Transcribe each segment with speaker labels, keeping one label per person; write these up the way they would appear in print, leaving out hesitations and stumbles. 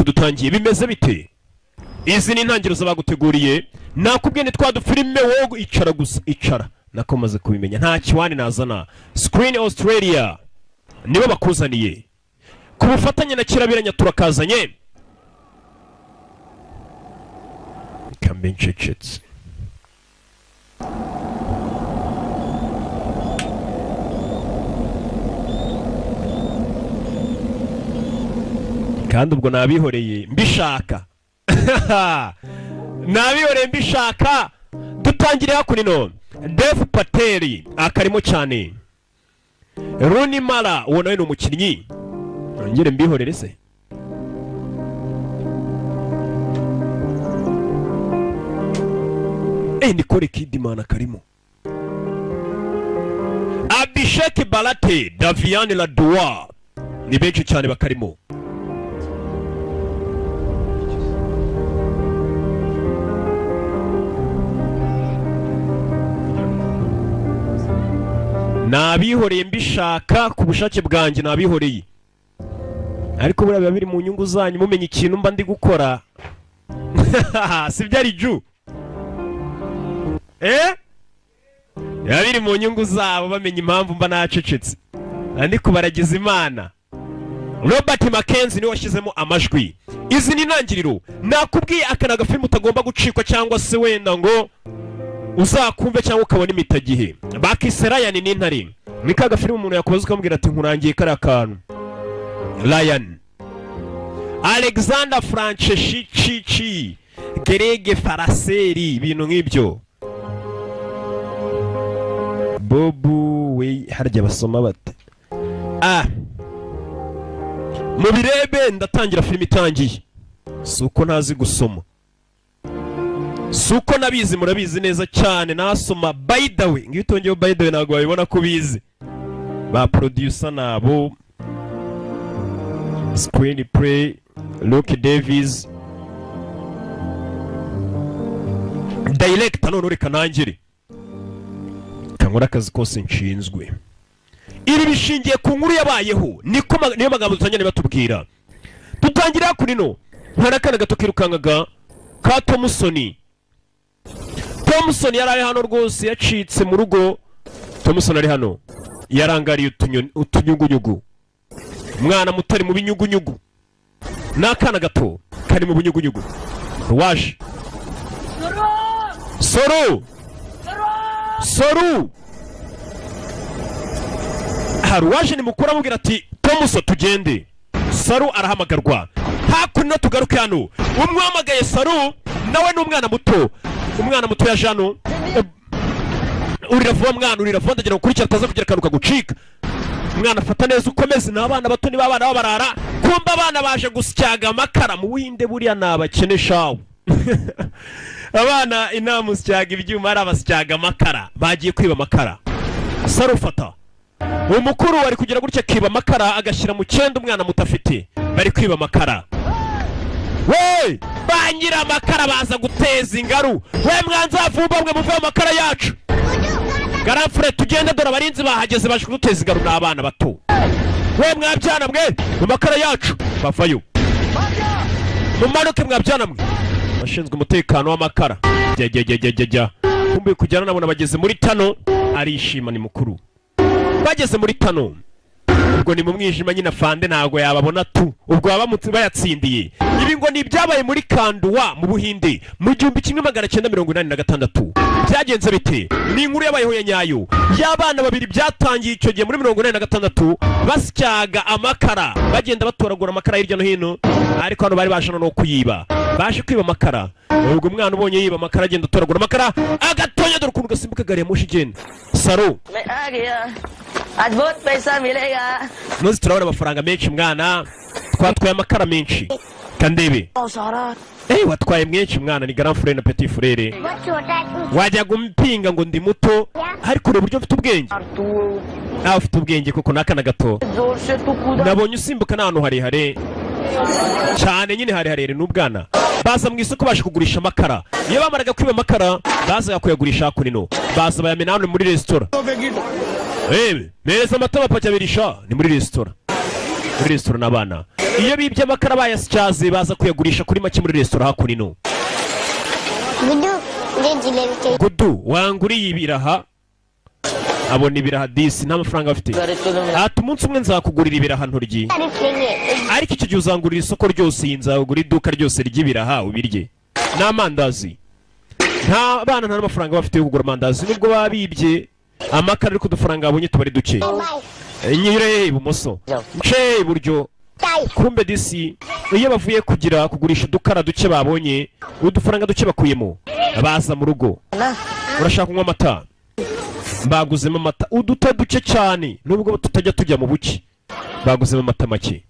Speaker 1: Nuko dutangiye, bimeze bite? Izi ni intangiriro z'abaguteguriye. Nakubwiye ni twa dufilime, wowe icara gusa, icara. Nako maze kubimenya, nta kiwani nazana. Screen Australia nibo bakuzaniye ku bufatanye na Kirabiranya, turakazanye. Kambe ncecetse. Kandi ubwo nabihoreye mbishaka, nabihoreye mbishaka. Dutangire hakuno. Dev Patel akarimo cyane, Rooney Mara, uwo nawe ni umukinnyi. Nongere mbihorere se? Nicole Kidman akarimo, Abhishek Barate, Davian Ladua, ni benshi cyane bakarimo. Nabihoreye mbishaka, ku bushake bwanjye nabihoreye, ariko buriya biba biri mu nyungu zanyu mumenya ikintu mba ndi gukora, si byo? Ari ju biba biri mu nyungu zabo bamenya impamvu mba nacecetse, ndi kubaragiza Imana. Robert Mackenzie niwe washyizemo amajwi. Izi ni intangiriro. Nakubwiye, aka ni agafilmu utagomba gucikwa, cyangwa se wenda ngo uzakumve cyangwa ukabona imitagihe. Bakise Ryan n'intare. Ni ka gafilmu umuntu yakubaza ukamubwira ati: "Nkurangiye kariya kantu." Ryan, Alexander Franceschi, Gerege Faraseri, ibintu nk'ibyo. Bobu we, harya basoma bate? Ah, mubirebe. Ndatangira filime itangiye. Si uko ntazi gusoma, si uko nabizi, murabizi neza cyane nasoma. By the way, ngiyo utongeyeho by the way, ntabwo wabibona ko ubizi. Ba producer nabo, screenplay Luke Davis, director. None reka nangire kankora akazi kose nshinzwe. Ibi bishingiye ku nkuru yabayeho, niko niyo magambo dutangira batubwira. Dutangira kuri no hari akana gato kirukangaga ka Tomusoni. Tomusoni yari ari hano rwose, yacitse mu rugo. Tomusoni ari hano, yarangariye utunyugunyugu. Umwana muto ari mu binyugunyugu, ni akana gato kari mu binyugunyugu. Waje Soru, Soru. Hari uwaje, ni mukuru, amubwira ati: "Tomuso, tugende." Saru arahamagarwa hakuno. Tugaruke hano, umwe Saru nawe ni umwana muto. Umwana muto yaje hano. Urira vuba mwana, urira vuba, ndagira ngo ukurikire ataza kugira akantu kagucika. Umwana afata neza, ukomeze. Ni abana bato, niba abana babarara. Kumba abana baje gusyaga amakara mu Buhinde. Buriya ni abakene shawu abana. Inama usyaga ibyuma, ari abasyaga amakara, bagiye kwiba amakara. Sarufata umukuru ari kugira gutya, akiba amakara agashyira mu cyenda umwana muto afite. Bari kwiba amakara we, ba nyiri amakara baza guteza ingaru. We mwanzavumba mwe, muve mu makara yacu! Garamfure, tugende, dore abarinzi bahageze, baje kuduteza ingaru. Ni abana bato. We mwabyana mwe, mu makara yacu! Bavayo, mumanuke mwabyana mwe! Abashinzwe umutekano w'amakara, jya jya jya jya jya jya. Kumbe kujyana nabona bageze muri tano, arishima, ni mukuru. Bageze muri tano, ubwo ni mu mwijima nyine, afande ntabwo yababona tu. Ubwo baba bayatsindiye. Ibi ngo ni ibyabaye muri Kanduwa mu Buhinde mu 1986. Byagenze bite? Ni inkuru yabayeho ya nyayo y'abana babiri. Byatangiye icyo gihe muri 86, basyaga amakara, bagenda batoragura amakara hirya no hino, ariko hano bari baje no kuyiba, baje kwiba amakara. Ubwo umwana ubonye yiba amakara, agenda atoragura amakara agatonya, dore ukuntu gasimbuka gari ya moshi igenda. Saro.
Speaker 2: मैं आ गया, आज बहुत पैसा मिलेगा।
Speaker 1: Muzi turabona amafaranga menshi mwana, twatwaye amakara menshi kandebe.
Speaker 2: सारा
Speaker 1: Watwaye menshi mwana. Ni grand frère na petit frère.
Speaker 3: बहुत छोटा है तू।
Speaker 1: Wajyaga umpinga ngo ndi muto, ariko ureba uburyo mfite ubwenge.
Speaker 2: तू
Speaker 1: Nawe ufite ubwenge kuko n'akana gato.
Speaker 2: जोर से तू कूदा।
Speaker 1: Nabonye usimbuka n'ahantu harehare cyane nyine, harehare n'ubwana. Baza mu isoko baje kugurisha amakara. Iyo bamaraga kwiba amakara, bazaga kuyagurisha hakuno, baza bayamena hano muri resitora. Mpereza amata amapaki abiri sha. Ni muri resitora, muri resitora n'abana. Iyo bibye amakara bayasyaze, baza kuyagurisha kuri make muri resitora hakuno.
Speaker 3: Guddu, मुझे जलेबी चाहिए।
Speaker 1: Gudu, wanguriye ibiraha? Abona ibiraha disi, nta mafaranga afite. Ati umunsi umwe nzakugurira ibiraha nturyi.
Speaker 3: तारीफ लेंगे।
Speaker 1: Ariko icyo gihe uzangurira isoko ryose, iyi nzagura iduka ryose ry'ibiraha ubirye n'amandazi. Nta bana, nta n'amafaranga bafite yo kugura amandazi nubwo baba bibye amakara, ariko udufaranga babonye tuba ari duke. Nyure ibumoso, nce iburyo. Kumbe disi iyo bavuye kugira kugurisha udukara duke babonye, udufaranga duke bakuyemo, baza mu rugo. Urashaka kunywa amata? Baguzemo amata uduta duke cyane, nubwo tutajya tujya mu buki, baguzemo amata make.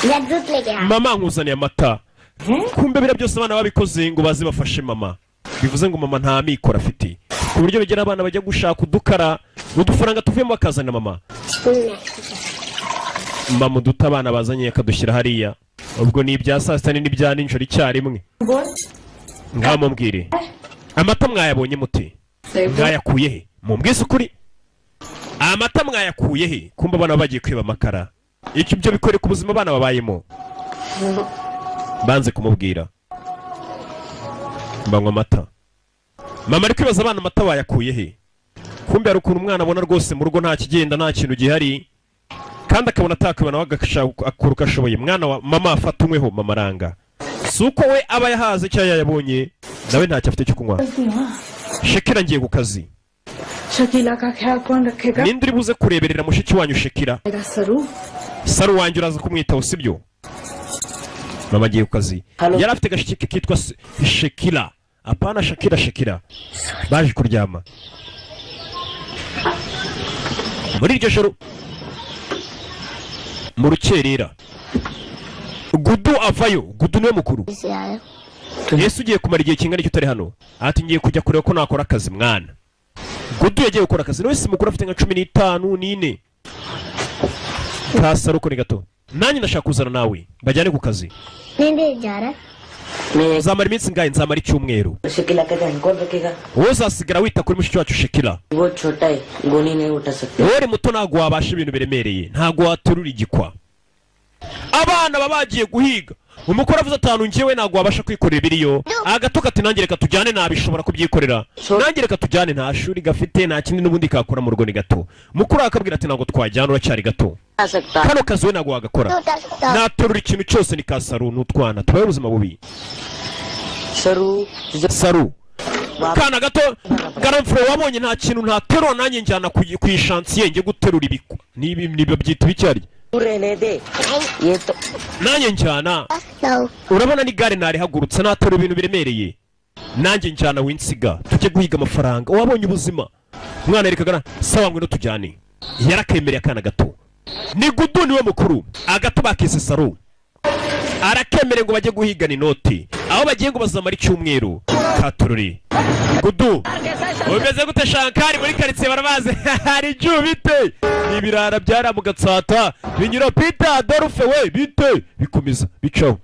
Speaker 3: मैं दूध लेके आ।
Speaker 1: Mama, nkuzaniye amata. Kumbe biriya byose abana babikoze ngo baze bafashe mama, bivuze ngo mama nta mikoro afite, ku buryo bigera abana bajya gushaka udukara, udufaranga tuvuyemo bakazana mama. Mama uduta abana bazanye akadushyira hariya. Ubwo ni ibya saa sita n'ibya nijoro icyarimwe. Ngaho mumbwire, amata mwayabonye mute? Mwayakuye he? Mumbwise ukuri, amata mwayakuye he? Kumva abana bagiye kwiba amakara, icyo ibyo bikwereka ubuzima abana babayemo. Banze kumubwira, banywa amata. Mama ari kwibaza abana amata bayakuye he. Kumbe hari ukuntu umwana abona rwose mu rugo nta kigenda, nta kintu gihari, kandi akabona atakwiba, nawe agashaka akora uko ashoboye. Mwana wa mama, afata unyweho. Mama aranga, si uko we aba yahaze cyangwa yayabonye, nawe ntacyo afite cyo kunywa. Shekira, ngiye ku kazi.
Speaker 4: Shakila का ख्याल कौन रखेगा?
Speaker 1: Ninde uri buze kureberera mushiki wanyu Shekira?
Speaker 4: Saru.
Speaker 1: Saru wanjye uraza kumwitaho, sibyo? Mama agiye ku kazi. Yari afite agashiki ke kitwa Shekira, apana Shakira, Shekira. Baje kuryama muri iryo joro mu rukerera, Gudu avayo. Gudu niwe mukuru.
Speaker 3: से आया।
Speaker 1: Yesu, ugiye kumara igihe kingana iki utari hano? Ati ngiye kujya kureba ko nakora akazi. Mwana Gudu yagiye gukora akazi, nawe si mukuru, afite nka 14 n'ine. Kasaruko ni gato. Nanjye ndashaka kuzana nawe, bajyane ku kazi.
Speaker 3: नहीं नहीं, जा रहा।
Speaker 1: Nzamara iminsi ingahe? Nzamara icyumweru.
Speaker 2: Shakila का ध्यान कौन रखेगा?
Speaker 1: Wowe uzasigara wita kuri mushiki wacu Shekila.
Speaker 2: वो छोटा है, गोली नहीं उठा सकता।
Speaker 1: Wowe uri muto, ntabwo wabasha ibintu biremereye, ntabwo waterura igikwa. Abana baba bagiye guhiga. Umukuru avuze atanu, njyewe ntabwo wabasha kwikorera ibiriyo. Agato kati nanjye reka tujyane, nabishobora kubyikorera, nanjye reka tujyane. Nta shuri gafite, nta kindi n'ubundi kakora mu rugo, ni gato. Mukuru akabwira ati ntabwo twajyana, uracyari gato.
Speaker 2: आ सकता।
Speaker 1: Kano kazi we ntabwo wagakora.
Speaker 3: उठा सकता।
Speaker 1: Naterura ikintu cyose. Ni kasaru n'utwana tubaye ubuzima bubi.
Speaker 2: Saru.
Speaker 1: Saru, kana gato garamfuro, wabonye nta kintu ntaterura, nanjye njyana ku ishansiye njye guterura ibikwa nibi niba byita ibicyarye.
Speaker 2: रहने दे, ये तो
Speaker 1: Nanjye njyana.
Speaker 3: No.
Speaker 1: Urabona n'igare narihagurutse, naterura ibintu biremereye. Nanjye njyana, winsiga tujye guhiga amafaranga. Wabonye ubuzima umwana yerekaga. Sawa, ngwino tujyane. Yarakemereye akana gato. Ni Gudu niwe mukuru, agato bakise Saru arakemereye ngo bajye guhigana inoti. Aho bagiye ngo bazamara icyumweru. Katururi Gudu, umeze gute? Shankari muri karitsiye barabazi. Hari ju bite? Ibirara byara mu Gatsata binyura Peter Adolphe we bite, bikomeza bicaho.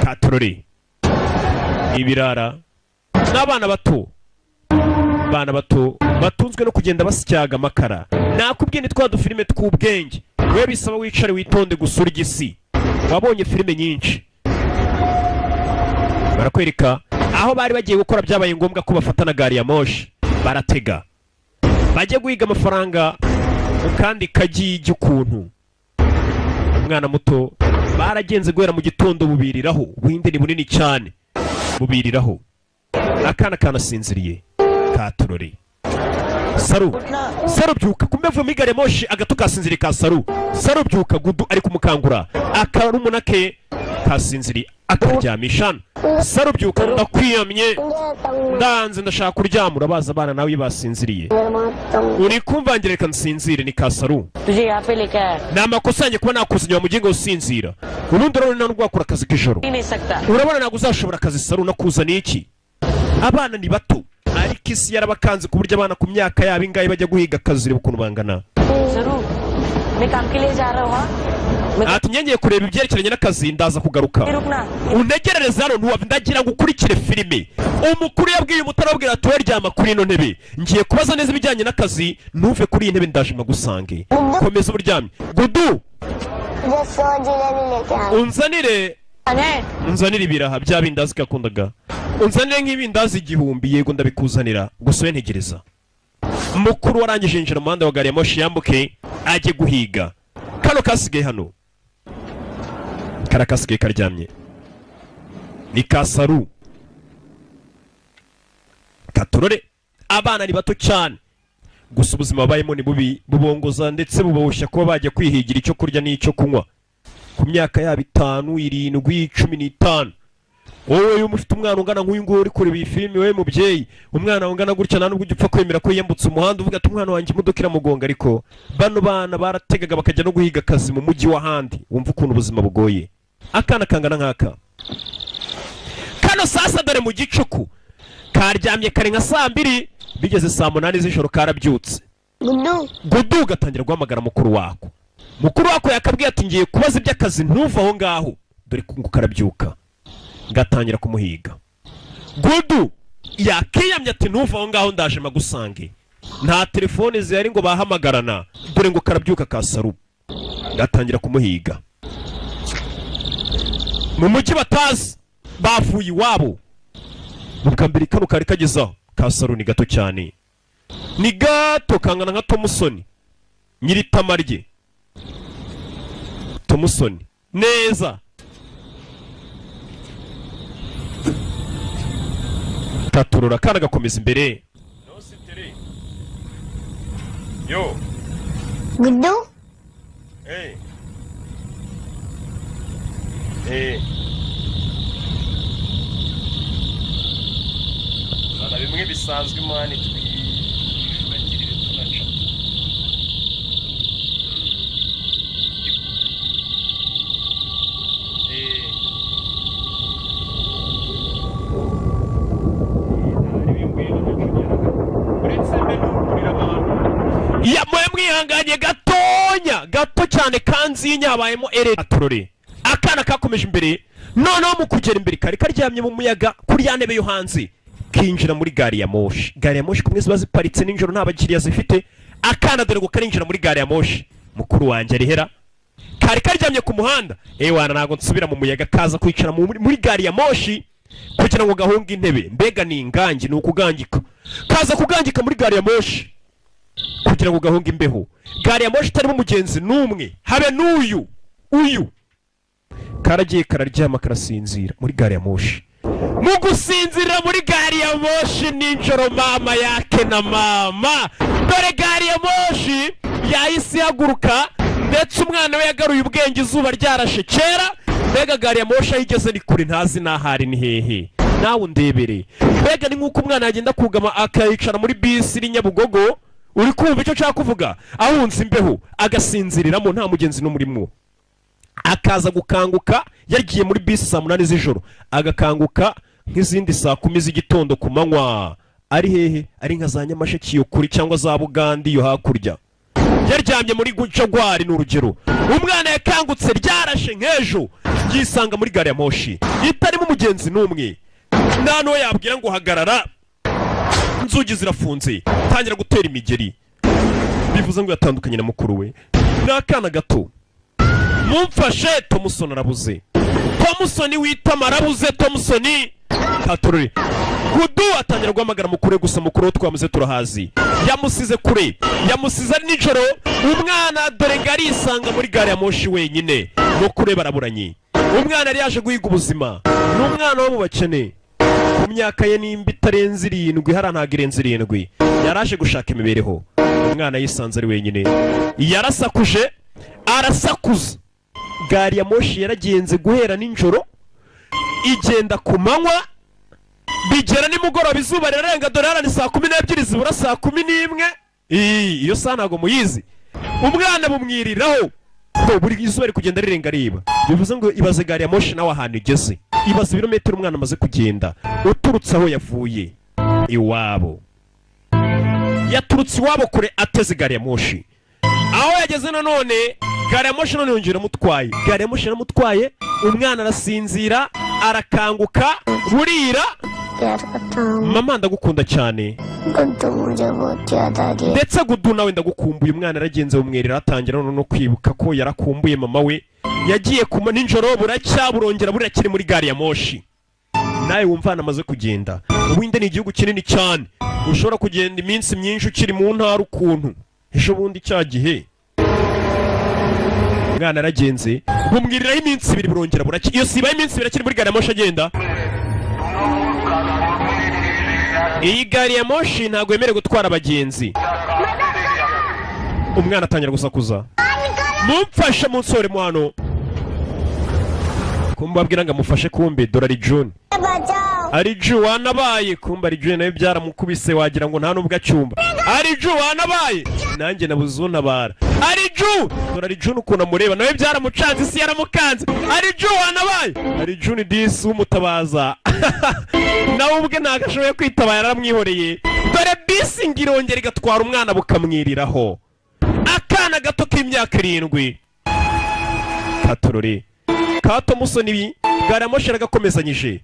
Speaker 1: Katururi ibirara n'abana bato, abana bato batunzwe no kugenda basyaga amakara. Nakubwiye ni twa dufilime tw'ubwenge, we bisaba wicare witonde gusura igisi. Wabonye filime nyinshi, barakwereka aho bari bagiye gukora. Byabaye ngombwa ko bafata na gari ya moshi, baratega bajye guhiga amafaranga mu kandi kagigi. Ukuntu umwana muto baragenze guhera mu gitondo, bubiriraho. Ubuhinde ni bunini cyane, bubiriraho. Akana kanasinziriye katurore. Saru, Saru, byuka! Kumbe avuye muri gari ya moshi, agato kasinziriye ka Saru. Saru, byuka! Gudu ari kumukangura, akarumuna ke kasinziriye akaryamisha. Saru, byuka, ndakwiyamye, ndanze, ndashaka kuryama. Urabaza abana nawe iyo basinziriye, uri kumvangira, reka nsinzire. Ni ka Saru.
Speaker 2: तुझे यहाँ पे लेके आया।
Speaker 1: Ni amakosa yanjye kuba nakuzanye wa mugingo usinzira. Ubundi urabona nta nubwo wakora akazi k'ijoro.
Speaker 2: नहीं सकता।
Speaker 1: Urabona ntabwo uzashobora akazi, Saru. Nakuzaniye iki? Abana ni bato, ariko isi yarabakanze ku buryo abana ku myaka yabo ingahe bajya guhiga akazi. Reba ukuntu bangana.
Speaker 2: जरूर, मैं काम के लिए जा रहा हूँ, हाँ? मैं
Speaker 1: Ati ngiye kureba ibyerekeranye n'akazi, ndaza kugaruka.
Speaker 2: रुकना।
Speaker 1: Untegerereze hano, ntiwava, ndagira ngo ukurikire filime. Umukuru yabwiye umutara, ababwira ati ryama kuri ino ntebe, ngiye kubaza neza ibijyanye n'akazi, ntuve kuri iyi ntebe, ndaje mpagusange, komeza uburyamye. Gudu
Speaker 3: मुझे 100 जलेबी लेके आना।
Speaker 1: Unzanire unzanire ibiraha bya bindazi kakundaga, unzanire nk'ibindazi 1000. Yego ndabikuzanira, gusa we ntegereza. Mukuru warangije yinjira mu muhanda wa gari ya moshi yambuke ajye guhiga. Kano kasigaye hano, kara kasigaye karyamye ni kasaru katurore. Abana ni bato cyane, gusa ubuzima babayemo ni bubi, bubongoza ndetse buboshya kuba bajya kwihigira icyo kurya n'icyo kunywa ku myaka yabo 5, 7, 15. Wowe iyo ufite umwana ungana nk'uyu nguyu uri kureba iyi filimi, wowe mubyeyi, umwana ungana gutya nta nubwo ujya upfa kwemera ko yiyambutse umuhanda uvuga ati umwana wanjye imodoka iramugonga. Ariko bano bana barategaga bakajya no guhiga akazi mu mujyi w'ahandi. Wumva ukuntu ubuzima bugoye. Akana kangana nk'aka kano sasa, dore mu gicuku karyamye kare nka saa 2, bigeze saa 8 z'ijoro karabyutse. Gudu gatangira guhamagara mukuru wako. Mukuru wako yakabwiye ati ngiye kubaza iby'akazi ntuva aho ngaho. Dore ngo karabyuka gatangira kumuhiga. Gudu yakiyamye ati ntuva aho ngaho ndaje magusange. Nta telefone zihari ngo bahamagarana. Dore ngo karabyuka kasaru gatangira kumuhiga mu mujyi batazi, bavuye iwabo. Ubwa mbere kano kari kagezaho kasaru ni gato cyane, ni gato kangana nka Tomusoni nyiritama rye. Tomusoni neza taturura kana gakomeza imbere. Yo
Speaker 3: Gudu.
Speaker 1: Hey. Hey. Bana bimwe bisanzwe mani twibagirire tunaca. Ya mwe mwihanganye gatonya gato cyane kanzinya habayemo ere aturore. Akana kakomeje imbere, noneho mu kugera imbere kari karyamye mu muyaga kuri ya ntebe yo hanze, kinjira muri gari ya moshi. Gari ya moshi kumwe ziba ziparitse nijoro nta bakiriya zifite. Akana dore ngo karinjira muri gari ya moshi. Mukuru wanjye arihera kari karyamye ku muhanda. Ewana ntago nsubira mu muyaga, kaza kwicara muri gari ya moshi kugira ngo gahunge intebe. Mbega ni ingangi, ni ukugangika. Kaza kugangika muri gari ya moshi kugira ngo gahunge imbeho. Gari ya moshi itarimo umugenzi n'umwe, habe n'uyu uyu. Karagiye kararyama karasinzira muri gari ya moshi. Mu gusinzira muri gari ya moshi nijoro, mama yake na mama. Dore gari ya moshi yahise ihaguruka, ndetse umwana we yagaruye ubwenge izuba ryarashe kera. Mbega gari ya moshi ayigeze ni kure, ntazi n'ahari ni hehe. Nawe undebere. Mbega ni nk'uko umwana yagenda kugama akayicara muri bisi iri Nyabugogo, uri kumva icyo nshaka kuvuga, ahunze imbeho agasinziriramo nta mugenzi n'umurimo. Akaza gukanguka yagiye muri bisi saa 8 z'ijoro, agakanguka nk'izindi saa 10 z'igitondo ku manywa. Ari hehe? Ari nka za Nyamasheke iyo kuri cyangwa za Bugandi yo hakurya. Yaryamye muri Jagwari ni urugero. Umwana yakangutse ryarashe nk'ejo, yisanga muri gari ya moshi itarimo umugenzi n'umwe. Nta n'uwo yabwira ngo hagarara, inzugi zirafunze. Tangira gutera imigeri, bivuze ngo yatandukanye na mukuru we. Ni akana gato. Mumfashe, Tomusoni arabuze. Tomusoni witama arabuze. Tomusoni taturure. Gudu atangira guhamagara mukuru, gusa mukuru we twamuze turahazi. Yamusize kure, yamusize ari nijoro. Umwana dore ngo arisanga muri gari ya moshi wenyine. Mukuru we baraburanye. Umwana yari yaje guhiga ubuzima, ni umwana wo mu bakene. Ku myaka ye nimba itarenze 7, hara ntago irenze 7, yaraje gushaka imibereho. Umwana yisanze ari wenyine, yarasakuje arasakuza. Gari ya moshi yaragenze guhera nijoro igenda ku manywa, bigera nimugoroba izuba rirarenga. Dore hara ni saa 12 zibura saa 11. Iyo saa ntago muyizi. Umwana bumwiriraho buri izuba riri kugenda rirenga riba. Bivuze ngo ibaze gari ya moshi nawe ahantu igeze, ibaze ibirometero umwana amaze kugenda uturutse aho yavuye iwabo. Yaturutse iwabo kure ateze gari ya moshi. Aho yageze nanone gari ya moshi none yongera amutwaye. Gari ya moshi yaramutwaye, umwana arasinzira arakanguka burira.
Speaker 3: प्यार करता हूँ।
Speaker 1: Mama, ndagukunda cyane.
Speaker 3: Guddu मुझे बहुत याद आ रही है।
Speaker 1: Ndetse Gudu nawe ndagukumbuye. Umwana yaragenze bumwerera, atangira none no kwibuka ko yarakumbuye mama we. Yagiye kuma nijoro, buracya, burongera burakiri muri gari ya moshi. Nawe wumva hano amaze kugenda. Ubuhinde ni igihugu kinini cyane, ushobora kugenda iminsi myinshi ukiri mu ntara. Ukuntu ejo bundi cya gihe umwana yaragenze bumwiriraho iminsi 2, burongera buracya. Iyo sibaye iminsi 2 akiri muri gari ya moshi agenda. Iyi gari ya moshi ntabwo yemerewe gutwara abagenzi. Umwana atangira gusakuza, mumfashe, munsore mo hano. Kumbabwira ngo amufashe, kumbe dore ari June.
Speaker 3: बचाओ।
Speaker 1: Ariju wanabaye, kumbe Ariju nawe byaramukubise, wagira ngo nta nubwo acyumba. Ariju wanabaye, nanjye nabuze untabara. Ariju, dore Ariju ukuntu amureba, nawe byaramucanze, isi yaramukanze. Ariju wanabaye, Ariju ni disi w'umutabaza, nawe ubwe ntabwo ashoboye kwitabara, yaramwihoreye. Dore bisi ngo irongera igatwara umwana, bukamwiriraho, akana gato k'imyaka 7. Katorore kato musoni, gari ya moshi yaragakomezanyije,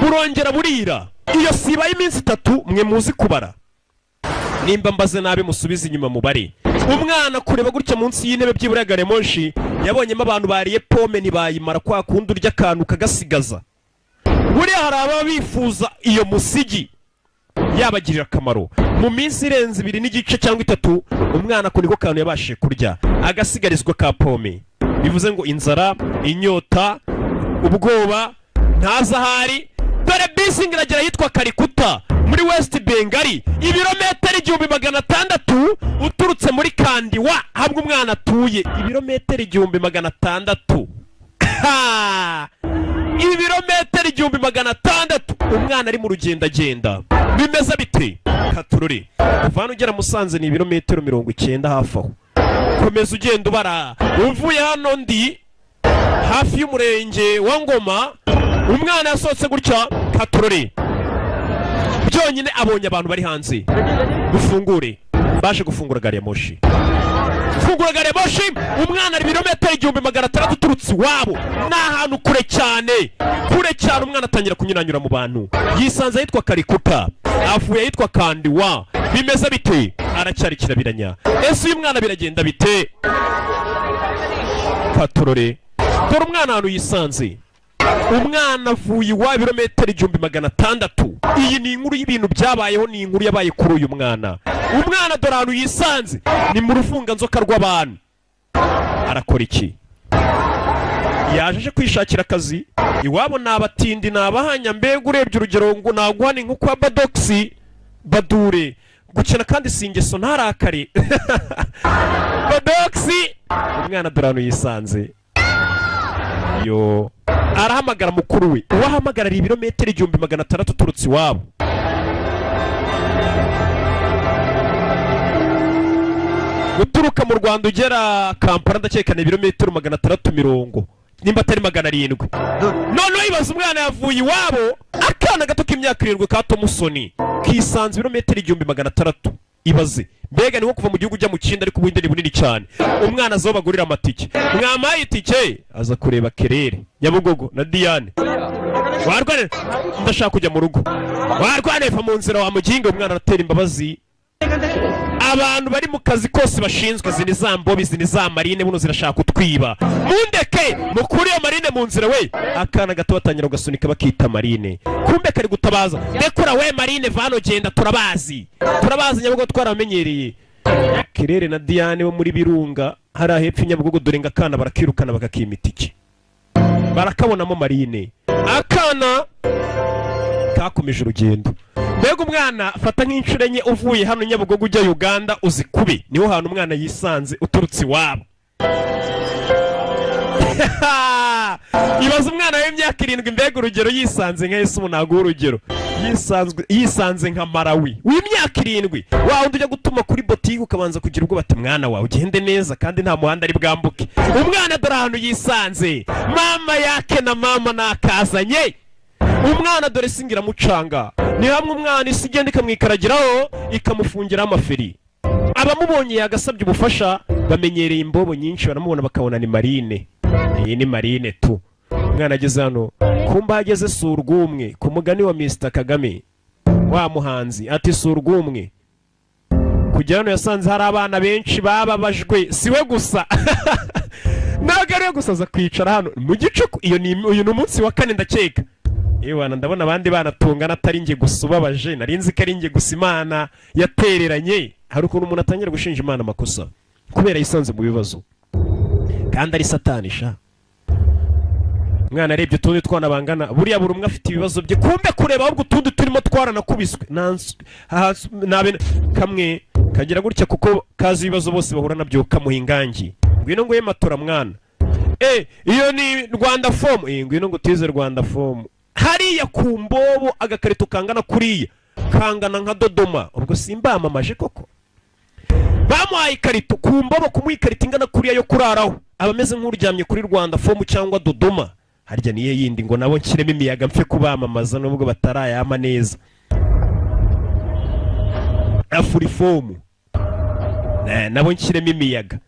Speaker 1: burongera burira. Iyo siba y'iminsi 3, mwe muzi kubara, nimba mbaze nabi musubize inyuma mubare. Umwana kureba gutya munsi y'intebe byibura ya gari ya moshi, yabonyemo abantu bariye pome ntibayimara, kwa kundi urya akantu kagasigaza. Buriya hari ababa bifuza iyo musigi yabagirira akamaro mu minsi irenze 2.5 cyangwa 3. Umwana ako niko kantu yabashije kurya, agasigarizwa ka pome. Bivuze ngo inzara, inyota, ubwoba, ntazi ahari. Dore bisi ngo iragera ahitwa Karikuta muri West Bengal, ibirometero 1600 uturutse muri Kandiwa hamwe umwana atuye. Ibirometero 1600. Ha! Ibirometero 1600, umwana ari mu rugendo agenda. Bimeze bite? Katururi, kuva hano ugera Musanze ni ibirometero 90 hafi aho. Komeza ugenda ubara. Uvuye hano ndi hafi y'umurenge wa Ngoma. Umwana yasohotse gutya, katururi, byonyine abonye abantu bari hanze. Dufungure. Baje gufungura gari ya moshi, fungura gari ya moshi. Umwana ari ibirometero 1600 uturutse iwabo, ni ahantu kure cyane, kure cyane. Umwana atangira kunyuranyura mu bantu, yisanze ahitwa Karikuta, avuye ahitwa Kandiwa. Bimeze bite? Aracyari kirabiranya. Ese uyu mwana biragenda bite? Katorore, dore umwana ahantu yisanze. Umwana avuye iwabo ibirometero 1600. Iyi ni inkuru y'ibintu byabayeho, ni inkuru yabaye kuri uyu mwana. Umwana dore ahantu yisanze, ni mu rufunganzoka rw'abantu. Arakora iki? Yaje aje kwishakira akazi. Iwabo ni abatindi, ni abahanya. Mbega urebye urugero ngo naguha ni nko kwa Badogisi Badure gukina, kandi si ingeso, ntarakare Badogisi. Umwana dore ahantu yisanze, yo arahamagara mukuru we. Uwo ahamagarira ibirometero 1600 uturutse iwabo. Guturuka mu Rwanda ugera Kampala ndakeka ni ibirometero 660, nimba atari 700. Noneho ibaza, umwana yavuye iwabo, akana gato k'imyaka 7 ka Tomusoni, kisanze ibirometero 1600. Ibaze mbega, ni nko kuva mu gihugu ujya mu kindi, ariko ubundi ni bunini cyane. Umwana aza aho bagurira amatike, mwamaye itike. Aza kureba Kerere Nyabugogo na Diane. Warwane, ndashaka kujya mu rugo. Warwane, va mu nzira wa muginga. Umwana aratera imbabazi abantu bari mu kazi kose bashinzwe. Izi ni za mbobi, izi ni za marine, buno zirashaka kutwiba, mundeke mukure iyo marine mu nzira we. Akana gato batangira kugasunika, bakita marine, kumbe kari gutabaza, rekura we marine, vano genda, turabazi, turabazi Nyabugogo twaramenyereye. Kirere na Diane bo muri Birunga hari ahepfo i Nyabugogo. Dore ngo akana barakirukana, bakakima itike, barakabonamo marine. Akana kakomeje urugendo. Mbega umwana, fata nk'inshuro 4 uvuye hano Nyabugogo ujya Uganda, uzi kubi niho hantu umwana yisanze uturutse iwabo. Ibaza umwana w'imyaka 7, mbega urugero, yisanze nka Yesu ntaguha urugero, yisanze nka Malawi w'imyaka 7, wa wundi ujya gutuma kuri botike ukabanza kugira ubwoba, ati mwana wawe ugende neza, kandi nta muhanda ari bwambuke. Umwana dore ahantu yisanze, mama yake na mama nakazanye. Umwana dore singira mucanga, ni hamwe umwana isi igenda ikamwikaragiraho, ikamufungiraho amaferi. Abamubonye yagasabye ubufasha, bamenyereye imbobo nyinshi, baramubona bakabona ni marine. Iyi ni marine tu. Umwana ageze hano, kumba ageze si urw'umwe. Ku mugani wa Mr Kagame wa muhanzi ati: "Si urw'umwe." Kugera hano yasanze hari abana benshi bababajwe, si we gusa, ntabwo ari we gusa. Aza kwicara hano mu gicuku. Iyo ni uyu ni umunsi wa kane ndakeka. Ewana, ndabona abandi bana tungana, atari njye gusa ubabaje. Nari nzi ko ari njye gusa Imana yatereranye. Hari ukuntu umuntu atangira gushinja Imana amakosa kubera yisanze mu bibazo kandi ari Satani sha. Umwana arebye utundi twana bangana, buriya buri umwe afite ibibazo bye. Kumbe kureba ahubwo utundi turimo twaranakubiswe. Nabe kamwe kagira gutya kuko kazi ibibazo bose bahura nabyo, kamuha ingangi: "Ngwino nguhe matora mwana." Iyo ni Rwanda Foam. Ngwino ngo utize Rwanda Foam hariya ku mbobo. Agakarito kangana kuriya, kangana nka Dodoma. Ubwo simbamamaje koko? Bamuhaye ikarito ku mbobo. Kumuha ikarito ingana kuriya yo kuraraho, aba ameze nk'uryamye kuri Rwanda Foam cyangwa Dodoma. Harya niyo yindi ngo nabo nshyiremo imiyaga mfe kubamamaza nubwo batarayama neza. Afrifoam nabo nshyiremo imiyaga.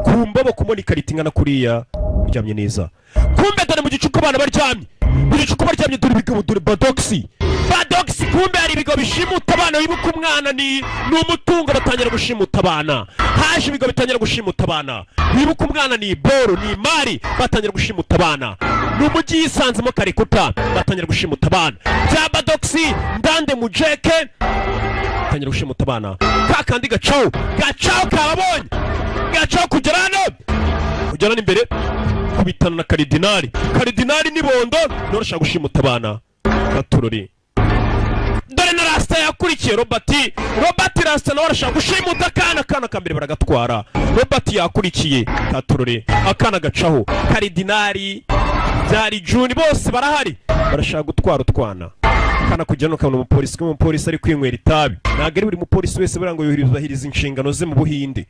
Speaker 1: Ku mbobo kumubona ikarito ingana kuriya uryamye neza. Kumbe dore mu gicuku abana baryamye, mu gicuku baryamye. Dore ibigabo, dore badogisi, badogisi. Kumbe hari ibigo bishimuta abana. Wibuka umwana ni umutungo. Batangira gushimuta abana. Haje ibigo bitangira gushimuta abana. Wibuka umwana ni boro, ni imari. Batangira gushimuta abana. Ni umujyi yisanzemo Karikuta. Batangira gushimuta abana bya badogisi ndande mujeke. Batangira gushimuta abana. Ka kandi gacaho, gacaho, kababonye, gacaho. Kugera hano, kugera hano imbere, kubitana na karidinari. Karidinari ni bondo norashaka gushimuta abana. Katurori, dore na Rasita yakurikiye Robert. Robert Rasita nawe arashaka gushimuta akana. Akana ka mbere baragatwara. Robert yakurikiye. Katurore, akana gacaho. Karidinari byari Juni, bose barahari, barashaka gutwara utwana. Akana kujya no kabona umupolisi. Ko umupolisi ari kwinywera itabi, ntabwo ari buri mupolisi wese buriya ngo yubahiriza inshingano ze mu Buhinde.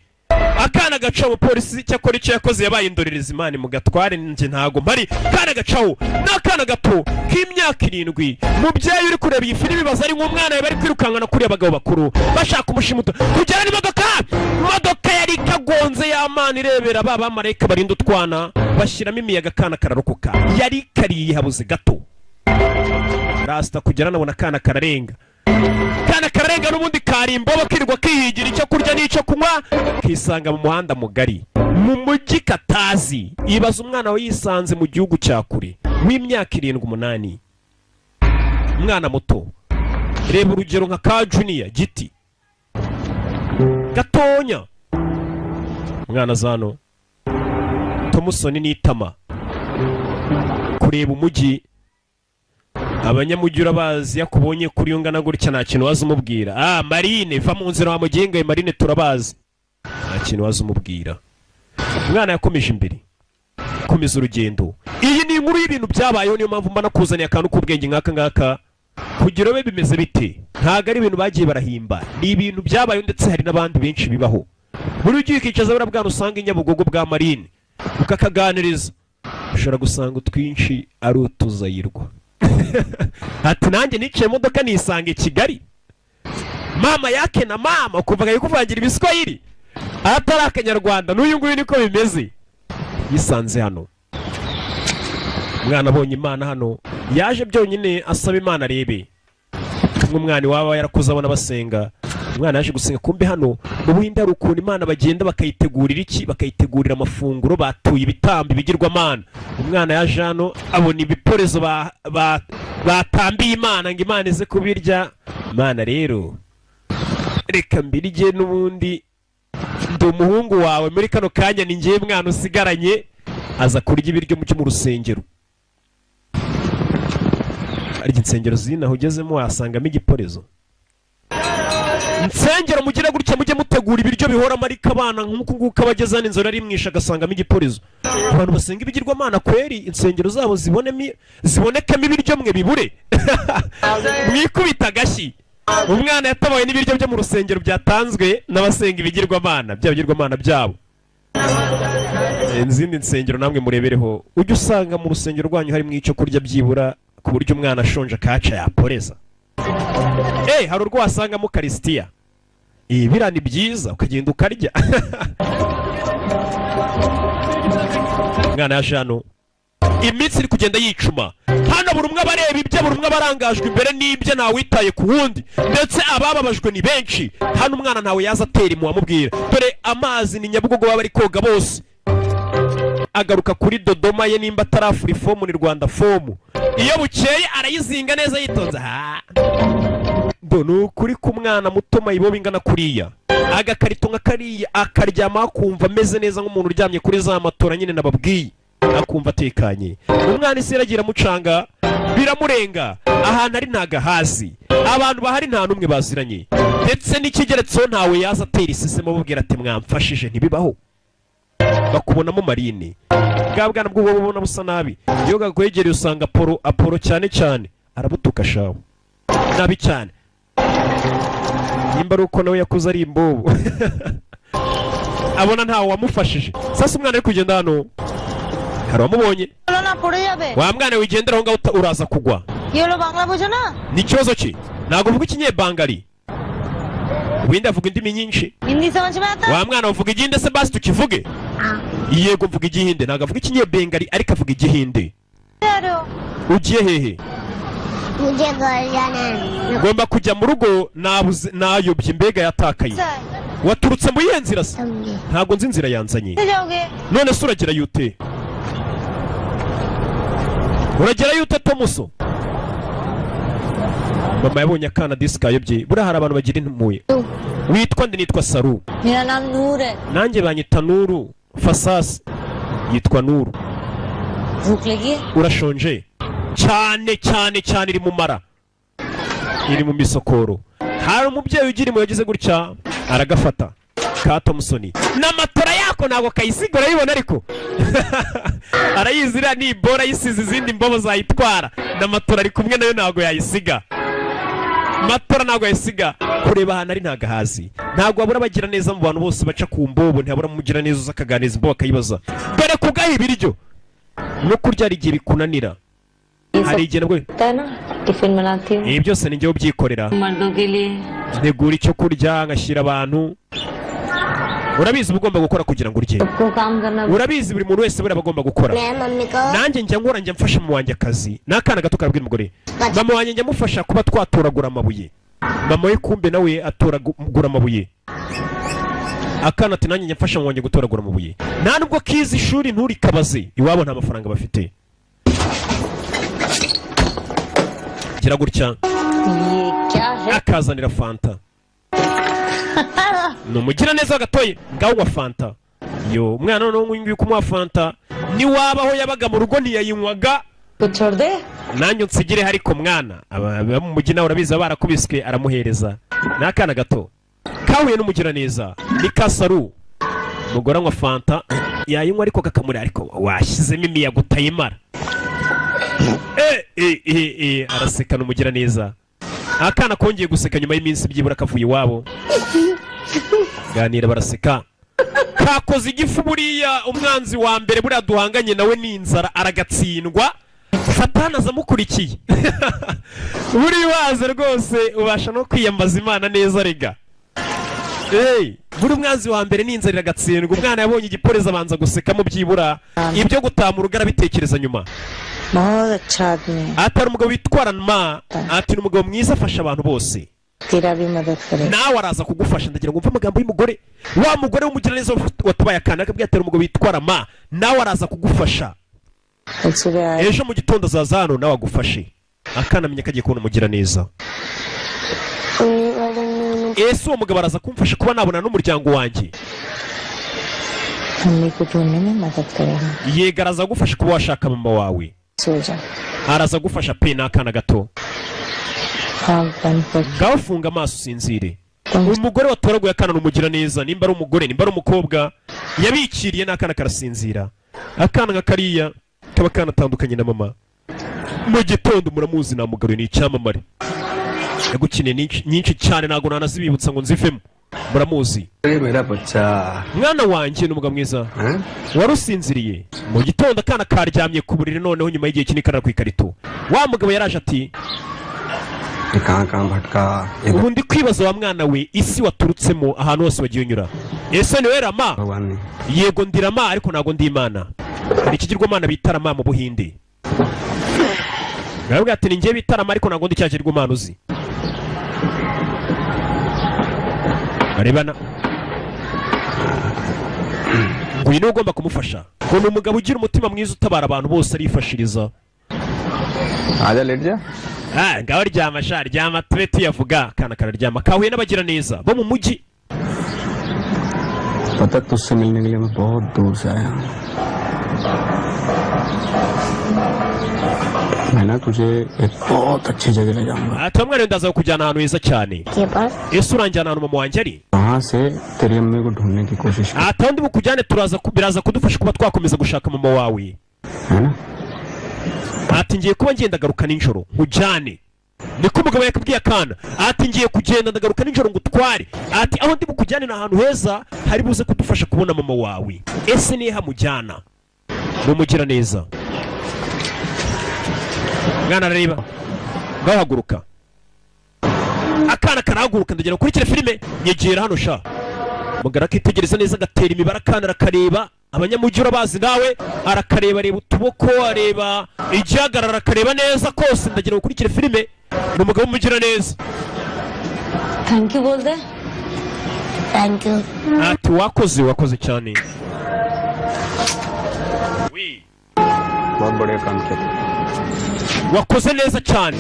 Speaker 1: Akana gaca, umupolisi cyakora icyo yakoze yabaye indorerezi. Imana mu gatware, njye ntago mpari. Akana gacaho ni akana gato k'imyaka 7. Mubyeyi uri kureba iyi filimi, baza ari nk'umwana we bari kwirukankana kuri abagabo bakuru bashaka umushimuta. Kugera n'imodoka, imodoka yari ikagonze y'amana irebera. Ba bamarayika barinda utwana bashyiramo imiyaga, akana kararokoka. Yari kariye habuze gato. Rasita kugera nabona akana kararenga, kana kararenga. N'ubundi kari imbobo, kirirwa kihigira icyo kurya n'icyo kunywa, kisanga mu muhanda mugari mu mujyi katazi. Ibaza umwana we yisanze mu gihugu cya kure w'imyaka 7, 8, umwana muto. Reba urugero nka ka Junior giti gatonya. Umwana zano Tomusoni n'itama kureba umujyi. Abanyamujyi urabazi, yakubonye kuri ungana gutya nta kintu waza umubwira. Ah, Marine, va mu nzira wamugengaye. Marine turabazi, nta kintu waza umubwira. Umwana yakomeje imbere, komeza urugendo. Iyi ni inkuru y'ibintu byabayeho, niyo mpamvu mba nakuzaniye akantu k'ubwenge nk'aka ngaka kugira ube bimeze bite. Ntabwo ari ibintu bagiye barahimba, ni ibintu byabayeho, ndetse hari n'abandi benshi bibaho. Buri ugiye ukicaza buriya bwana usanga i Nyabugogo bwa Marine ukakaganiriza, ushobora gusanga utwinshi ari utuzayirwa. Ati: "Nanjye niciye imodoka nisanga i Kigali, mama yake na mama." Ukumva ari kuvangira ibiswahili atari akanyarwanda. N'uyu nguyu niko bimeze, yisanze hano. Umwana abonye Imana hano, yaje byonyine asaba Imana arebe nk'umwana iwaba yarakuze abona basenga. Umwana yaje gusenga. Kumbe hano mu Buhinde hari ukuntu Imana bagenda bakayitegurira iki, bakayitegurira amafunguro, batuye ibitambo ibigirwamana. Umwana yaje hano abona ibiporezo batambiye Imana ngo Imana ize kubirya. Imana rero, reka mbirye, n'ubundi ndi umuhungu wawe, muri kano kanya ni njyewe mwana usigaranye. Aza kurya ibiryo byo mu rusengero. Arya insengero zinaho ugezemo wasangamo igiporezo. Insengero mugire gutya, mujye mutegura ibiryo bihoramo. Ariko abana nk'uku nguku abageze hano, inzara arimwisha agasangamo igiporezo. Abantu basenga ibigirwamana kweri, insengero zabo zibonemo, zibonekemo ibiryo, mwe bibure, mwikubita agashyi. Umwana yatabawe n'ibiryo byo mu rusengero byatanzwe n'abasenga ibigirwamana, bya bigirwamana byabo. Izindi nsengero namwe murebereho, ujye usanga mu rusengero rwanyu harimo icyo kurya byibura, ku buryo umwana ashonje akaca yaporeza. Hari urwo wasangamo karisitiya. Biriya ni byiza, ukagenda ukarya. Umwana yaje hano. Iminsi iri kugenda yicuma. Hano buri umwe aba areba ibye, buri umwe aba arangajwe imbere n'ibye, ntawitaye ku wundi. Ndetse abababajwe ni benshi. Hano umwana ntawe yaza atera impuhwe amubwira, dore amazi ni Nyabugogo, baba bari koga bose. Agaruka kuri dodoma ye, nimba atarafura ifomu ni Rwanda fomu. Iyo bukeye arayizinga neza yitonze. Ha, do ni ukuri ku mwana muto mayibobo ingana kuriya, agakarito nka kariya, akaryama akumva ameze neza nk'umuntu uryamye kuri za matora nyine nababwiye, akumva atekanye. Umwana isi iragira amucanga, biramurenga. Ahantu ari ntagahazi, abantu bahari nta n'umwe baziranye. Ndetse n'ikigeretseho, ntawe yaza atera isesemo amubwira ati: "Mwamfashije." Ntibibaho, bakubonamo marine. Bwa bwana bw'ubu bubona busa nabi, iyo gakwegereye usanga aporo aporo cyane cyane, arabutuka shawe nabi cyane. Nimba ari uko nawe yakuze ari imbobo, abona ntawe wamufashije. Sasa umwana ari kugenda hano, hari uwamubonye.
Speaker 2: বলো না, পড়ে যাবে।
Speaker 1: Wa mwana wigendera aho ngaho, uraza kugwa.
Speaker 2: কি হলো, বাংলা বোঝো না?
Speaker 1: Ni ikibazo ki? Ntabwo uvuga ikinyebangali? Wenda avuga indimi nyinshi.
Speaker 2: Hindi समझ में आता?
Speaker 1: Wa mwana, uvuga igihinde se? Basi tukivuge. Yego, mvuga igihinde. Ntabwo avuga ikinyebengali, ariko avuga igihinde.
Speaker 2: जा रहे हो?
Speaker 1: Ugiye hehe?
Speaker 3: मुझे घर जाना है।
Speaker 1: Ngomba kujya mu rugo, nabuze, nayobye, mbega yatakaye. Waturutse mu yihe nzira se?
Speaker 3: समझे।
Speaker 1: Ntabwo nzi inzira yanzanye.
Speaker 2: कैसे जाओगे?
Speaker 1: None se uragerayo ute? Uragerayo ute, Tomuso? Mama yabonye akana disi kayobye. Buriya hari abantu bagira impuhwe. Witwa nde? Nitwa Saru.
Speaker 2: मेरा नाम नूर है।
Speaker 1: Nanjye banyita Nuru Fasasi, yitwa Nuru.
Speaker 2: भूख लगी है?
Speaker 1: Urashonje cyane cyane cyane. Iri mu mara, iri mu misokoro. Hari umubyeyi ugira impuhwe, yagize gutya aragafata ka Tomusoni n'amatora yako, ntabwo kayisiga. Urayibona, ariko arayizira nibora ayisize izindi mbobo zayitwara. N'amatora ari kumwe nayo, ntabwo yayisiga. Matora ntabwo yayisiga. Kureba ahantu ari ntagahazi, ntabwo wabura bagira neza mu bantu bose baca ku mbobo. Ntihabura umugira neza uza akaganiriza imbobo, akayibaza. Dore kugaha ibiryo no kurya hari igihe bikunanira, hari igihe nabwo
Speaker 2: होता है ना, टिफिन बनाती हूँ
Speaker 1: Ibi byose ni njyewe ubyikorera.
Speaker 2: मर्दों के लिए।
Speaker 1: Ntegura icyo kurya ngashyira abantu. Urabizi, uba ugomba gukora kugira ngo urye.
Speaker 2: सबको काम करना।
Speaker 1: Urabizi, buri muntu wese buriya aba agomba gukora.
Speaker 3: मैं मम्मी को
Speaker 1: Nanjye njya nkora, njya mfasha mu wanjye akazi. Ni akana gato karabwira umugore: "Mama wanjye njya amufasha kuba twatoragura amabuye." Mama we kumbe nawe atoragura amabuye. Akana ati: "Nanjye njya mfasha mu wanjye gutoragura amabuye." Nta nubwo kizi ishuri, nturikabaze. Iwabo nta mafaranga bafite. Gira gutya
Speaker 2: ये क्या है?
Speaker 1: akazanira fanta. Ni umugiraneza gatoye. Ngaho unywa fanta. Yo umwana noneho nguyu nguyu kumuha fanta, niwaba aho yabaga mu rugo ntiyayinywaga.
Speaker 2: कुछ छोड़ दे।
Speaker 1: Nanjye unsigire. Ariko mwana, aba mu mujyi nawe urabizi, baba barakubiswe. Aramuhereza. Ni akana gato kahuye n'umugiraneza, ni Kasaru. Umugore anywa fanta, yayinywa ariko kakamurira: "Ariko washyizemo imiyaga utayimara." Eh, eh, eh, eh, araseka. Ni umugiraneza. Akana kongeye guseka nyuma y'iminsi byibura kavuye iwabo. Ganira, baraseka. Kakoze igifu. Buriya umwanzi wa mbere buriya duhanganye nawe ni inzara, aragatsindwa. Satani aza amukurikiye. Buriya waza rwose ubasha no kwiyambaza Imana neza rega. Hey, buri umwanzi wa mbere ni inzara, iragatsindwa. Umwana yabonye igipolisi, abanza gusekamo byibura, ibyo gutaha mu rugo arabitekereza nyuma.
Speaker 4: बहुत अच्छा आदमी है।
Speaker 1: Atari umugabo witwara ma, ati: "Ni umugabo mwiza, afasha abantu bose."
Speaker 4: तेरा भी मदद करेगा।
Speaker 1: Nawe araza kugufasha. Ndagira ngo umve amagambo y'umugore, wa mugore w'umugiraneza watabaye akana, akabwira ati: "Umugabo witwara ma, nawe araza kugufasha."
Speaker 4: कल सुबह आए।
Speaker 1: Ejo mu gitondo azaza hano nawe agufashe. Akana amenya ko agiye kubona umugiraneza.
Speaker 3: उन्हीं वाले में
Speaker 1: Ese uwo mugabo araza kumfasha kuba nabona n'umuryango wanjye?
Speaker 4: Mummy को ढूंढने में मदद करेगा।
Speaker 1: Yego, araza kugufasha kuba washaka mama wawe.
Speaker 4: सो जा।
Speaker 1: Araza gufasha pe. Ni akana gato.
Speaker 4: आँख बंद कर।
Speaker 1: Ngaho funga amaso usinzire. Umugore watoraguye akana ni umugiraneza, nimba ari umugore, nimba ari umukobwa yabikiriye n'akana, karasinzira. Akana nka kariya kaba kanatandukanye na mama. Mu gitondo, muramuzi, namugaruye, ni icyamamare, yagukiniye nyinshi nyinshi cyane, ntabwo nanazibibutsa ngo nzivemo, muramuzi.
Speaker 5: मेरा बच्चा।
Speaker 1: Mwana wanjye, ni umugabo mwiza. Wari usinziriye. Mu gitondo akana karyamye ku buriri, noneho nyuma y'igihe kinini karara ku ikarito. Wa mugabo yaraje ati:
Speaker 5: कहाँ कहाँ भटका।
Speaker 1: "Ubu ndi kwibaza, wa mwana we, isi waturutsemo, ahantu hose wagiye unyura. Ese niwe Rama?"
Speaker 5: भगवान ने
Speaker 1: Yego, ndi Rama, ariko ntabwo ndi Imana. Hari ikigirwamana bita Rama mu Buhinde. Baravuga ati ni njye bita Rama, ariko ntabwo ndi cya kigirwamana uzi. Barebana ngo uyu niwe ugomba kumufasha, ngo ni umugabo ugira umutima mwiza, utabara abantu bose, arifashiriza.
Speaker 5: आजा late जा।
Speaker 1: Ah, ngaho ryama sha, ryama tube tuyavuga. Akana kararyama, kahuye n'abagira neza bo mu mujyi.
Speaker 5: पता तुझसे मिलने के लिए मैं बहुत दूर से आया हूँ। मैं ना तुझे एक बहुत अच्छी जगह ले जाऊंगा।
Speaker 1: Ati mwana, ndaza kukujyana ahantu heza cyane.
Speaker 3: के पास।
Speaker 1: Ese uranjyana ahantu mama wanjye ari?
Speaker 5: वहां से तेरी अम्मी को ढूंढने की कोशिश कर।
Speaker 1: Ati aho ndi bukujyane turaza biraza kudufasha kuba twakomeza gushaka mama wawe.
Speaker 5: है ना?
Speaker 1: Ati ngiye kuba ngenda garuka nijoro nkujyane. Niko umugabo yakabwiye akana. Ati ngiye kugenda ndagaruka nijoro ngo utware. Ati aho ndi bukujyane ni ahantu heza hari buze kudufasha kubona mama wawe. Ese nihe hamujyana? Ni umugira neza. Mwana arareba, ngaho haguruka. Akana karahaguruka. Ndagira ukurikire filime. Nyegera hano sha. Mugara akitegereza neza, agatera imibare. Akana arakareba, abanyamujyi urabazi nawe. Arakareba, areba utuboko, areba igihagarara, akareba neza kose. Ndagira ukurikire filime. Ni umugabo w'umugira neza.
Speaker 2: Thank you बोल दे।
Speaker 3: Thank you.
Speaker 1: Ati wakoze, wakoze cyane.
Speaker 5: बहुत बढ़िया काम किया।
Speaker 1: Wakoze neza cyane.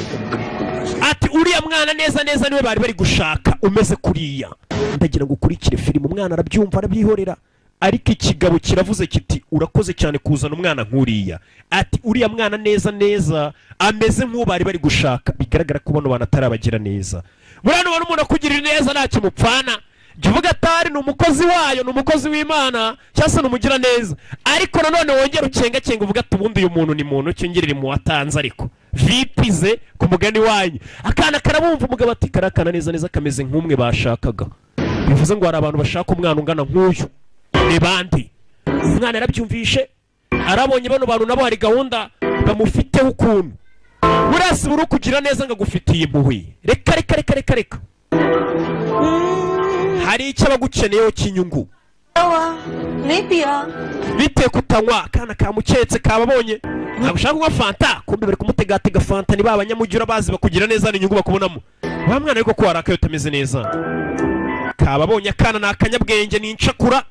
Speaker 1: Ati uriya mwana neza neza niwe bari bari gushaka, umeze kuriya. Ndagira ngo ukurikire filime. Umwana arabyumva, arabyihorera, ariko ikigabo kiravuze kiti urakoze cyane kuzana umwana nk'uriya. Ati uriya mwana neza neza ameze nk'uwo bari bari gushaka. Bigaragara ko bano bantu atarabagira neza. Buriya nubona umuntu akugirira neza ntacyo mupfana, jya uvuga atari ni umukozi wayo, ni umukozi w'Imana, cyangwa se ni umugira neza. Ariko nanone wongera ucengacenga, uvuga ati ubundi uyu muntu ni muntu cyongerera mu watanze, ariko vipize ku mugani wanyu. Akana karabumva. Umugabo ati karakana neza neza kameze nk'umwe bashakaga. Bivuze ngo hari abantu bashaka umwana ungana nk'uyu, ni bandi? Umwana yarabyumvishe, arabonye bano bantu nabo hari gahunda bamufiteho ukuntu. Buriya si buri ukugira neza ngo agufitiye impuhwe. Reka reka reka reka reka, hari icyo abagukeneyeho cy'inyungu.
Speaker 2: नहीं पिया।
Speaker 1: Bite kutanywa? Akana kamuketse, kababonye ntabwo ushaka kunywa fanta. Kumbe bari kumutegatega fanta. Ni ba banyamujyi urabazi, bakugira neza, ni inyungu bakubonamo. Wa mwana, ariko ko warakaye utameze neza? Kababonye akana ni akanyabwenge, ni incakura.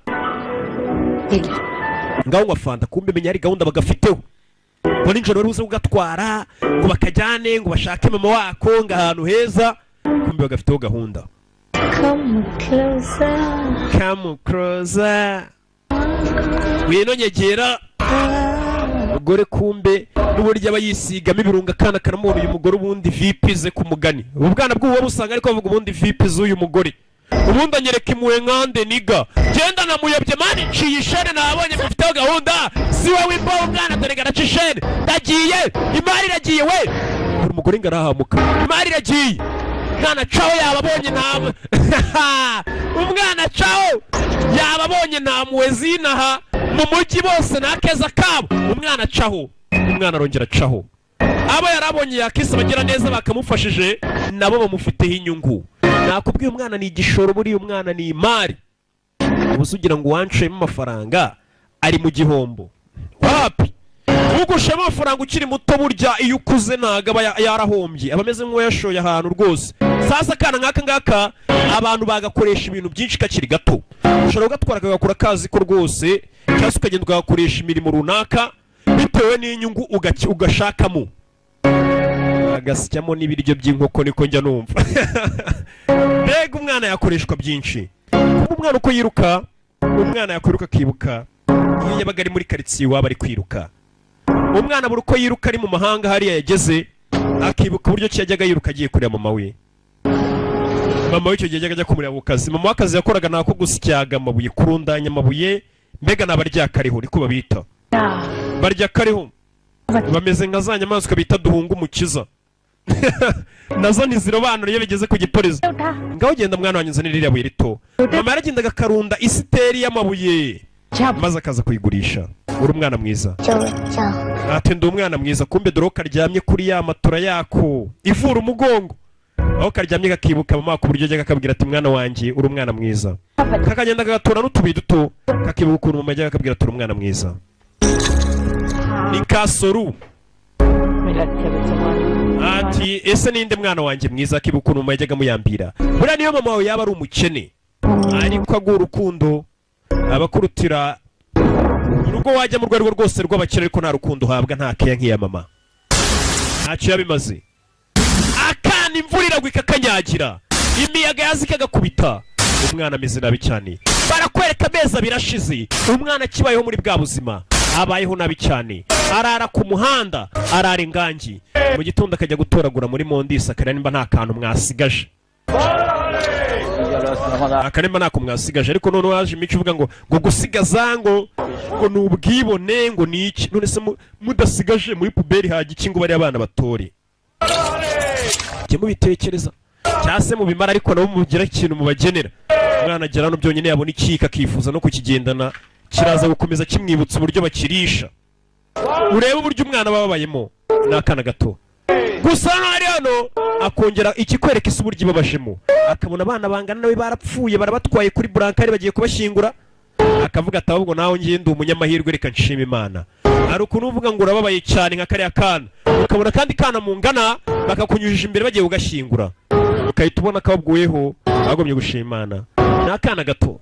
Speaker 1: Ngaho nywa fanta. Kumbe menya hari gahunda bagafiteho, ngo nijoro bari buze kugatwara, ngo bakajyane, ngo bashake mama wako, ngo ahantu heza. Kumbe bagafiteho gahunda.
Speaker 4: Come closer.
Speaker 1: Come closer, ngwino nyegera mugore. Kumbe n'uburyo aba yisigamo ibirungo, akana karamubona. Uyu mugore ubundi vipi ze ku mugani? Ubu bwana bw'ubu busanga ariko bavuga ubundi vipi z'uyu mugore? Ubundi anyereka impuhwe nkande niga genda namuyobye mani, nciye ishene, nabonye mufiteho gahunda. Si wowe imbaho umwana, dore garaca ishene, ndagiye, imari iragiye we. Buri mugore ngo arahamuka, imari iragiye. Umwana caho yababonye, nta umwana caho yababonye, nta mpuhwe zinaha mu mujyi bose ni akeza kabo. Umwana acaho, umwana arongera acaho. Abo yarabonye yakise abagira neza bakamufashije, nabo bamufiteho inyungu. Nakubwiye, umwana ni igishoro, buriya umwana ni imari. Ubu ugira ngo uwanshuyemo amafaranga ari mu gihombo? Wapi, ugushemo amafaranga ukiri muto, burya iyo ukuze ntabwo aba yarahombye, aba ameze nk'uwayashoye ahantu rwose. Sasa akana nk'aka ngaka abantu bagakoresha ibintu byinshi kakiri gato. Ushobora kugatwara kagakura kazi ko rwose, cyangwa se ukagenda ugakoresha imirimo runaka bitewe n'inyungu ugashakamo, agasyamo n'ibiryo by'inkoko. Niko njya numva. Mbega umwana yakoreshwa byinshi. Kuba umwana uko yiruka, umwana yakwiruka akibuka iyo yabaga ari muri karitsiye iwabo ari kwiruka. Umwana buri uko yiruka ari mu mahanga hariya yageze, akibuka uburyo ki yajyaga yiruka agiye kureba mama we. Mama we icyo gihe yajyaga ajya kumureba ku kazi. Mama w'akazi yakoraga ni ako gusyaga amabuye, kurundanya amabuye, mbega ni abaryakariho, niko babita, barya kariho. Bameze nka za nyamaswa bita duhunga umukiza, nazo ntizirobanura iyo bigeze ku gipolisi. Ngaho genda mwana wanjye, nzanira ririya buye rito. Mama yaragendaga akarunda isiteri y'amabuye maze akaza kuyigurisha. Uri umwana mwiza. Ati ndi umwana mwiza. Kumbe dore karyamye kuri ya matora yako ivura umugongo, aho karyamye kakibuka mama ku buryo ajyaga akabwira ati mwana wanjye, uri umwana mwiza. Kakagenda kagatora n'utubuye duto, kakibuka ukuntu mama ajyaga akabwira ati uri umwana mwiza. Ni Kasoru.
Speaker 2: मेरा अच्छा बच्चा मान।
Speaker 1: Ati ese ninde mwana wanjye mwiza? Akiba ukuntu mama yajyaga muyambira. Buriya niyo mama wawe yaba ari umukene, ariko aguha urukundo, abakurutira urugo wajya mu rwego rwose rw'abakire, ariko nta rukundo uhabwa, nta keya nk'iya mama, ntacyo yabimaze. Akana imvura iragwa ikakanyagira, imiyaga yaza ikagakubita, umwana ameze nabi cyane. Barakwereka amezi 2 ashize, umwana akibayeho muri bwa buzima, abayeho nabi cyane, arara ku muhanda, arara ingangi, mu gitondo akajya gutoragura muri mondisi, akareba nimba nta kantu mwasigaje, akaremba ntako mwasigaje. Ariko noneho haje imico ivuga ngo gusigaza ngo ni ubwibone, ngo ni iki. None se mudasigaje muri poubelle hajya iki ngo bariya abana batore? Jye mubitekereza cyangwa se mubimara, ariko nabo mugira ikintu mubagenera. Umwana agera hano byonyine yabona ikika akifuza no kukigendana, kiraza gukomeza kimwibutsa uburyo bakirisha. Urebe uburyo umwana bababayemo, ni akana gato gusa. Hano ari hano akongera ikikwereka isi uburyo ibabajemo, akabona abana bangana nawe barapfuye, barabatwaye kuri brancard, bagiye kubashyingura, akavuga ati ahubwo nawe ngiye ndi umunyamahirwe, reka nshima Imana. Hari ukuntu uvuga ngo urababaye cyane nka kariya kana, ukabona kandi kana mungana bakakunyujije imbere bagiye kugashyingura, ukahita ubona kababwiyeho bagomye gushima Imana. Ni akana gato.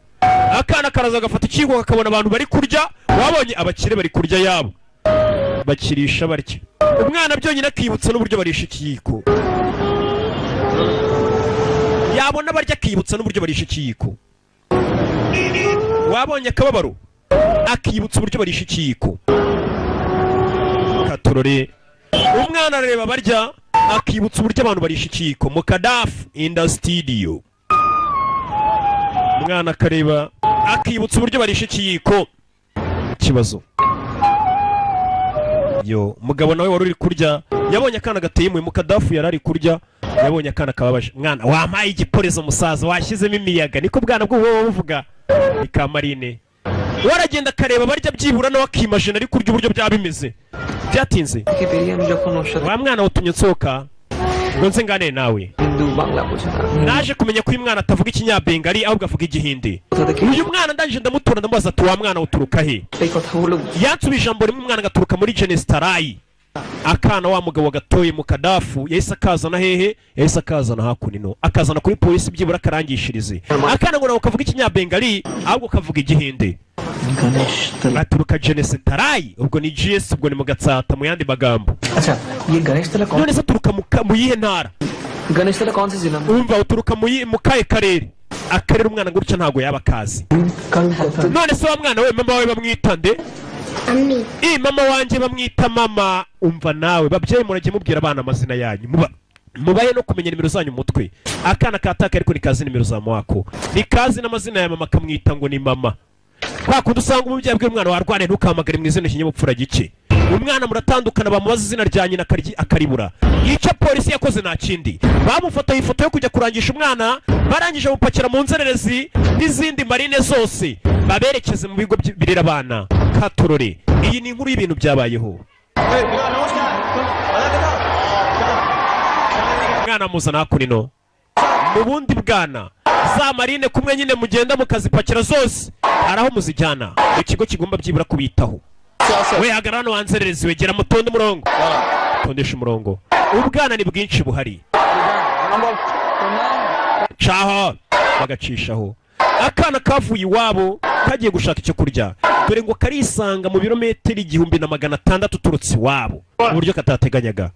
Speaker 1: Akana karaza gafata ikiyiko, kakabona abantu bari kurya, wabonye abakire bari kurya yabo bakirisha barya. Umwana byonyine akibutsa n'uburyo barisha ikiyiko, yabona barya akibutsa n'uburyo barisha ikiyiko. Wabonye akababaro, akibutsa uburyo barisha ikiyiko. Katorore, umwana arareba barya, akibutsa uburyo abantu barisha ikiyiko. Mu kadafu in the studio, umwana akareba akibutsa uburyo barisha ikiyiko. Ikibazo yo mugabo nawe wari uri kurya yabonye akana gateye impuhwe. Mu kadafu yari ari kurya, yabonye akana kababaje. Mwana, wampaye igiporezo musaza, washyizemo imiyaga. Niko bwana bw'ubu buvuga ni ka marine. Waragenda akareba barya, byibura nawe akimajina ari kurya uburyo byaba bimeze. Byatinze.
Speaker 6: থেকে বেরিয়ে আমি যখন ওর সাথে
Speaker 1: Wa mwana utumye nsohoka ngo nze nganire nawe.
Speaker 6: Hindu Bangla বোঝে না।
Speaker 1: Naje kumenya ko uyu mwana atavuga ikinyabengali, ahubwo avuga igihindi.
Speaker 6: কোথা থেকে
Speaker 1: Uyu mwana ndangije ndamutora, ndamubaza ati wa mwana uturuka he?
Speaker 6: এই কথাগুলো
Speaker 1: Yansubije ijambo rimwe, umwana agaturuka muri Jenesitarayi. Akana wa mugabo gatoye mu kadafu yahise akazana hehe? Yahise akazana hakuno, akazana kuri polisi, byibura akarangishirize akana ngo ntabwo kavuga ikinyabengali, ahubwo kavuga igihinde.
Speaker 6: Ganesh
Speaker 1: Aturuka Jenesitarayi, ubwo ni GS, ubwo ni mu Gatsata mu yandi magambo.
Speaker 6: আচ্ছা ये गणेश तला कौन
Speaker 1: None se aturuka mu yihe ntara?
Speaker 6: Ganesh तला कौन से जिला में?
Speaker 1: Umva, uturuka mu kahe karere? Akarere umwana gutya ntabwo yaba akazi.
Speaker 6: कल কথা
Speaker 1: None se wa mwana we, mama wawe bamwita nde?
Speaker 3: Ami.
Speaker 1: I mama wanjye bamwita mama. Umva nawe, babyeyi, murajye mubwira abana amazina yanyu, muba mubahe no kumenya nimero zanyu mu mutwe. Akana kataka ariko nikazi nimero za mwako, nikazi n'amazina ya mama, akamwita ngo ni mama. Kwa kundi usanga umubyeyi abwira umwana warwane ntukamagare mu izina, ikinyabupfura gike. Umwana muratandukana, bamubaza izina rya nyina akaribura. Icyo polisi yakoze nta kindi, bamufataye ifoto yo kujya kurangisha umwana, barangije bamupakira mu nzererezi n'izindi marine zose, baberekeze mu bigo birera abana. Katorore, iyi ni inkuru y'ibintu byabayeho. Umwana amuzana hakuno mu bundi bwana, za marine kumwe nyine mugenda mukazipakira zose, hari aho muzijyana mu kigo kigomba byibura kubitaho. We hagarara hano wanzererezi, wegera mutonde umurongo, tondesha umurongo. Ubwana ni bwinshi buhari, caho bagacishaho. Akana kavuye iwabo kagiye gushaka icyo kurya, dore ngo karisanga mu birometero 1600 uturutse iwabo mu buryo katateganyaga.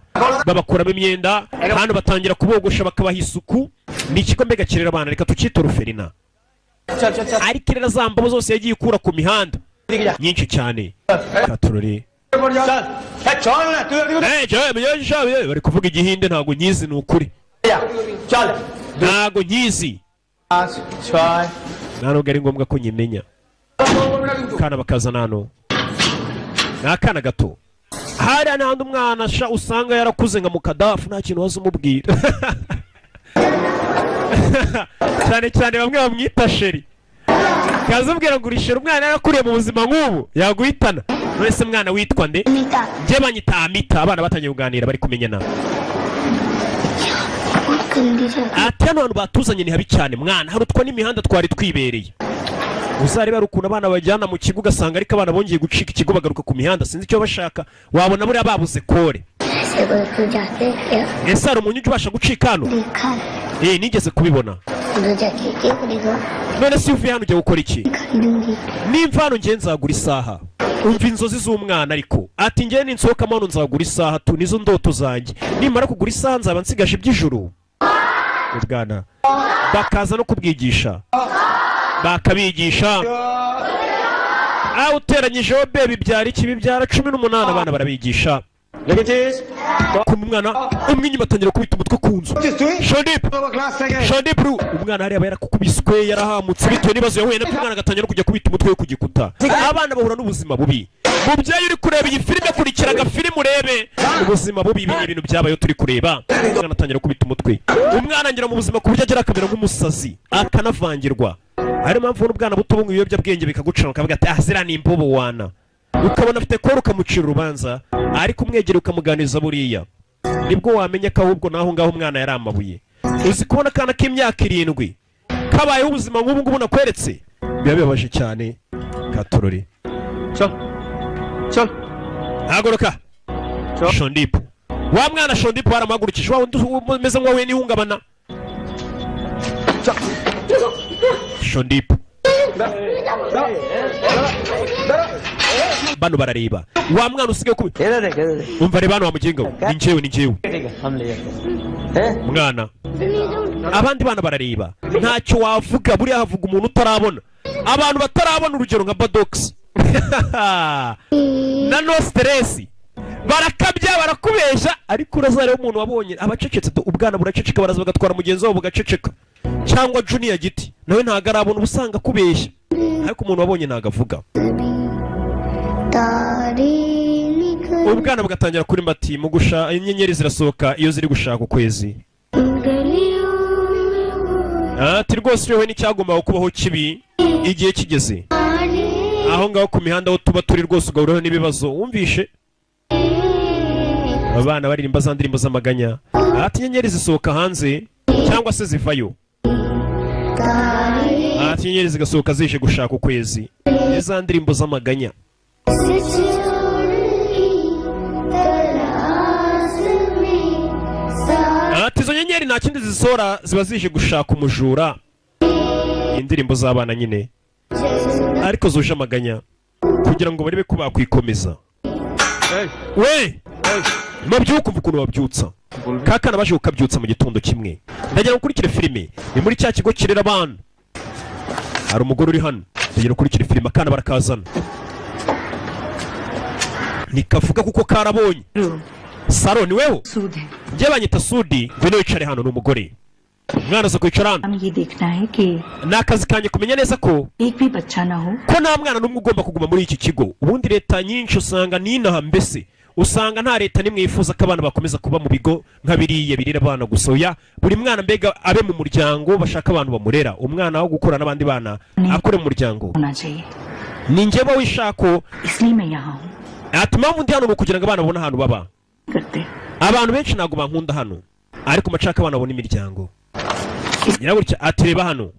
Speaker 1: Babakuramo imyenda hano, batangira kubogosha, bakabaha isuku. Ni ikigo mbega kirera abana, reka tucyite orphelinat, ariko irera za mbobo zose yagiye ikura ku mihanda nyinshi cyane. Katurore. Bari kuvuga igihinde, ntabwo nyizi, ni ukuri ntabwo nyizi, nta nubwo ari ngombwa ko nyimenya. Akana bakazana hano ni akana gato. Hariya n'ahandi umwana sha usanga yarakuze nka mukadafu, nta kintu waza umubwira, cyane cyane bamwe bamwita chéri, kaza ubwira ngo uri chéri, umwana yarakuriye mu buzima nk'ubu yaguhitana. None se mwana witwa nde?
Speaker 3: Amita.
Speaker 1: Njye banyita Amita. Abana batangiye kuganira, bari kumenyana.
Speaker 3: बहुत गंदी जगह।
Speaker 1: Ati hano hantu batuzanye ni habi cyane mwana, harutwa n'imihanda twari twibereye. Uzareba hari ukuntu abana bajyana mu kigo, ugasanga ariko abana bongeye gucika ikigo, bagaruka ku mihanda. Sinzi icyo bashaka, wabona buriya babuze kore.
Speaker 3: ऐसे कोई तू जाते क्या?
Speaker 1: Ese hari umuntu ujya ubasha gucika hano?
Speaker 3: देखा है।
Speaker 1: Eh, nigeze kubibona.
Speaker 3: उधर जाके क्या करेगा?
Speaker 1: None se iyo uvuye hano ujya gukora iki?
Speaker 3: खरीदूंगी।
Speaker 1: Nimva hano ngiye nzagura isaha. Umva inzozi z'umwana ariko, ati ngewe ninsohokamo hano nzagura isaha tu, nizo ndoto zanjye. Nimara kugura isaha nzaba nsigaje iby'ijuru. Ubwana bakaza no kubwigisha, bakabigisha aho uteranyijeho be bibyara iki? Bibyara 18. Abana barabigisha ku mwana umwe inyuma atangira kubita umutwe ku nzu. Shandip, Shandip, umwana hariya aba yarakukubiswe, yarahamutse bitewe n'ibibazo yahuye nabyo. Umwana agatangira no kujya kubita umutwe we ku gikuta. Abana bahura n'ubuzima bubi. Mubyeyi uri kureba iyi filime, kurikira agafilime urebe ubuzima bubi. Ibi ni ibintu byabayeho turi kureba. Umwana atangira kubita umutwe, umwana agera mu buzima ku buryo agera akamera nk'umusazi, akanavangirwa. Ariyo mpamvu ubona ubwana buto bunywa ibiyobyabwenge bikagucana, ukavuga ati: "Ah, ziriya ni imbobo wana." Ukabona afite koro, ukamucira urubanza, ariko umwegera ukamuganiriza, buriya nibwo wamenya ko ahubwo naho ngaho umwana yari amabuye. Uzi kubona akana k'imyaka 7 kabayeho ubuzima nk'ubu ngubu nakweretse? Biba bibabaje cyane. Katorori.
Speaker 5: चल चल।
Speaker 1: Haguruka Shondipu. Wa mwana Shondipu baramuhagurukije, wa wundi umeze nk'uwahuye n'ihungabana. Shondipu, bano barareba wa mwana usigaye kubi.
Speaker 6: इधर देख, इधर देख।
Speaker 1: Umva, reba hano wa muginga we, ni njyewe, ni njyewe.
Speaker 6: ठीक है, हम ले जाते हैं।
Speaker 1: Mwana, abandi bana barareba, ntacyo wavuga. Buriya havuga umuntu utarabona. Abantu batarabona, urugero nka Badogisi na No Stress, barakabya, barakubesha, ariko urazareba umuntu wabonye abacecetse. Ubwana buraceceka, baraza bagatwara mugenzi wabo bugaceceka, cyangwa Junior Giti nawe ntabwo arabona, uba usanga akubeshya, ariko umuntu wabonye ntabwo avuga.
Speaker 3: तारे निकल
Speaker 1: Ubwana bugatangira kuri mbati mu gusha inyenyeri zirasohoka iyo ziri gushaka ukwezi.
Speaker 3: गलियों में
Speaker 1: Ati rwose wowe n'icyagombaga kubaho kibi igihe kigeze, aho ngaho ku mihanda aho tuba turi rwose ugahuraho n'ibibazo. Wumvishe abana baririmba za ndirimbo z'amaganya, ati inyenyeri zisohoka hanze cyangwa se zivayo, ati inyenyeri zigasohoka zije gushaka ukwezi. Ni za ndirimbo z'amaganya.
Speaker 3: से छोड़ की तलाश में सा
Speaker 1: Ati izo nyenyeri nta kindi zisohora, ziba zije gushaka umujura. Ni indirimbo z'abana nyine ariko zuje amaganya kugira ngo barebe ko bakwikomeza. We mabyuka, umva ukuntu babyutsa kakana, baje kukabyutsa mu gitondo kimwe. Ndagira ngo ukurikire filime, ni muri cya kigo kirera abana. Hari umugore uri hano. Ndagira ukurikire filime. Akana barakazana, ntikavuga kuko karabonye. Saro, ni weho?
Speaker 4: सूद है।
Speaker 1: Njye banyita Sudi, ngwino wicare hano. Ni umugore, umwana aza kwicara hano.
Speaker 4: हम ये देखना है कि
Speaker 1: Ni akazi kanjye kumenya neza ko
Speaker 4: एक भी बच्चा ना हो।
Speaker 1: ko nta mwana n'umwe ugomba kuguma muri iki kigo. Ubundi leta nyinshi usanga n'inaha, mbese usanga nta leta n'imwe yifuza ko abana bakomeza kuba mu bigo nka biriya birira abana gusa. Oya, buri mwana mbega abe mu muryango, bashaka abantu bamurera. Umwana wo gukura n'abandi bana akure mu muryango.
Speaker 4: होना चाहिए।
Speaker 1: Ni njyewe wishako.
Speaker 4: इसलिए मैं यहाँ हूँ।
Speaker 1: Ati impamvu ndi hano ni ukugira ngo abana babone ahantu baba.
Speaker 4: करते
Speaker 1: Abantu benshi ntabwo bankunda hano, ariko mashaka abana babona imiryango. Nyirabutya ati reba hano,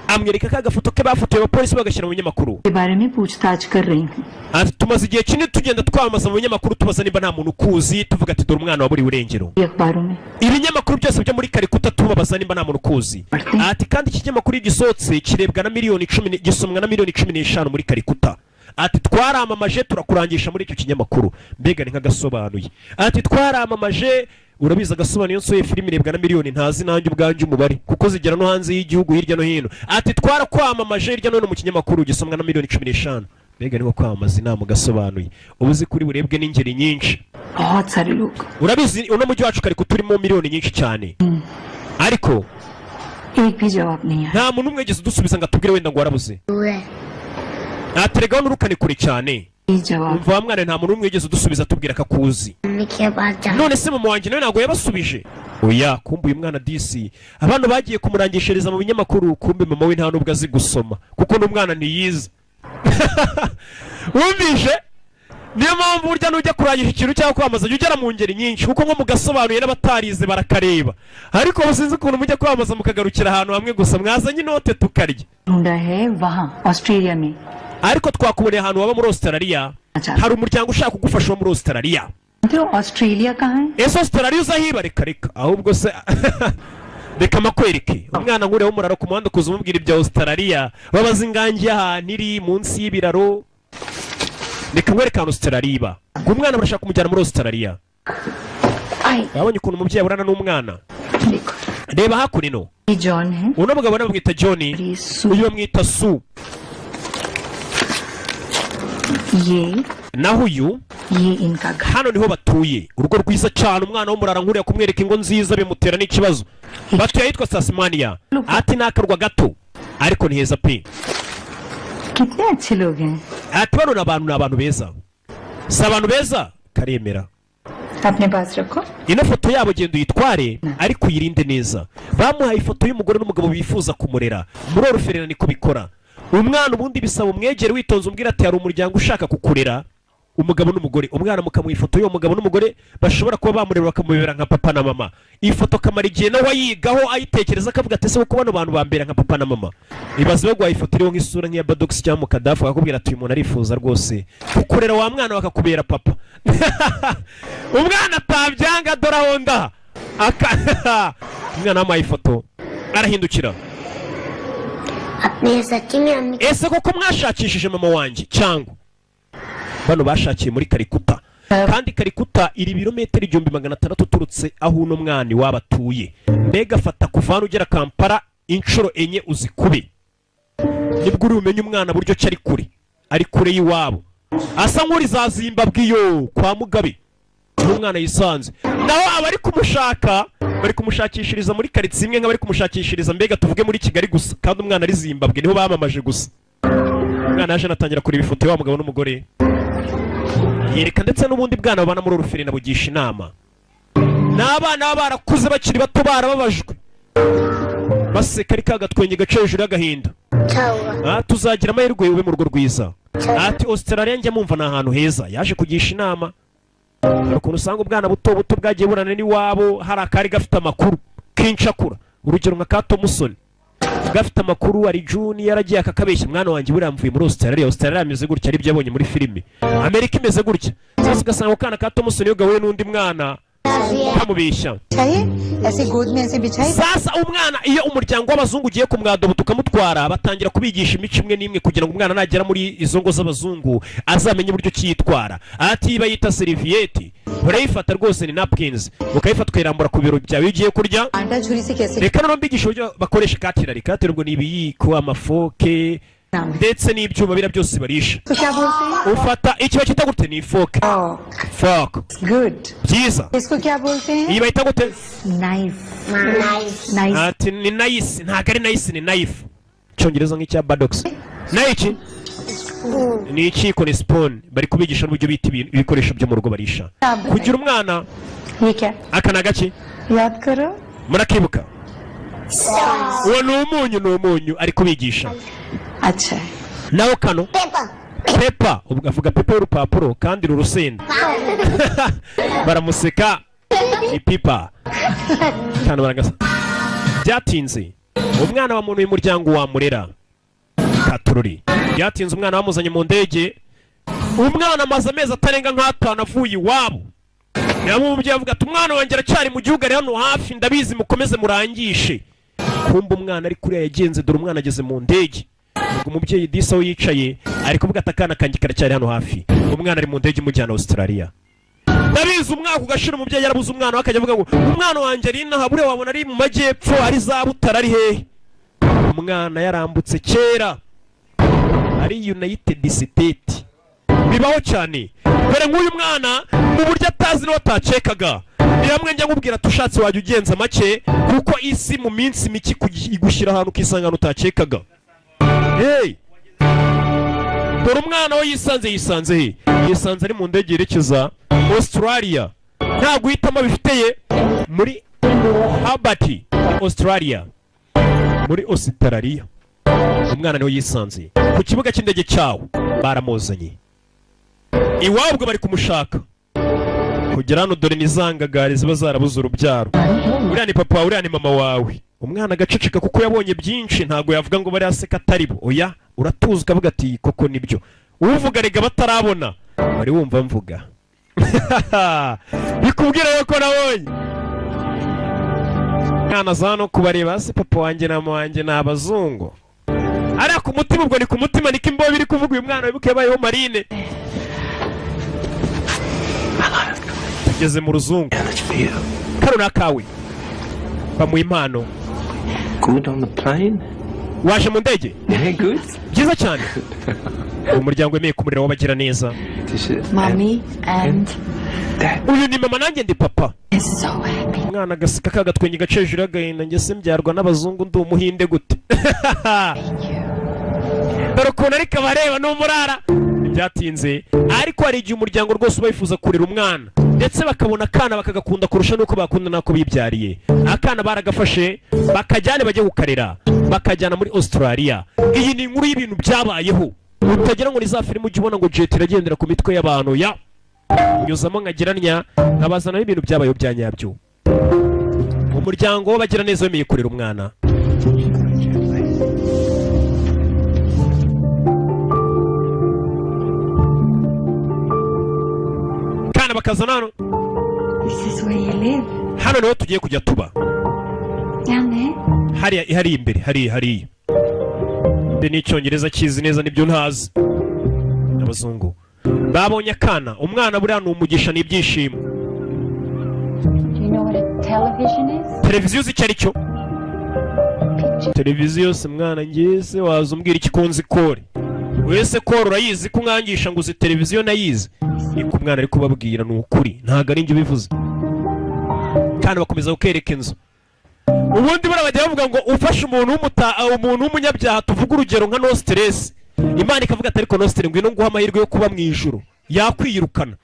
Speaker 1: amwereka ka gafoto ke bafotoye abapolisi bagashyira mu binyamakuru.
Speaker 4: के बारे में पूछताछ कर रही हूँ।
Speaker 1: Ati tumaze igihe kinini tugenda twamamaza mu binyamakuru, tubaza nimba nta muntu ukuzi, tuvuga ati dore umwana waburiwe irengero.
Speaker 4: ये अखबारों में
Speaker 1: Ibinyamakuru byose byo muri Karikuta tubabaza nimba nta muntu ukuzi. Ati kandi iki kinyamakuru iyo gisohotse kirebwa na miliyoni 10, gisomwa na miliyoni 15 muri Karikuta. Ati twaramamaje, turakurangisha muri icyo kinyamakuru. Mbega ni nk'agasobanuye. Ati twaramamaje, urabizi agasobanuye iyo nsohoye filime irebwa na miliyoni ntazi nanjye ubwanjye umubare, kuko zigera no hanze y'igihugu hirya no hino. Ati twarakwamamaje hirya no hino mu kinyamakuru gisomwa na miliyoni 15. Mbega ni nko kwamamaza inama ugasobanuye, uba uzi kuri burebwe n'ingeri nyinshi.
Speaker 4: बहुत सारे लोग।
Speaker 1: Urabizi uno mujyi wacu Karikuta urimo miliyoni nyinshi cyane, ariko
Speaker 4: एक भी जवाब नहीं आया।
Speaker 1: nta muntu umwe wigeze udusubiza ngo atubwire wenda ngo warabuze.
Speaker 3: दूर है।
Speaker 1: Aterega n'urukane kure cyane.
Speaker 4: ये जवाब
Speaker 1: Umva wa mwana, nta muntu n'umwe wigeze udusubiza atubwira ko akuzi.
Speaker 3: Mummy के पास जा।
Speaker 1: None se mama wanjye nawe ntabwo yabasubije? Oya, kumbe uyu mwana disi abantu bagiye kumurangishiriza mu binyamakuru, kumbe mama we nta nubwo azi gusoma, kuko n'umwana ntiyize. Wumvishe Niyo mpamvu burya nujya kurangisha ikintu cyangwa kwamamaza, jya ugera mu ngeri nyinshi, kuko nko mugasobanuye n'abatarize barakareba. Ariko ubu sinzi ukuntu mujya kwamamaza mukagarukira ahantu hamwe gusa. Mwazanye inote tukarya.
Speaker 4: ढूंढा है वहाँ Australia में।
Speaker 1: Ariko twakuboneye ahantu waba muri Australia, hari umuryango ushaka kugufasha wo muri Australia.
Speaker 4: तो Australia कहाँ है?
Speaker 1: Ese Australia uzahiba? Reka reka, ahubwo se reka makwereke. Umwana nkuriya w'umuraro ku muhanda, kuza umubwira ibya Australia, babaza ingangi y'ahantu iri munsi y'ibiraro. Reka nkwereke ahantu Australia iba. Ngo umwana barashaka kumujyana muri Australia.
Speaker 4: आई।
Speaker 1: Wabonye ukuntu umubyeyi aburana n'umwana?
Speaker 4: देखो।
Speaker 1: Reba hakuno.
Speaker 4: ये John है।
Speaker 1: Uno mugabo nawe bamwita John, uyu bamwita Su.
Speaker 4: ये
Speaker 1: Naho uyu
Speaker 4: ये इनका घर।
Speaker 1: Hano niho batuye, urugo rwiza cyane. Umwana w'umurara nkuriya kumwereka ingo nziza bimutera n'ikibazo. Batuye ahitwa Tasmania. Ati ni akarwa gato ariko ni heza pe.
Speaker 4: कितने अच्छे लोग हैं।
Speaker 1: Ati bano ni abantu beza, si abantu beza? Karemera.
Speaker 4: अपने पास रखो।
Speaker 1: Ino foto yabo genda uyitware ariko uyirinde neza. Bamuhaye ifoto y'umugore n'umugabo bifuza kumurera muri orphelinat. Niko bikora. Umwana ubundi bisaba umwegere witonze, umbwira ati hari umuryango ushaka kukurera, umugabo n'umugore. Umwana mukamuha ifoto y'uwo mugabo n'umugore bashobora kuba bamureba bakamubera nka papa na mama. Iyi foto akamara igihe nawe ayigaho, ayitekereza, akavuga ati ese kuko bano bantu bambera nka papa na mama? Ibaze baguhaye ifoto iriho nk'isura nk'iya Badogisi cyangwa Mukadafu, bakakubwira ati uyu muntu arifuza rwose kukurera wa mwana, bakakubera papa. Umwana atabyanga. Dore aho ndaha. Umwana wamuhaye ifoto arahindukira.
Speaker 3: आपने सच्ची में अम्मी
Speaker 1: Ese koko mwashakishije mama wanjye? Cyangwa bano bashakiye muri Karikuta, kandi Karikuta iri ibirometero 1600 uturutse aho uno mwana iwabo atuye. Mbega fata kuva hano ugera Kampala inshuro enye uzikube, nibwo uri bumenye umwana buryo ki ari kure, ari kure y'iwabo, asa nk'uri za Zimbabwe iyo kwa Mugabe niho umwana yisanze. Naho abari kumushaka bari kumushakishiriza muri karitsiye imwe, nk'abari kumushakishiriza mbega tuvuge muri Kigali gusa, kandi umwana ari Zimbabwe niho bamamaje gusa. Umwana yaje anatangira kureba ifoto y'wa mugabo n'umugore, yereka ndetse n'ubundi bwana babana muri orphelinat, bugisha inama. Ni abana baba barakuze bakiri bato, barababajwe, baseka ari ka gatwenge gaca hejuru y'agahinda.
Speaker 3: अच्छा हुआ।
Speaker 1: Ah, tuzagira amahirwe ube mu rugo rwiza. Ati Australia njya mumva ni ahantu heza. Yaje kugisha inama. Hari ukuntu usanga ubwana buto buto bwagiye burana n'iwabo, hari akari gafite amakuru k'incakura, urugero nka ka Tomusoni gafite amakuru ari Juni yaragiye akakabeshya: mwana wanjye, buriya mvuye muri Australia, Australia imeze gutya, aribyo yabonye muri filime, Amerika imeze gutya. Sasa ugasanga ako kana ka Tomusoni iyo gahuye n'undi mwana kamubeshya.
Speaker 7: चाहिए ऐसे गोद में ऐसे बिछाई।
Speaker 1: Sasa umwana iyo umuryango w'abazungu ugiye kumwadoba tukamutwara, batangira kubigisha imico imwe n'imwe kugira ngo umwana nagera muri izo ngo z'abazungu azamenye uburyo ki yitwara. Ati bayita serviette, urayifata rwose, ni napkins, ukayifata ukayirambura ku biro byawe iyo ugiye kurya.
Speaker 7: आटा छुरी से कैसे
Speaker 1: Reka noneho mbigisha uburyo bakoresha cutlery. Cutlery ubwo ni ibiyiko, amafoke ndetse n'ibyuma biriya byose barisha.
Speaker 7: तो क्या बोलते हैं?
Speaker 1: Ufata iki bakita gute? Ni ifoke, fork.
Speaker 7: Good.
Speaker 1: Byiza.
Speaker 7: इसको क्या बोलते हैं?
Speaker 1: Iyi bayita gute?
Speaker 4: Knife.
Speaker 3: Knife.
Speaker 4: Knife.
Speaker 1: Ati ni nice, ntabwo ari nice, ni knife. Icyongereza nk'icya Badox. Nayo iki ni ikiko, ni spoon. Bari kubigisha n'uburyo bita ibikoresho byo mu rugo barisha kugira umwana.
Speaker 4: ये क्या?
Speaker 1: Aka ni agaki?
Speaker 7: याद करो।
Speaker 1: Murakibuka? Uwo ni umunyu, ni umunyu ari kubigisha.
Speaker 4: अच्छा है।
Speaker 1: Naho kano?
Speaker 3: Paper.
Speaker 1: Paper. Ubwo avuga paper y'urupapuro kandi uru rusenda, baramuseka. Ni pepper cyane baragasa. Byatinze umwana wa muntu w'umuryango wamurera katururi. Byatinze umwana bamuzanye mu ndege. Umwana amaze amezi atarenga nk'atanu avuye iwabo. Niba umubyeyi avuga ati umwana wanjye aracyari mu gihugu, ari hano hafi, ndabizi, mukomeze murangishe. Kumva umwana ari kuriya yagenze. Dore umwana ageze mu ndege. Ubwo umubyeyi disi aho yicaye ari kuvuga ati akana kanjye karacyari hano hafi. Umwana ari mu ndege imujyana Australia. Ndabizi umwaka ugashira umubyeyi yarabuze umwana we, akajya avuga ngo umwana wanjye ari inaha, buriya wabona ari mu majyepfo, ari za Butare, ari hehe. Umwana yarambutse kera, ari United State. Bibaho cyane. Dore nk'uyu mwana mu buryo atazi n'uwo atacekaga. Ni hamwe njya nkubwira ati ushatse wajya ugenza make, kuko isi mu minsi mike igushyira ahantu ukisanga ahantu utakekaga. Hey! Dore umwana we yisanze he? Yisanze ari mu ndege yerekeza Australia, nta guhitamo abifiteye, muri Hobart, Australia, muri Australia. Umwana niwe yisanze ku kibuga cy'indege cyawo, baramuzanye. Iwabo bari kumushaka kugera hano. Dore ni za ngagari ziba zarabuze urubyaro. Uriya ni papa wawe, uriya ni mama wawe. Umwana agaceceka kuko yabonye byinshi, ntabwo yavuga ngo bariya se atari bo. Oya, uratuza ukavuga ati koko nibyo uvuga. Rega batarabona wari wumva mvuga bikubwira yuko nabonye mwana aza hano kubareba se papa wanjye na mama wanjye ni abazungu. Ariya ku mutima, ubwo ni ku mutima niko imbobe iri kuvuga. Uyu mwana wibuke yabayeho marine. Tugeze mu ruzungu, kano ni akawe. Bamuha impano.
Speaker 5: Good on the plane?
Speaker 1: Waje mu ndege?
Speaker 5: Yeah, good.
Speaker 1: Byiza cyane. Umuryango wemeye kumurera w'abagira neza.
Speaker 5: This is
Speaker 4: Mommy and
Speaker 5: Dad.
Speaker 1: Uyu ni mama, nanjye ndi papa.
Speaker 4: Is so happy.
Speaker 1: Umwana agaseka kagatwenge gace hejuru y'agahinda. Njye se mbyarwa n'abazungu ndi umuhinde gute? Dore ukuntu ariko abareba ni umurara. Ntibyatinze ariko hari igihe umuryango rwose uba wifuza kurera umwana, ndetse bakabona akana bakagakunda kurusha n'uko bakunda n'ako bibyariye. Akana baragafashe bakajyane bajye kukarera, bakajyana muri Australia. Iyi ni inkuru y'ibintu byabayeho, utagira ngo ni za filime ujya ubona ngo jet iragendera ku mitwe y'abantu. Ya nyuzamo nkagira nkabazanaho ibintu byabayeho bya nyabyo. Umuryango w'abagiraneza wemeye kurera umwana. Kana bakazana hano.
Speaker 4: This is where you live.
Speaker 1: Hano niho tugiye kujya tuba.
Speaker 4: Down there.
Speaker 1: Hariya, hariya imbere, hariya, hariya. Mbe n'icyongereza kizi neza nibyo ntazi. Abazungu babonye akana. Umwana buriya ni umugisha, ni ibyishimo.
Speaker 4: Do you know what a television is?
Speaker 1: Televiziyo uzi icyo ari cyo?
Speaker 4: Picture.
Speaker 1: Televiziyo se mwana, ngeze waza umbwira iki kunzi kore wese kore urayizi ko umwangisha ngo uzi televiziyo nayizi. Niko umwana ari kubabwira, ni ukuri ntabwo ari njye ubivuze. Kandi bakomeza kukereka inzu. Ubundi buriya bajya bavuga ngo ufashe umuntu umuntu w'umunyabyaha, tuvuge urugero nka no stress, Imana ikavuga ati ariko no stress, ngwino nguhe amahirwe yo kuba mu ijuru, yakwiyirukana,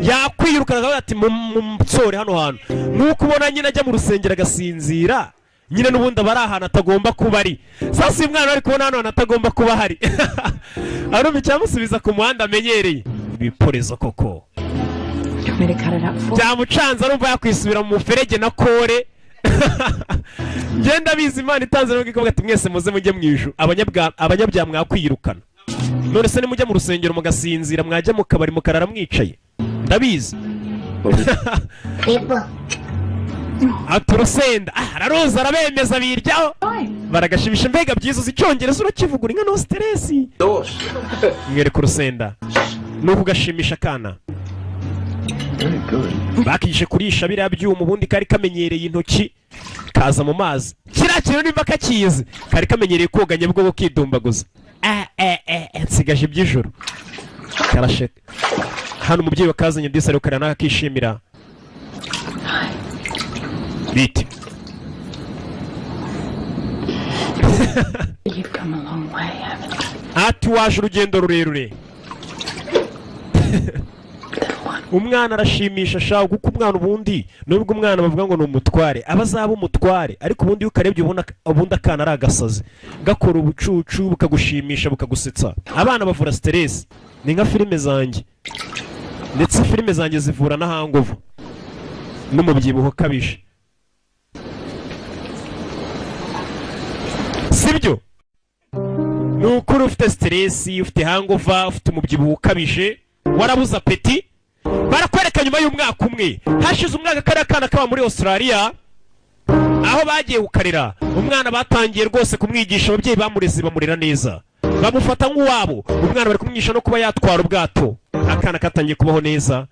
Speaker 1: yakwiyirukana akavuga ati munsore hano hantu. Nk'uko ubona nyine ajya mu rusengero agasinzira nyine, n'ubundi aba ari ahantu atagomba kuba ari. Sasa uyu mwana ari kubona hano hantu atagomba kuba ahari, arumva icyamusubiza ku muhanda amenyereye. Ibiporezo koko.
Speaker 4: Do you want me to cut it up for
Speaker 1: Byamucanze, arumva yakwisubira mu muferege na kore. Ngenda bizi Imana itanze n'ubwo ikavuga ati mwese muze mujye mu ijuru. Abanyabyaha mwakwiyirukana. None se nimujya mu rusengero mugasinzira, mwajya mu kabari mukarara mwicaye? Ndabizi.
Speaker 3: People.
Speaker 1: Ati urusenda. Ah, araruza, arabemeza, biryaho baragashimisha. Mbega byiza! Uzi icyongereza, urakivugura inka, no stress. Mwereka urusenda ni ukugashimisha akana.
Speaker 5: Very good.
Speaker 1: Bakishe kurisha biriya byuma. Ubundi kari kamenyereye intoki, kaza mu mazi kiriya kintu nimba kakizi, kari kamenyereye koga Nyabugogo kidumbaguza. Eh, eh, eh, eh, nsigaje iby'ijoro karasheka. Hano umubyeyi wakazanye disi ariko karana akishimira bite.
Speaker 4: You've come a long way, haven't you?
Speaker 1: Ati waje urugendo rurerure.
Speaker 4: Little one.
Speaker 1: Umwana arashimisha shawe, kuko umwana ubundi, nubwo umwana bavuga ngo ni umutware, aba azaba umutware, ariko ubundi iyo ukarebye ubona ubundi akana ari agasazi gakora ubucucu, bukagushimisha, bukagusetsa. Abana bavura stress, ni nka filime zanjye, ndetse filime zanjye zivura na hangover n'umubyibuho ukabije, sibyo? Ni ukuri, ufite stress, ufite hangover, ufite umubyibuho ukabije, warabuze appétit. Barakwereka nyuma y'umwaka umwe. Hashize umwaka kariya kana kaba muri Australia aho bagiye kukarera. Umwana batangiye rwose kumwigisha, ababyeyi bamureze bamurera neza, bamufata nk'uwabo. Umwana bari kumwigisha no kuba yatwara ubwato. Akana katangiye kubaho neza,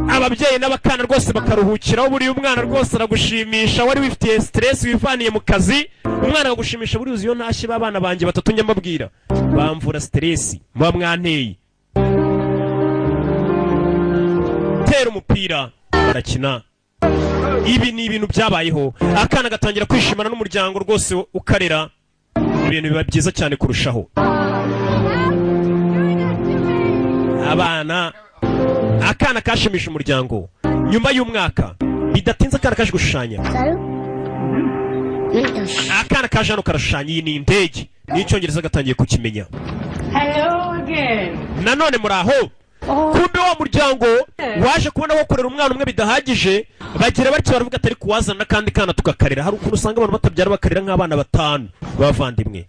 Speaker 1: ababyeyi n'abakana rwose bakaruhukiraho. Buriya umwana rwose aragushimisha, wari wifitiye stress wivaniye mu kazi, umwana akagushimisha. Buriya uzi iyo ntashye b'abana banjye batatu njya mbabwira bamvura stress muba mwanteye. Tera umupira barakina. Ibi ni ibintu byabayeho. Akana gatangira kwishimana n'umuryango rwose ukarera, ibintu biba byiza cyane kurushaho. Abana, akana kashimisha umuryango. Nyuma y'umwaka, bidatinze, akana kaje gushushanya. Akana kaje hano karashushanya. Iyi ni indege, n'icyongereza gatangiye kukimenya.
Speaker 2: Hello again.
Speaker 1: Nanone muri aho. Kumbe wa muryango waje kubona ko kurera umwana umwe bidahagije, bagira batyo baravuga atari kuwazana n'akandi kana tukakarera. Hari ukuntu usanga abantu batabyara bakarera nk'abana batanu b'abavandimwe.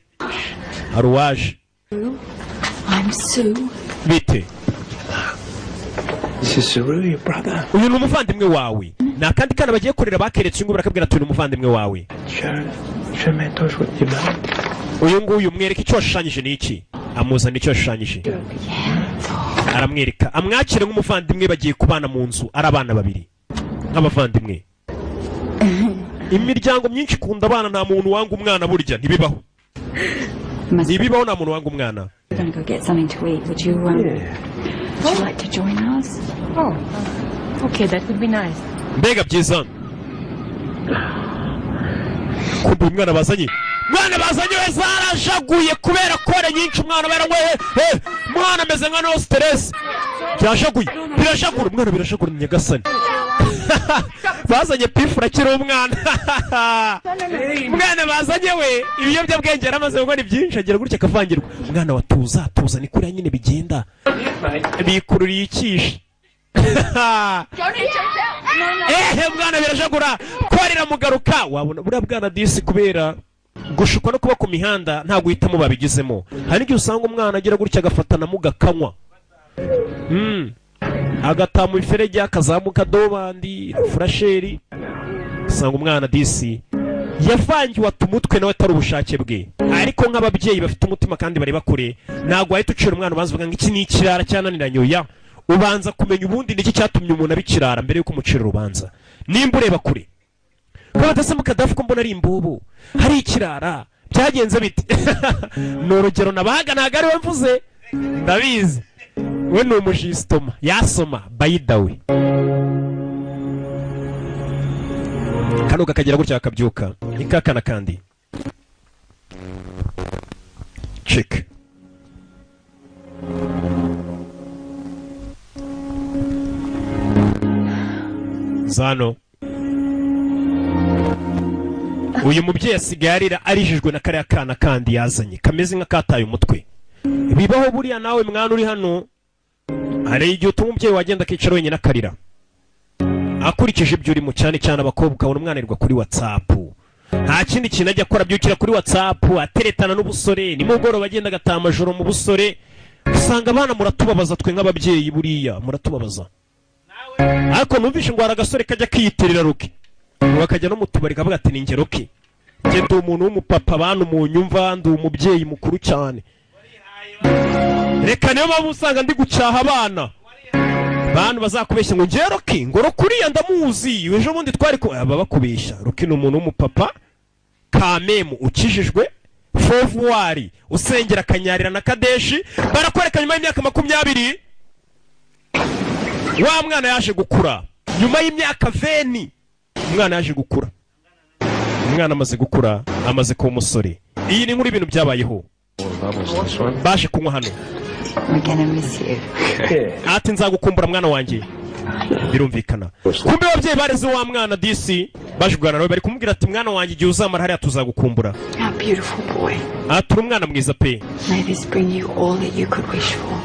Speaker 1: Hari uwaje.
Speaker 4: I'm Sue.
Speaker 1: Bite?
Speaker 5: This is Saru, your brother.
Speaker 1: Uyu ni umuvandimwe wawe. Ni akandi kana bagiye kurera, bakeretse uyu nguyu, barakabwira ati: "Uyu ni umuvandimwe wawe."
Speaker 5: Show Mantosh what you made.
Speaker 1: Uyu nguyu mwereka icyo washushanyije. Ni iki? Amuzana icyo yashushanyije, aramwereka, amwakire nk'umuvandimwe. Bagiye kubana mu nzu ari abana babiri nk'abavandimwe. Imiryango myinshi ikunda abana, nta muntu wanga umwana burya, ntibibaho, ntibibaho, nta muntu wanga umwana.
Speaker 4: We're going to go get something to eat. Would you like to join us?
Speaker 2: Oh, okay, that would be nice.
Speaker 1: Mbega byiza! Kumva uyu mwana bazanye we zarajaguye kubera kore nyinshi. Umwana baranyweye, umwana ameze nka no stress, byashaguye, birashagura umwana, birashagura. Nyagasani, bazanye pifura akiri umwana. Umwana bazanye we ibiyobyabwenge yaramaze gukora byinshi, agira gutya akavangirwa. Umwana wa tuza tuza, ni kuriya nyine bigenda, bikururiye ikishi. Ehe, mwana birashagura, korera mugaruka wabona buriya bwana disi kubera gushukwa no kuba ku mihanda, nta guhitamo babigizemo. Hari n'igihe usanga umwana agira gutya agafata mugakanywa, agataha mu iferege, akazamuka dobandi furasheri, usanga umwana disi yavangiwe, ata umutwe nawe atari ubushake bwe. Ariko nk'ababyeyi bafite umutima kandi bareba kure, ntabwo wahita ucira umwana ubanza uvuga ngo iki ni ikirara cyananiranye. Oya, ubanza kumenya ubundi niki cyatumye umuntu aba ikirara mbere yuko umucira urubanza. Nimba ureba kure ko badase mukadafu, ko mbona ari imbubu, hari ikirara, byagenze bite? Ni urugero nabaga, ntabwo ari we mvuze, ndabizi we ni umujisitoma yasoma bayidawe. Kano kakagira gutya kakabyuka, ni kakana kandi cik zano. Uyu mubyeyi asigaye arira arijijwe na kariya kana kandi yazanye kameze nk'akataye umutwe. Bibaho buriya, nawe mwana uri hano, hari igihe utuma umubyeyi wagenda akicara wenyine akarira akurikije ibyo urimo, cyane cyane abakobwa. Ukabona umwana yirirwa kuri WhatsApp, nta kindi kintu ajya akora, abyukira kuri WhatsApp, ateretana n'ubusore, nimugoroba agenda agataha amajoro mu busore. Usanga abana muratubabaza, twe nk'ababyeyi buriya muratubabaza. Ariko numvishe ngo hari agasore kajya kiyitirira Rocky, ngo bakajya no mu tubari kavuga ati: "Ni njye Rocky, njye ndi umuntu w'umupapa, bantu munyumva, ndi umubyeyi mukuru cyane." Reka, niyo mpamvu usanga ndi gucyaha abana. Bantu bazakubeshya ngo njye Rocky, ngo Rocky uriya ndamuzi, ejo bundi twari ku aba bakubeshya. Rocky ni umuntu w'umupapa kamemu ukijijwe fovuwari, usengera akanyarira na Kadeshi. Barakwereka nyuma y'imyaka 20 wa mwana yaje gukura. Nyuma y'imyaka 20 umwana yaje gukura. Umwana amaze gukura, amaze kuba umusore. Iyi ni inkuru y'ibintu byabayeho. Baje kunywa hano.
Speaker 4: We're gonna miss you.
Speaker 1: Ati: "Nzagukumbura mwana wanjye." Birumvikana, kumbe ababyeyi bareze wa mwana disi baje kuganira nawe, bari kumubwira ati: "Mwana wanjye, igihe uzamara hariya tuzagukumbura."
Speaker 4: Our beautiful boy.
Speaker 1: Ati: "Uri umwana mwiza pe."
Speaker 4: May this bring you all that you could wish for.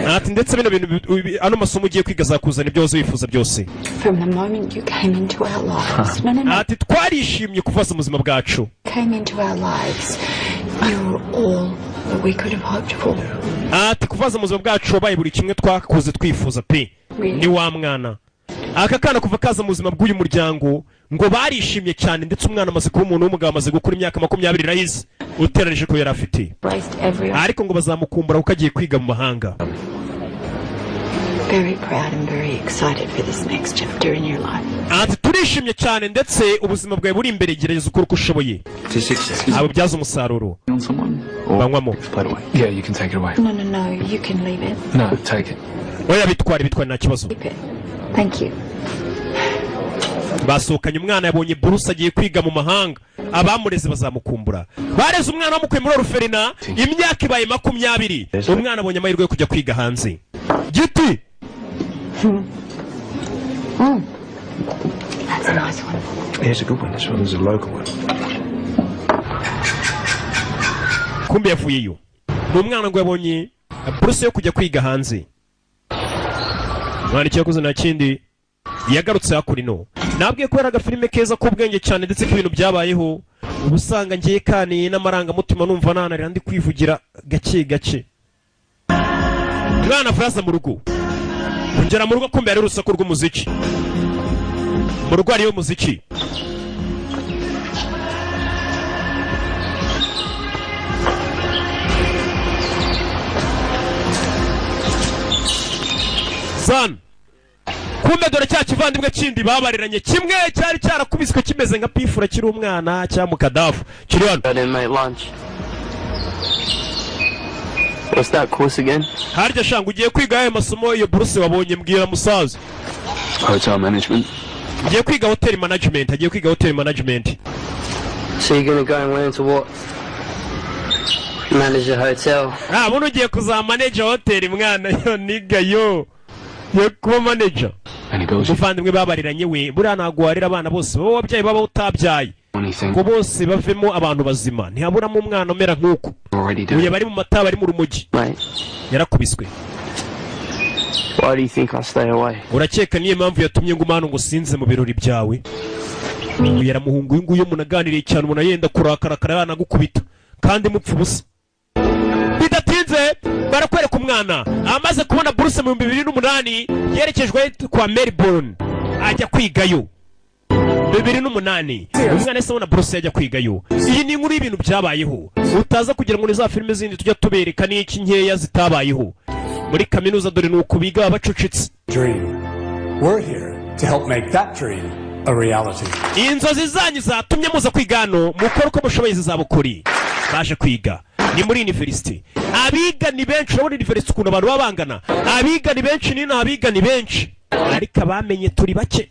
Speaker 1: Ati: "Ndetse bino bintu ano masomo ugiye kwiga azakuzana ibyo wahoze wifuza byose."
Speaker 4: From the moment you came into our lives. No, no, no.
Speaker 1: Ati: "Twarishimye kuva mu buzima bwacu."
Speaker 4: Came into our lives. You were all that we could have hoped for.
Speaker 1: Ati: "Kuvaza mu buzima bwacu wabaye buri kimwe twakuze twifuza pe." Ni wa mwana, aka kana kuva kaza mu buzima bw'uyu muryango ngo barishimye cyane, ndetse umwana amaze kuba umuntu w'umugabo, amaze gukura, imyaka 20 irayizi uteranije ko yari afite.
Speaker 4: Raised every
Speaker 1: Ariko ngo bazamukumbura kuko agiye kwiga mu mahanga.
Speaker 4: Very proud and very excited for this next chapter in your life.
Speaker 1: Ati: "Turishimye cyane, ndetse ubuzima bwawe buri imbere, gerageza ukora uko ushoboye abubyaze umusaruro."
Speaker 5: On someone? Or
Speaker 1: Banywamo.
Speaker 5: Play it away. Yeah, you can take it away.
Speaker 4: No, no, no. You can leave it.
Speaker 5: No, take it.
Speaker 1: Oya, bitware, bitware, nta kibazo.
Speaker 4: Keep it. Thank you.
Speaker 1: Basohokanye umwana, yabonye buruse, agiye kwiga mu mahanga. Abamureze bazamukumbura. Bareze umwana bamukuye muri orphelinat, imyaka ibaye 20, umwana abonye amahirwe yo kujya kwiga hanze. Giti.
Speaker 4: That's a nice one.
Speaker 5: Here's a good one. This one's a local one.
Speaker 1: Kumbe yavuyeyo ni umwana ngo yabonye buruse yo kujya kwiga hanze. Mwana, icyo yakoze nta kindi, yagarutse hakurino. Nabwiye ko yari agafilime keza k'ubwenge cyane, ndetse k'ibintu byabayeho. Uba usanga ngiye kaniye n'amarangamutima, numva nanarira ndi kwivugira gake gake. Umwana avuye mu rugo, kugera mu rugo kumbe hari urusaku rw'umuziki mu rugo, hariyo umuziki. Zan kumbe dore cya kivandimwe kindi babariranye, kimwe cyari cyarakubiswe kimeze nka pifura kiri umwana cya mukadafu kiri hano.
Speaker 6: I didn't make lunch. What's that course again?
Speaker 1: Harya shanga ugiye kwiga ayo masomo, iyo buruse wabonye? Mbwira musaza.
Speaker 5: Hotel management.
Speaker 1: Ngiye kwiga hotel management, agiye kwiga hotel management.
Speaker 6: So you're gonna go and learn to what? Manage a hotel.
Speaker 1: Ah, buno ugiye kuzaba manager hotel mwana. Yo niga yo yo kuba manager.
Speaker 5: Any bills you
Speaker 1: Umuvandimwe babariranye we, buriya ntabwo warera abana bose wowe wabyaye, baba utabyaye
Speaker 5: anything
Speaker 1: ngo bose bavemo abantu bazima, ntihaburamo umwana umera nk'uku.
Speaker 5: already
Speaker 1: Uyu
Speaker 5: do.
Speaker 1: bari mu mata, bari mu rumogi.
Speaker 6: Mate,
Speaker 1: Yarakubiswe.
Speaker 6: why do you think I stay away?
Speaker 1: Urakeka niyo mpamvu yatumye nguma hano ngo sinze mu birori byawe? Uyu yaramuhungu, uyu nguyu umuntu aganiriye cyane umuntu yenda kurakarakara yanagukubita kandi mupfa ubusa. Bidatinze barakwereka umwana amaze kubona buruse mu 2008, yerekejwe kwa Melbourne ajya kwigayo. 2008 umwana yahise abona buruse yajya kwigayo. Iyi ni inkuru y'ibintu byabayeho, utaza kugira ngo ni za filime zindi tujya tubereka n'iki nkeya zitabayeho. Muri kaminuza dore ni uku biga, baba bacucitse.
Speaker 8: Dream. We're here to help make that dream a reality.
Speaker 1: Inzozi zanyu zatumye muza kwiga hano, mukore uko mushoboye zizabukuri. Baje kwiga ni muri university, abiga ni benshi. Urabona university ukuntu abantu baba bangana, abiga ni benshi, nino abiga ni benshi, ariko abamenye turi bake.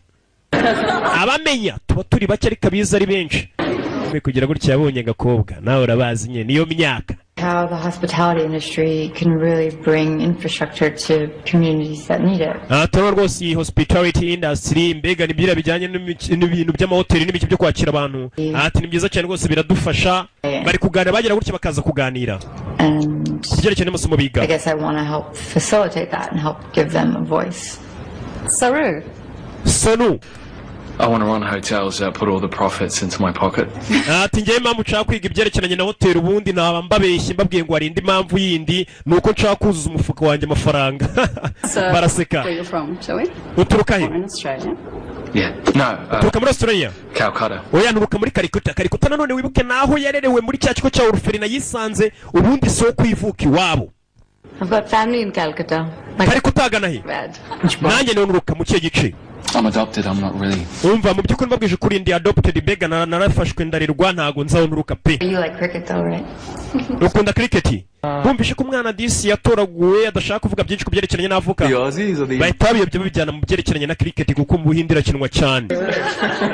Speaker 1: Abamenya tuba turi bake, ariko abiza ari benshi. Mwe kugira gutya yabonye agakobwa, nawe urabazi nyine niyo myaka.
Speaker 7: How the hospitality industry can really bring infrastructure to communities that need it.
Speaker 1: Aha turabona rwose iyi hospitality industry, mbega ni biriya bijyanye n'ibintu by'amahoteli n'ibiki byo kwakira abantu. Ati ni byiza cyane rwose, biradufasha. Bari kuganira, bagira gutya bakaza kuganira
Speaker 7: And
Speaker 1: ku byerekeye n'amasomo biga.
Speaker 7: I guess I want to help facilitate that and help give them a voice.
Speaker 4: Saru,
Speaker 1: Sonu.
Speaker 5: I want to run hotels that put all the profits into my pocket.
Speaker 1: Ati ngewe impamvu nshaka kwiga ibyerekeranye na hoteli, ubundi naba mbabeshye mbabwiye ngo hari indi mpamvu yindi, ni uko nshaka kuzuza umufuka wanjye amafaranga. Baraseka.
Speaker 4: where you're from, shall we?
Speaker 1: Uturuka he?
Speaker 4: We're in Australia.
Speaker 5: Yeah. No.
Speaker 1: Uturuka muri Australia?
Speaker 5: Calcutta.
Speaker 1: Oya, nturuka muri Karikuta. Karikuta nanone wibuke naho yarerewe, muri cya kigo cya orphelinat yisanze, ubundi si wo kwivuka iwabo.
Speaker 2: I've got family in Calcutta. My
Speaker 1: Karikuta agana he?
Speaker 2: bad.
Speaker 1: Nanjye niho nturuka, mu kihe gice?
Speaker 5: I'm adopted. I'm not really.
Speaker 1: Umva, mu by'ukuri mbabwije ukuri ndi adopted, mbega narafashwe ndarerwa, ntago nzaho nturuka pe.
Speaker 7: You like cricket though, right?
Speaker 1: Ukunda cricket? Bumvishe ko umwana disi yatoraguwe adashaka kuvuga byinshi ku byerekeranye n'avuka,
Speaker 5: Aussies or the
Speaker 1: bahita babiyobya babijyana mu byerekeranye na cricket, kuko mu Buhinde irakinwa cyane.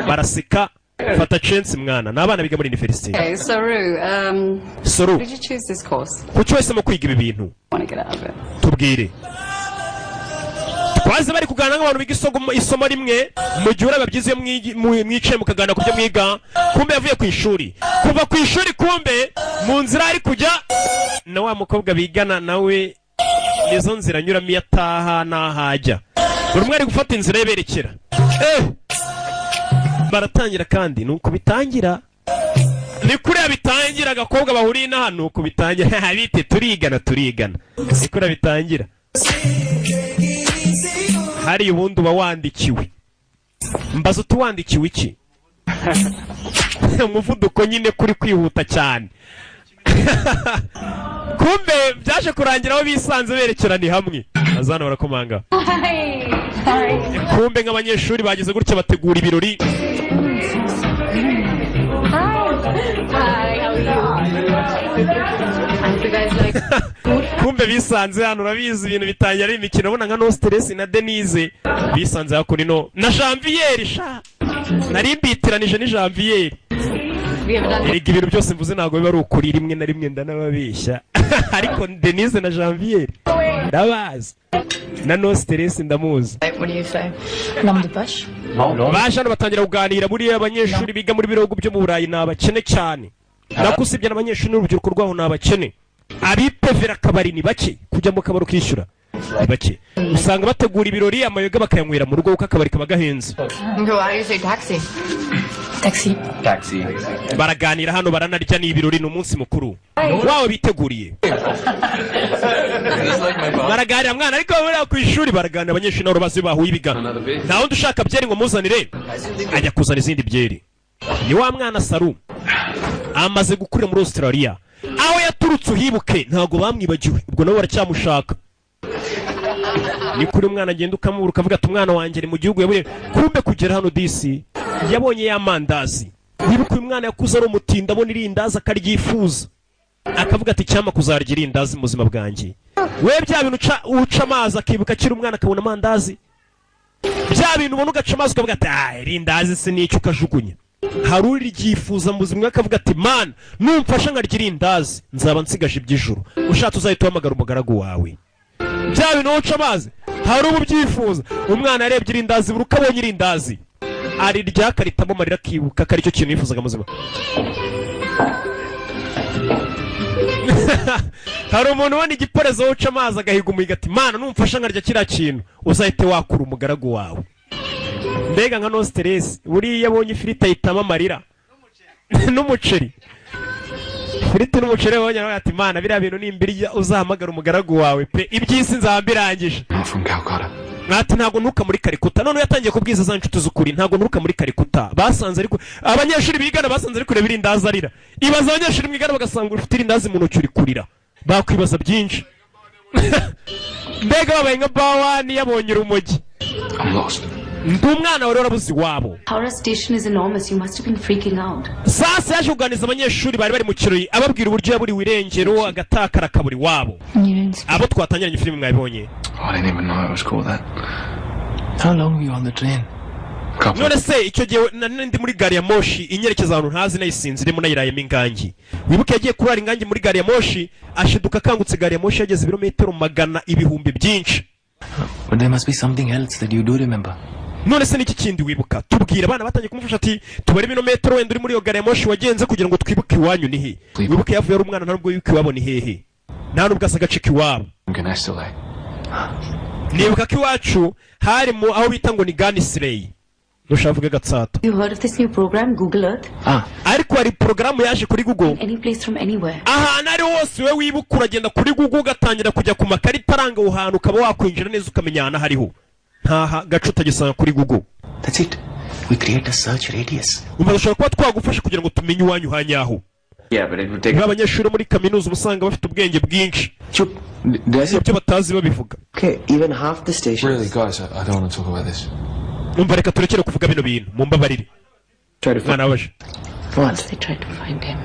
Speaker 1: Baraseka. Fata chance mwana, ni abana biga muri university.
Speaker 4: Okay, Saru,
Speaker 1: Soru.
Speaker 4: did you choose this course?
Speaker 1: Kuki wahisemo kwiga ibi bintu?
Speaker 4: Want to get out of it?
Speaker 1: Tubwire. Twaze bari kuganira nk'abantu biga isomo rimwe. Mu gihe uraba byiza iyo mwicaye mukaganira ku byo mwiga. Kumbe yavuye ku ishuri, kuva ku ishuri kumbe mu nzira ari kujya na wa mukobwa bigana nawe, nizo nzira anyuramo iyo ataha n'aho ajya. Buri umwe ari gufata inzira ye berekera. Baratangira kandi ni uko bitangira, ni kuriya bitangira. Agakobwa bahuriye n'aha ni uko bitangira, bite, turigana, turigana, ni kuriya bitangira. Hariya ubundi uba wandikiwe, mbaza uti wandikiwe iki? Umuvuduko nyine kuri kwihuta cyane. Kumbe byaje kurangira aho bisanze berekeranye hamwe, azana barakomanga. Kumbe nk'abanyeshuri bagize gutya bategura ibirori.
Speaker 4: Hi, how are you? I hope you guys like
Speaker 1: Kumbe bisanze hano, urabizi ibintu bitangira ari imikino. Ubona nka No Stress na Denise bisanze hakuno ino na Janvier, sha nari mbitiranije ni Janvier.
Speaker 4: We have done
Speaker 1: Erega ibintu byose mvuze ntabwo biba ari ukuri, rimwe na rimwe ndanababeshya, ariko Denise na Janvier ndabazi, na No Stress ndamuzi.
Speaker 7: What do you say? L'homme de poche?
Speaker 1: Baje hano batangira kuganira. Buriya abanyeshuri biga muri bihugu byo mu Burayi ni abakene cyane, nako usibye n'abanyeshuri n'urubyiruko rwaho ni abakene. Abipevera akabari ni bake, kujya mu kabari ukishyura. Ni bake usanga bategura ibirori, amayoga bakayanywera mu rugo kuko akabari kaba gahenze.
Speaker 7: Okay, well, how do you say taxi?
Speaker 2: Taxi.
Speaker 5: Taxi.
Speaker 1: Baraganira hano, baranarya, ni ibirori, ni umunsi mukuru wawe biteguriye. Baraganira mwana, ariko buriya ku ishuri baraganira, abanyeshuri nabo bazi bahuye ibiganiro. Nta wundi ushaka byeri ngo muzanire? Ajya kuzana izindi byeri. Ni wa mwana Saru, amaze gukurira muri Australia aho yaturutse. Uhibuke ntabwo bamwibagiwe, ubwo nabo baracyamushaka. Ni kuri umwana agenda ukamubura, ukavuga ati umwana wanjye ari mu gihugu yaburiye. Kumbe kugera hano disi yabonye ya mandazi. Wibuke uyu mwana yakuze ari umutindi, abona irindazi akaryifuza, akavuga ati cyama kuzarya irindazi mu buzima bwanjye. We bya bintu uca amazi akibuka akiri umwana akabona amandazi, bya bintu ubona ugaca amazi ukavuga ati ah, irindazi se n'icyo, ukajugunya. Hari uriryifuza mu buzima bwe akavuga ati mana, numfasha nkarya irindazi nzaba nsigaje iby'ijuru, ushatse uzahita uhamagara umugaragu wawe. Bya bintu uca amazi hari ubu ubyifuza. Umwana yarebye irindazi, buri uko abonye irindazi arirya akaritamo amarira, akibuka ko aricyo kintu yifuzaga mu buzima. Hari umuntu ubona igiporezo uca amazi agahiga umuhigo ati mana, numfasha nkarya kiriya kintu uzahite wakura umugaragu wawe. Mbega nka no stress, buriya abonye ifiriti ahitamo amarira n'umuceri, ifiriti n'umuceri abonye aravuga ati mana, biriya bintu nimbirya uzahamagara umugaragu wawe pe, iby'isi nzaba mbirangije.
Speaker 5: I'm from Calcutta.
Speaker 1: Ati ntabwo nturuka muri Karikuta. None yatangiye kubwiza za nshuti z'ukuri, ntabwo nturuka muri Karikuta. Basanze ariko abanyeshuri bigana basanze ari kureba irindazi arira. Ibaza abanyeshuri mwigana bagasanga ufite irindazi mu ntoki uri kurira, bakwibaza byinshi. Mbega babaye nka bawani yabonye urumogi.
Speaker 5: I'm lost.
Speaker 1: Ndi umwana wari warabuze iwabo.
Speaker 4: Howrah station is enormous. You must have been freaking out.
Speaker 1: Sasa yaje kuganiriza abanyeshuri bari bari mu kirori, ababwira uburyo yaburiwe irengero, agatakara akabura iwabo. Abo twatangiranye filime mwabibonye.
Speaker 5: I didn't even know it was called that.
Speaker 9: How long were you on the train?
Speaker 5: Couple.
Speaker 1: None se icyo gihe nari ndi muri gari ya moshi inyerekeza ahantu ntazi, nayisinziremo, nayirayemo ingangi. Wibuke yagiye kurara ingangi muri gari ya moshi, ashiduka akangutse gari ya moshi yageze ibirometero magana ibihumbi byinshi.
Speaker 9: But there must be something else that you do remember.
Speaker 1: None se niki kindi wibuka? Tubwira. Abana batangiye kumufasha ati tubare ibirometero wenda uri muri iyo gari ya moshi wagenze kugira ngo twibuke iwanyu ni he. Wibuke yavuye ari umwana, nta nubwo wibuka iwabo ni hehe, nta nubwo asa agace k'iwabo.
Speaker 5: Ganestile.
Speaker 1: Nibuka ko iwacu hari mu aho bita ngo ni Ganisireyi, nushaka uvuge Gatsata.
Speaker 4: You heard of this new program, Google Earth?
Speaker 1: Ariko hari porogaramu yaje kuri Google.
Speaker 4: Any place from anywhere.
Speaker 1: Ahantu ari hose we wibuka, uragenda kuri Google ugatangira kujya ku makarita aranga aho hantu, ukaba wakwinjira neza ukamenya ahantu hariho, ntaha gace utagisanga kuri Google.
Speaker 9: That's it. We create a search radius.
Speaker 1: Umva, dushobora kuba twagufasha kugira ngo tumenye iwanyu hanyaho.
Speaker 5: Yeah, but it would take.
Speaker 1: Niba abanyeshuri bo muri kaminuza uba usanga bafite ubwenge bwinshi, ibyo batazi babivuga.
Speaker 6: Okay, even half the stations.
Speaker 5: Really, guys, I don't want to talk about this.
Speaker 1: Numva reka turekere kuvuga bino bintu, mumbabarire. Mwana waje.
Speaker 6: What?
Speaker 4: They tried to find him.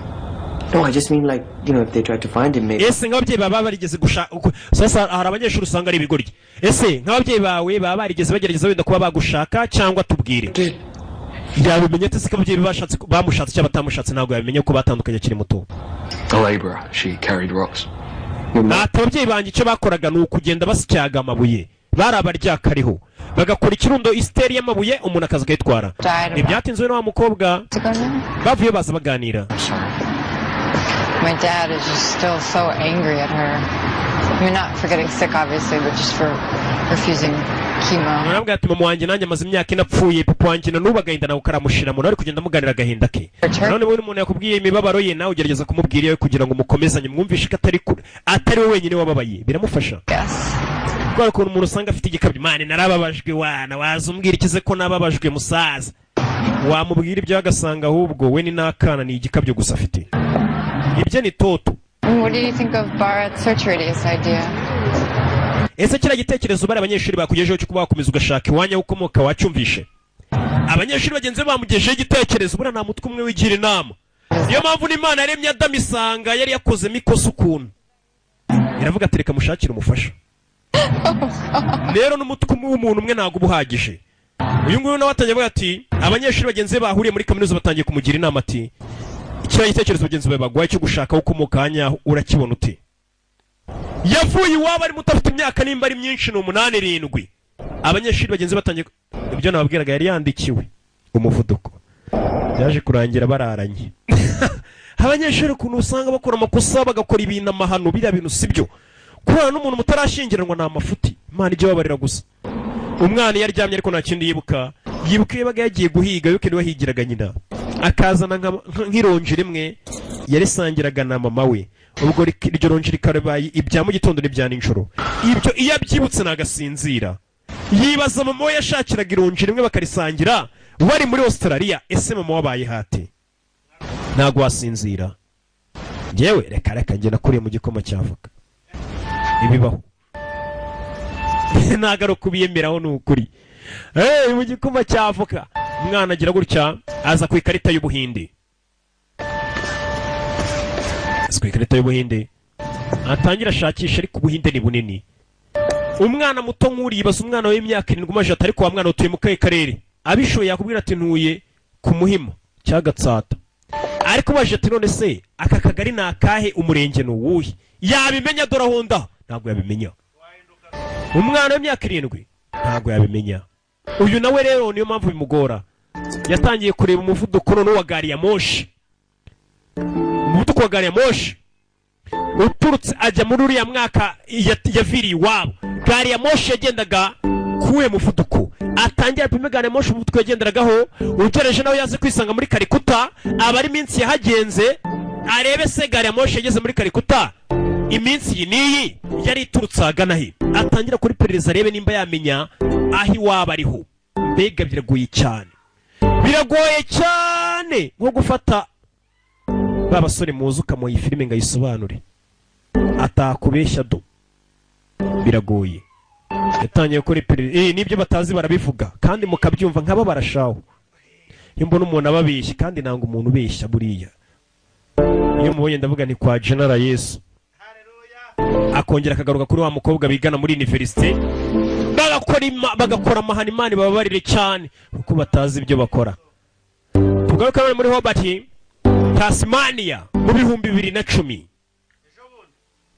Speaker 6: No, I just mean like, if they tried to find him, maybe.
Speaker 1: Ese nk'ababyeyi baba barigeze gushaka? Sasa hari abanyeshuri usanga ari ibigoryi. Ese nk'ababyeyi bawe baba barigeze bagerageza wenda kuba bagushaka cyangwa tubwire? Yabimenye ate se ko ababyeyi be bashatse, bamushatse cyangwa batamushatse? Ntabwo yabimenye ko batandukanye akiri muto.
Speaker 5: A labourer. She carried rocks.
Speaker 1: Ati ababyeyi banjye icyo bakoraga ni ukugenda basyaga amabuye, bari abaryakariho, bagakora ikirundo isiteri y'amabuye, umuntu akaza akayitwara. Ntibyatinze na wa mukobwa bavuye baza baganira.
Speaker 7: My dad is just still so angry at her. I mean, not for getting sick, obviously, but just for refusing chemo.
Speaker 1: Arambwira ati mama wanjye nanjye amaze imyaka 4 apfuye, papa wanjye na n'ubu agahinda nawe karamushira. Umuntu ari kugenda amuganira agahinda ke. None buri umuntu yakubwiye imibabaro ye, nawe ugerageza kumubwira iyawe kugira ngo mukomezanye, mwumvishe ko atari kure, atari we wenyine wababaye, biramufasha. Kubera ukuntu umuntu usanga afite igikabyo, mani narababajwe wana, waza umbwira ikize ko nababajwe musaza, wamubwira ibyo agasanga ahubwo we ni n'akana, ni igikabyo gusa afite, ibyo ni toto.
Speaker 7: What do you think of Bharat's search radius idea?
Speaker 1: Ese kiriya gitekerezo bari abanyeshuri bakugejeho cyo kuba wakomeza ugashaka iwanya aho ukomoka wacyumvishe? Abanyeshuri bagenzi be bamugejeho igitekerezo. Buriya nta mutwe umwe wigira inama, niyo mpamvu n'Imana yaremye Adamu isanga yari yakozemo ikosa ukuntu, iravuga ati reka mushakire umufasha. Rero n'umutwe umwe w'umuntu umwe ntabwo uba uhagije. Uyu nguyu nawe atangiye avuga ati abanyeshuri bagenzi be bahuriye muri kaminuza batangiye kumugira inama ati kiriya gitekerezo bagenzi bawe baguhaye cyo gushaka aho ukomoka hanyaho urakibona ute? Yavuye iwabo ari muto, afite imyaka nimba ari myinshi ni 8, 7. Abanyeshuri bagenzi batangiye ibyo nababwiraga, yari yandikiwe umuvuduko, byaje kurangira bararanye. Abanyeshuri ukuntu usanga bakora amakosa, bagakora ibintu amahano, biriya bintu si byo. Kurana n'umuntu mutarashyingiranwa ni amafuti. Imana ijya ibabarira gusa. Umwana iyo aryamye ariko nta kindi yibuka, yibuka iyo yabaga yagiye guhiga, yuko niwe wahigiraga nyina, akazana nk'ironji rimwe yarisangiraga na mama we. Ubwo iryo ronji rikabaye ibya mu gitondo n'ibya nijoro. Ibyo iyo abyibutse nagasinzira, yibaza mama we yashakiraga ironji rimwe bakarisangira bari muri Australia. Ese mama wabaye hate? Ntabwo wasinzira. Njyewe reka reka, njye nakuriye mu gikoma cy'avoka. Ibibaho ntabwo ari ukubiyemeraho, ni ukuri. Hey, mu gikoma cy'avoka. Umwana agira gutya aza ku ikarita y'Ubuhinde, aza ku ikarita y'Ubuhinde, atangira ashakisha, ariko Ubuhinde ni bunini. Umwana muto nk'uriya, ibaza umwana w'imyaka 7 umaje ati: "Ariko wa mwana, utuye mu kahe karere?" Abishoboye yakubwira ati: "Ntuye ku Muhima cya Gatsata." Ariko baje ati: "None se aka kagari ni akahe? Umurenge ni uwuhe?" Yabimenya? Dore aho ndaho ntabwo yabimenya. Umwana w'imyaka 7 ntabwo yabimenya. Uyu nawe rero niyo mpamvu bimugora. Yatangiye kureba umuvuduko noneho wa gari ya moshi, umuvuduko wa gari ya moshi uturutse ajya muri uriya mwaka yaviriye iwabo. Gari ya moshi yagendaga kuwuhe muvuduko? Atangira apime gari ya moshi umuvuduko yagenderagaho, ugereje nawe yaze kwisanga muri Karikuta, aba ari iminsi yahagenze, arebe se gari ya moshi yageze muri Karikuta iminsi iyi n'iyi yari iturutse ahagana he. Atangira kuri perereza, arebe nimba yamenya aho iwabo ariho. Mbega biragoye cyane, biragoye cyane, nko gufata ba basore muzi ukamuha iyi filime ngo ayisobanure atakubeshya. Do biragoye. Yatangiye gukora iperereza. N'ibyo batazi barabivuga kandi mukabyumva nk'abo barashaho. Iyo mbona umuntu ababeshya, kandi nanga umuntu ubeshya buriya, iyo mubonye ndavuga ni kwa General Yesu. Akongera akagaruka kuri wa mukobwa bigana muri université, bagakora amahano. Imana ibababarire cyane kuko batazi ibyo bakora. Tugaruke none muri Hobart, Tasmania, mu 2010.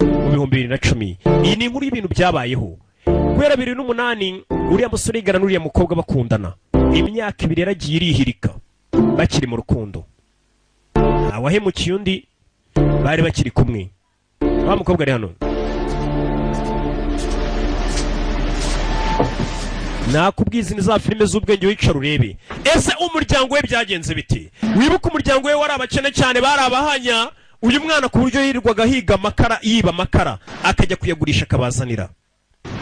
Speaker 1: Mu 2010, iyi ni inkuru y'ibintu byabayeho guhera 2008. Uriya musore yigana n'uriya mukobwa, bakundana imyaka 2, yaragiye irihirika bakiri mu rukundo, ntawahemukiye undi, bari bakiri kumwe. Wa mukobwa ari hano, nakubwiza ni za filime z'ubwenge, wicara urebe. Ese umuryango we byagenze bite? Wibuke umuryango we wari abakene cyane, bari abahanya. Uyu mwana ku buryo yirirwaga ahiga amakara, yiba amakara, akajya kuyagurisha akabazanira.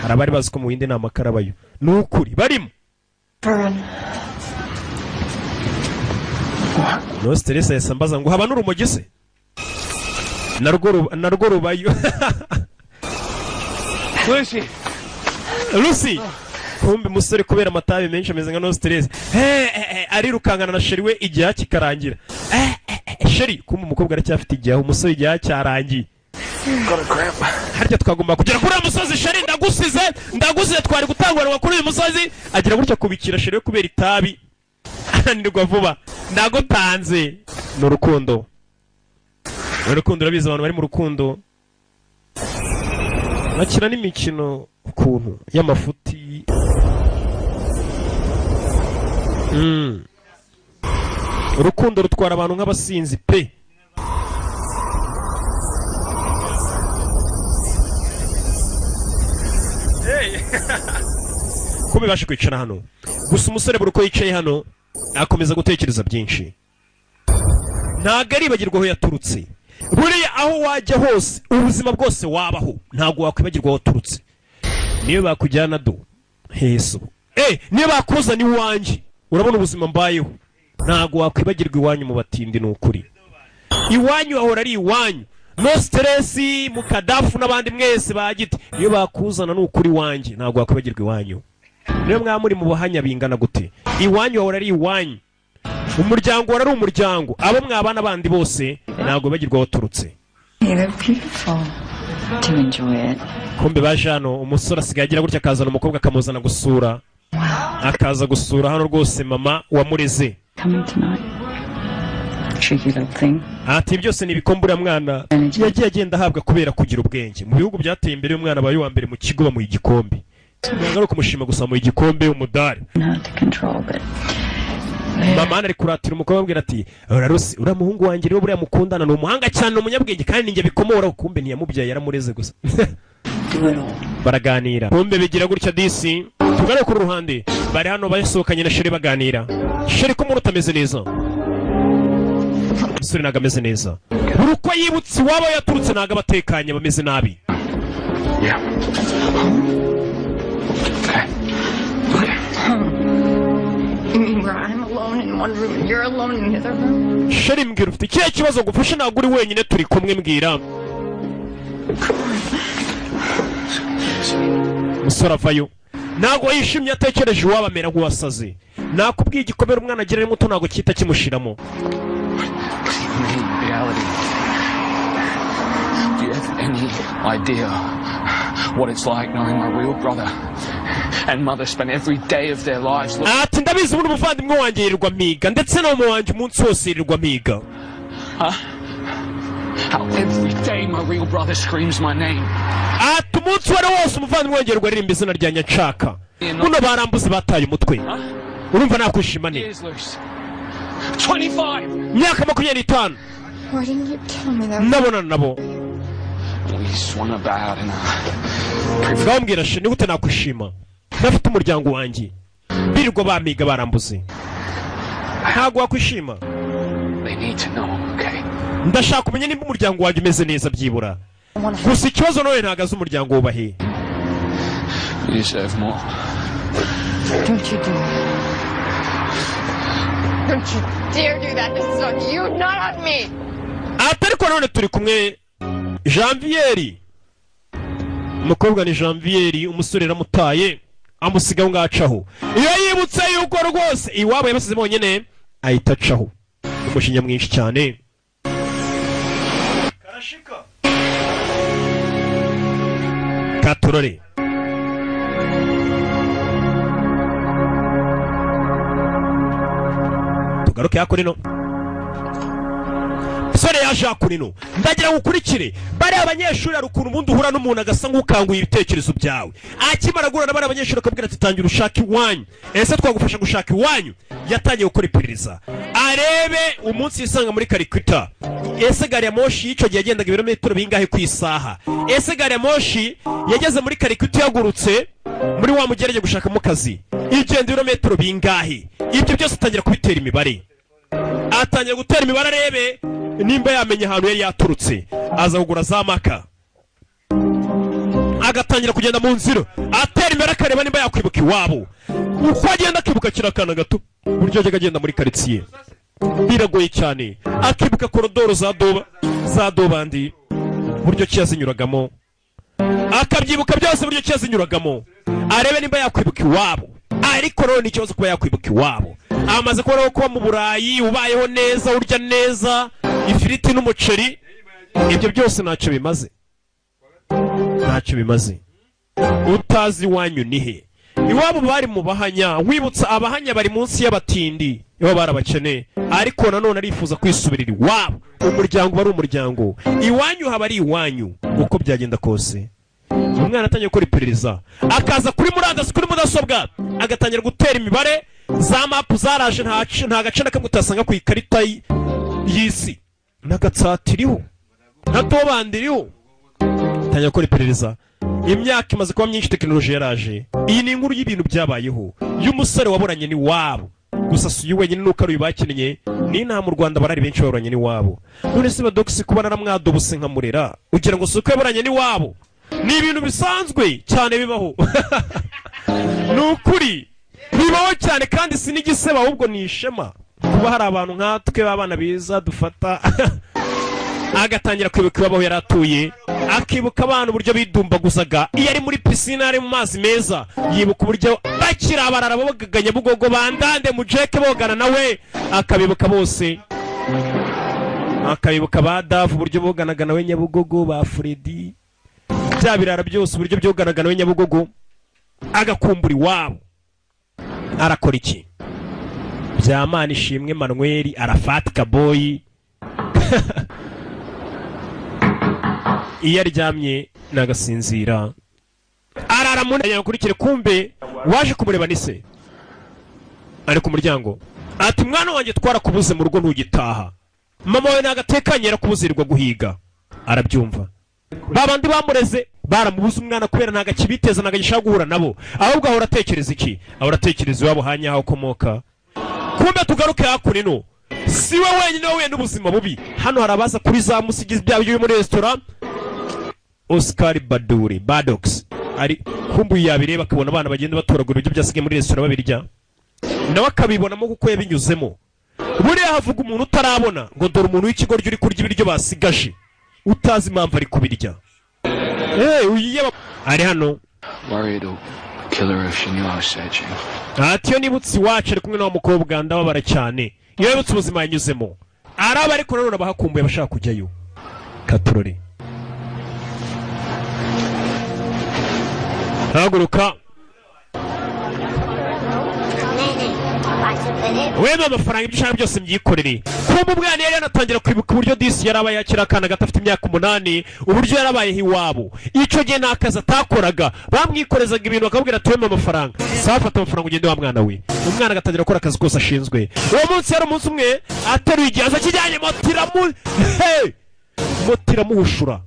Speaker 1: Hari abari bazi ko mu bindi nta makara abayo, ni ukuri barimo.
Speaker 7: Fern.
Speaker 1: No stress. Yahise ambaza ngo haba n'urumogi se? Narwo rubayo.
Speaker 5: Lucy!
Speaker 1: Lucy! Kumbe umusore kubera amatabi menshi ameze nka no stress. Arirukankana na chéri we, igihaha kikarangira. Chéri, kumbe umukobwa aracyafite igihaha, umusore igihaha cyarangiye.
Speaker 5: Got a cramp.
Speaker 1: Harya twagomba kugera kuri uriya musozi. Chéri, ndagusize, ndagusize, twari gutanguranwa kuri uyu musozi. Agira gutya kubikira chéri we, kubera itabi ananirwa vuba. Ndagutanze. Ni urukundo, ni urukundo. Urabizi, abantu bari mu rukundo bakina n'imikino ukuntu y'amafuti. Urukundo rutwara abantu nk'abasinzi pe. Ko bibasha kwicara hano gusa. Umusore buri uko yicaye hano akomeza gutekereza byinshi, ntabwo aribagirwa aho yaturutse. Buriya aho wajya hose, ubuzima bwose wabaho, ntabwo wakwibagirwa aho waturutse. Niyo bakujyana do heso, niyo bakuzana iwanjye, urabona ubuzima mbayeho, ntabwo wakwibagirwa iwanyu mu batindi. Ni ukuri, iwanyu hahora ari iwanyu. No stress, mukadafu n'abandi mwese ba giti, niyo bakuzana, ni ukuri iwanjye ntabwo wakwibagirwa iwanyu. Niyo mwaba muri mu buhanya bingana gute, iwanyu hahora ari iwanyu. Umuryango wari ari umuryango, abo mwabana bandi bose ntabwo bibagirwa aho waturutse.
Speaker 7: You look beautiful. To enjoy it.
Speaker 1: Kumbe baje hano, umusore asigaye agira gutya akazana umukobwa, akamuzana gusura, akaza gusura hano rwose mama wamureze.
Speaker 7: Coming tonight. Tricky little thing.
Speaker 1: Ati byose ni ibikombe uriya mwana yagiye agenda ahabwa kubera kugira ubwenge. Mu bihugu byateye imbere, umwana abaye uwa mbere mu kigo bamuha igikombe. Ntabwo ari ukumushima gusa, bamuha igikombe, umudari.
Speaker 7: Hard to control, but
Speaker 1: Mama hano ari kuratira umukobwa, amubwira ati: "Urarusi uriya muhungu wanjye rero, buriya mukundana ni umuhanga cyane, ni umunyabwenge, kandi ninjye bikomora." Kumbe ntiyamubyaye, yaramureze gusa.
Speaker 7: Do it all.
Speaker 1: Baraganira, kumbe bigira gutya. Disi tugare ku ruhande, bari hano basohokanye na chéri, baganira. Chéri, ko umuntu utameze neza? Umusore ntabwo ameze neza. Buri uko yibutse iwabo yaturutse ntabwo aba atekanye, bameze nabi.
Speaker 5: Yeah. Okay.
Speaker 7: You mean where I'm alone in one room and you're alone in the other room?
Speaker 1: Chéri, mbwira, ufite ikihe kibazo? Ngufashe? Ntabwo uri wenyine, turi kumwe, mbwira. Umusore avayo ntabwo yishimye, atekereje iwabo amera nk'uwasaze. Nakubwiye, igikomere umwana agira ari muto ntabwo cyita kimushiramo.
Speaker 5: Mean reality. Do you have any idea what it's like knowing my real brother and mother spend every day of their lives looking
Speaker 1: Ati ndabizi, ubundi umuvandimwe wanjye yirirwa mpiga, ndetse na mama wanjye umunsi wose yirirwa mpiga.
Speaker 5: Huh? How every day my real brother screams my name.
Speaker 1: Ati umunsi uwo ari wo wose umuvandimwe wanjye yirirwa aririmba izina ryanjye nshaka. Buno barambuze, bataye umutwe. Urumva nakwishima ne?
Speaker 5: Years loose. 25!
Speaker 1: Imyaka 25.
Speaker 7: Why didn't you tell me that?
Speaker 1: Ndabonana nabo.
Speaker 5: We swung about in a
Speaker 1: Ngaho mbwira chéri, ni gute nakwishima ntafite umuryango wanjye? Birirwa bamiga, barambuze, ntabwo wakwishima.
Speaker 5: They need to know I'm okay.
Speaker 1: Ndashaka kumenya nimba umuryango wanjye umeze neza byibura. Gusa ikibazo nawe ntabwo azi umuryango wubahe.
Speaker 5: You deserve more.
Speaker 7: Don't you do that. Don't you dare do that. This is on you, not on me.
Speaker 1: Ati ariko none turi kumwe. Janvieri, umukobwa ni Janvieri. Umusore yaramutaye, amusiga aho ngaho acaho. Iyo yibutse yuko rwose iwabo yabasize bonyine, ahita acaho umujinya mwinshi cyane. Karashika katurore. Tugaruke hakurino. Musore yaje hakurino, ndagira ngo ukurikire bariya abanyeshuri. Hari ukuntu ubundi uhura n'umuntu agasa nk'ukanguye ibitekerezo byawe. Akimara guhura na bariya abanyeshuri akabwira ati tangira ushaka iwanyu. Ese twagufasha gushaka iwanyu? Yatangiye gukora iperereza arebe umunsi yisanga muri Karikita. Ese gari ya moshi y'icyo gihe yagendaga ibirometero bingahe ku isaha? Ese gari ya moshi yageze muri Karikita ihagurutse muri wa mugerege gushakamo akazi igenda ibirometero bingahe? Ibyo byose atangira kubitera imibare, atangira gutera imibare arebe nimba yamenya ahantu yari yaturutse. Aza kugura za maka, agatangira kugenda mu nzira atera imbere, akareba nimba yakwibuka iwabo. Uko agenda akibuka kiriya akana gato, uburyo yajyaga agenda muri karitsiye biragoye cyane, akibuka korodoro za doba za dobandi, uburyo ki yazinyuragamo, akabyibuka byose, uburyo ki yazinyuragamo, arebe nimba yakwibuka iwabo. Ariko rero ni ikibazo kuba yakwibuka iwabo. Amaze kubona ko kuba mu Burayi ubayeho neza, urya neza ifiriti n'umuceri, ibyo byose ntacyo bimaze, ntacyo bimaze utazi iwanyu ni he. Iwabo bari mu Bahanya. Wibutsa Abahanya bari munsi y'abatindi, iwabo bari abakene. Ariko nanone arifuza kwisubirira iwabo. Umuryango uba ari umuryango, iwanyu haba ari iwanyu uko byagenda kose. Umwana atangiye gukora iperereza, akaza kuri murandasi, kuri mudasobwa, agatangira gutera imibare. Za mapu zaraje, nta gace na kamwe utasanga ku ikarita y'isi, n'agatsata iriho, na tobandi iriho. Atangira gukora iperereza. Imyaka imaze kuba myinshi, tekinoloji yaraje. Iyi ni inkuru y'ibintu byabayeho y'umusore waburanye n'iwabo. Gusa si uyu wenyine, nuko ari uyu bakinnye. N'inaha mu Rwanda barari benshi baburanye n'iwabo. None se badogisi, kuba naramwadobuse nkamurera, ugira ngo si uko yaburanye n'iwabo? Ni ibintu bisanzwe cyane, bibaho, ni ukuri bibaho cyane, kandi si n'igisebo, ahubwo ni ishema kuba hari abantu nkatwe b'abana beza dufata. Agatangira kwibuka iwabo aho yari atuye, akibuka abana uburyo bidumbaguzaga iyo ari muri pisine, ari mu mazi meza, yibuka uburyo bakiri abarara bogaga Nyabugogo, bandande mujeke bogana nawe, akabibuka bose, akabibuka ba Davu uburyo boganaga nawe Nyabugogo, ba Furedi, bya birara byose uburyo byoganaga nawe Nyabugogo, agakumbura iwabo. Arakora iki? Byamana Ishimwe Manuel arafati kaboyi. Iyo aryamye nagasinzira, arara mu ntebe. Akurikire, kumbe waje kumureba ni se, ari ku muryango. Ati mwana wanjye, twarakubuze mu rugo, ntugitaha. Mama wawe ntabwo atekanye, yarakubuzirirwa guhiga. Arabyumva, ba bandi bamureze. Baramubuze umwana kubera ntabwo akibiteza, ntabwo agishaka guhura nabo, ahubwo ahora atekereza iki? Ahora atekereza iwabo hanya aho akomoka. Kumbe tugaruke hakuno, si we wenyine wahuye n'ubuzima bubi. Hano hari abaza kuri za musigizi byaba byo muri resitora. Oscar Baduri Badox ari kumbuye, yabireba akabona abana bagenda batoragura ibiryo byasigaye muri resitora babirya, nawe akabibonamo kuko yabinyuzemo. Buriya havuga umuntu utarabona ngo dore umuntu w'ikigoryi uri kurya ibiryo basigaje, utazi impamvu ari kubirya. Uyu ari hano.
Speaker 5: Worried it'll kill her if she knew I was searching.
Speaker 1: Ati iyo nibutse iwacu ari kumwe n'uwo mukobwa ndababara cyane. Iyo yibutse ubuzima yanyuzemo araba, ariko nanone abahakumbuye abashaka kujyayo. Katurore, haguruka.
Speaker 3: नहीं नहीं, पाँच रुपए दे।
Speaker 1: Wemeye amafaranga, ibyo ushaka byose mbyikorere. Kumva umwana yari yanatangira kwibuka uburyo disi yarabaye akiri akana gato afite imyaka 8, uburyo yarabayeho iwabo. Icyo gihe nta kazi atakoraga, bamwikorezaga ibintu bakamubwira ati wemeye amafaranga, sawa, fata amafaranga ugende wa mwana we. Umwana agatangira gukora akazi kose ashinzwe. Uwo munsi yari umunsi umwe ateruye igihaza kijyanye moto iramu, hey! Moto iramuhushura.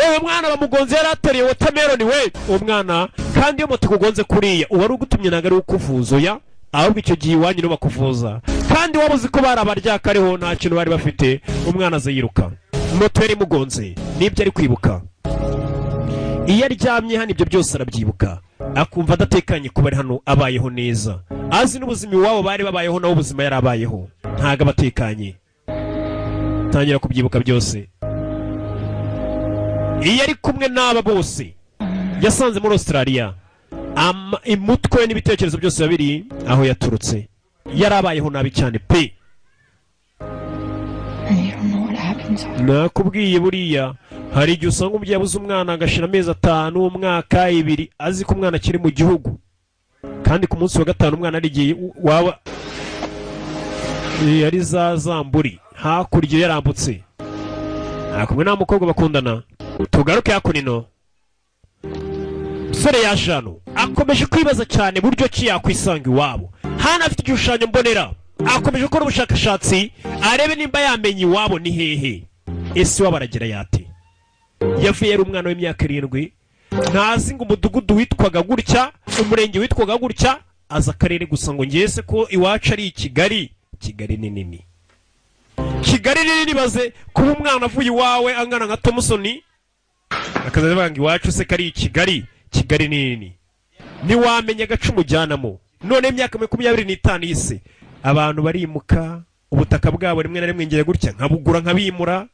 Speaker 1: Ewe mwana, bamugonze, yari ateruye watermelon we. Uwo mwana kandi, iyo moto ikugonze kuriya, uwari ugutumye ntabwo ari ukuvuza, oya, ahubwo icyo gihe iwanyu nibo bakuvuza, kandi waba uzi ko bari abaryakariho, nta kintu bari bafite. Umwana aza yiruka, moto yari imugonze, nibyo ari kwibuka. Iyo aryamye hano ibyo byose arabyibuka, akumva adatekanye kuba ari hano abayeho neza, azi n'ubuzima iwabo bari babayeho, nawe ubuzima yari abayeho ntabwo aba atekanye. Tangira kubyibuka byose iyo ari kumwe n'aba bose yasanze muri Australia. Umutwe n'ibitekerezo byose biba biri aho yaturutse, yari abayeho nabi cyane pe.
Speaker 7: And you don't know what happens.
Speaker 1: Nakubwiye, buriya hari igihe usanga umubyeyi abuze umwana agashira amezi 5, umwaka, 2, azi ko umwana akiri mu gihugu, kandi ku munsi wa gatanu umwana ari igihe waba ari za zamburi hakurya yarambutse, nta kumwe nta mukobwa bakundana. Tugaruke hakuno, umusore yaje hano akomeje kwibaza cyane buryo ki yakwisanga iwabo. Hano afite igishushanyo mbonera, akomeje gukora ubushakashatsi arebe nimba yamenya iwabo ni hehe. Ese iwabo aragera yate? Yavuye yari umwana w'imyaka 7, ntazi ngo umudugudu witwaga gutya, umurenge witwaga gutya, azi akarere gusa, ngo ngese ko iwacu ari i Kigali. Kigali ni nini, Kigali ni nini. Baze kuba umwana avuye iwawe angana nka Tomusoni akazajya avuga ngo iwacu se kari i Kigali. Kigali ni nini, ntiwamenya agace umujyanamo. None imyaka 25 y'isi abantu barimuka, ubutaka bwabo rimwe na rimwe ngiye gutya nkabugura nkabimura,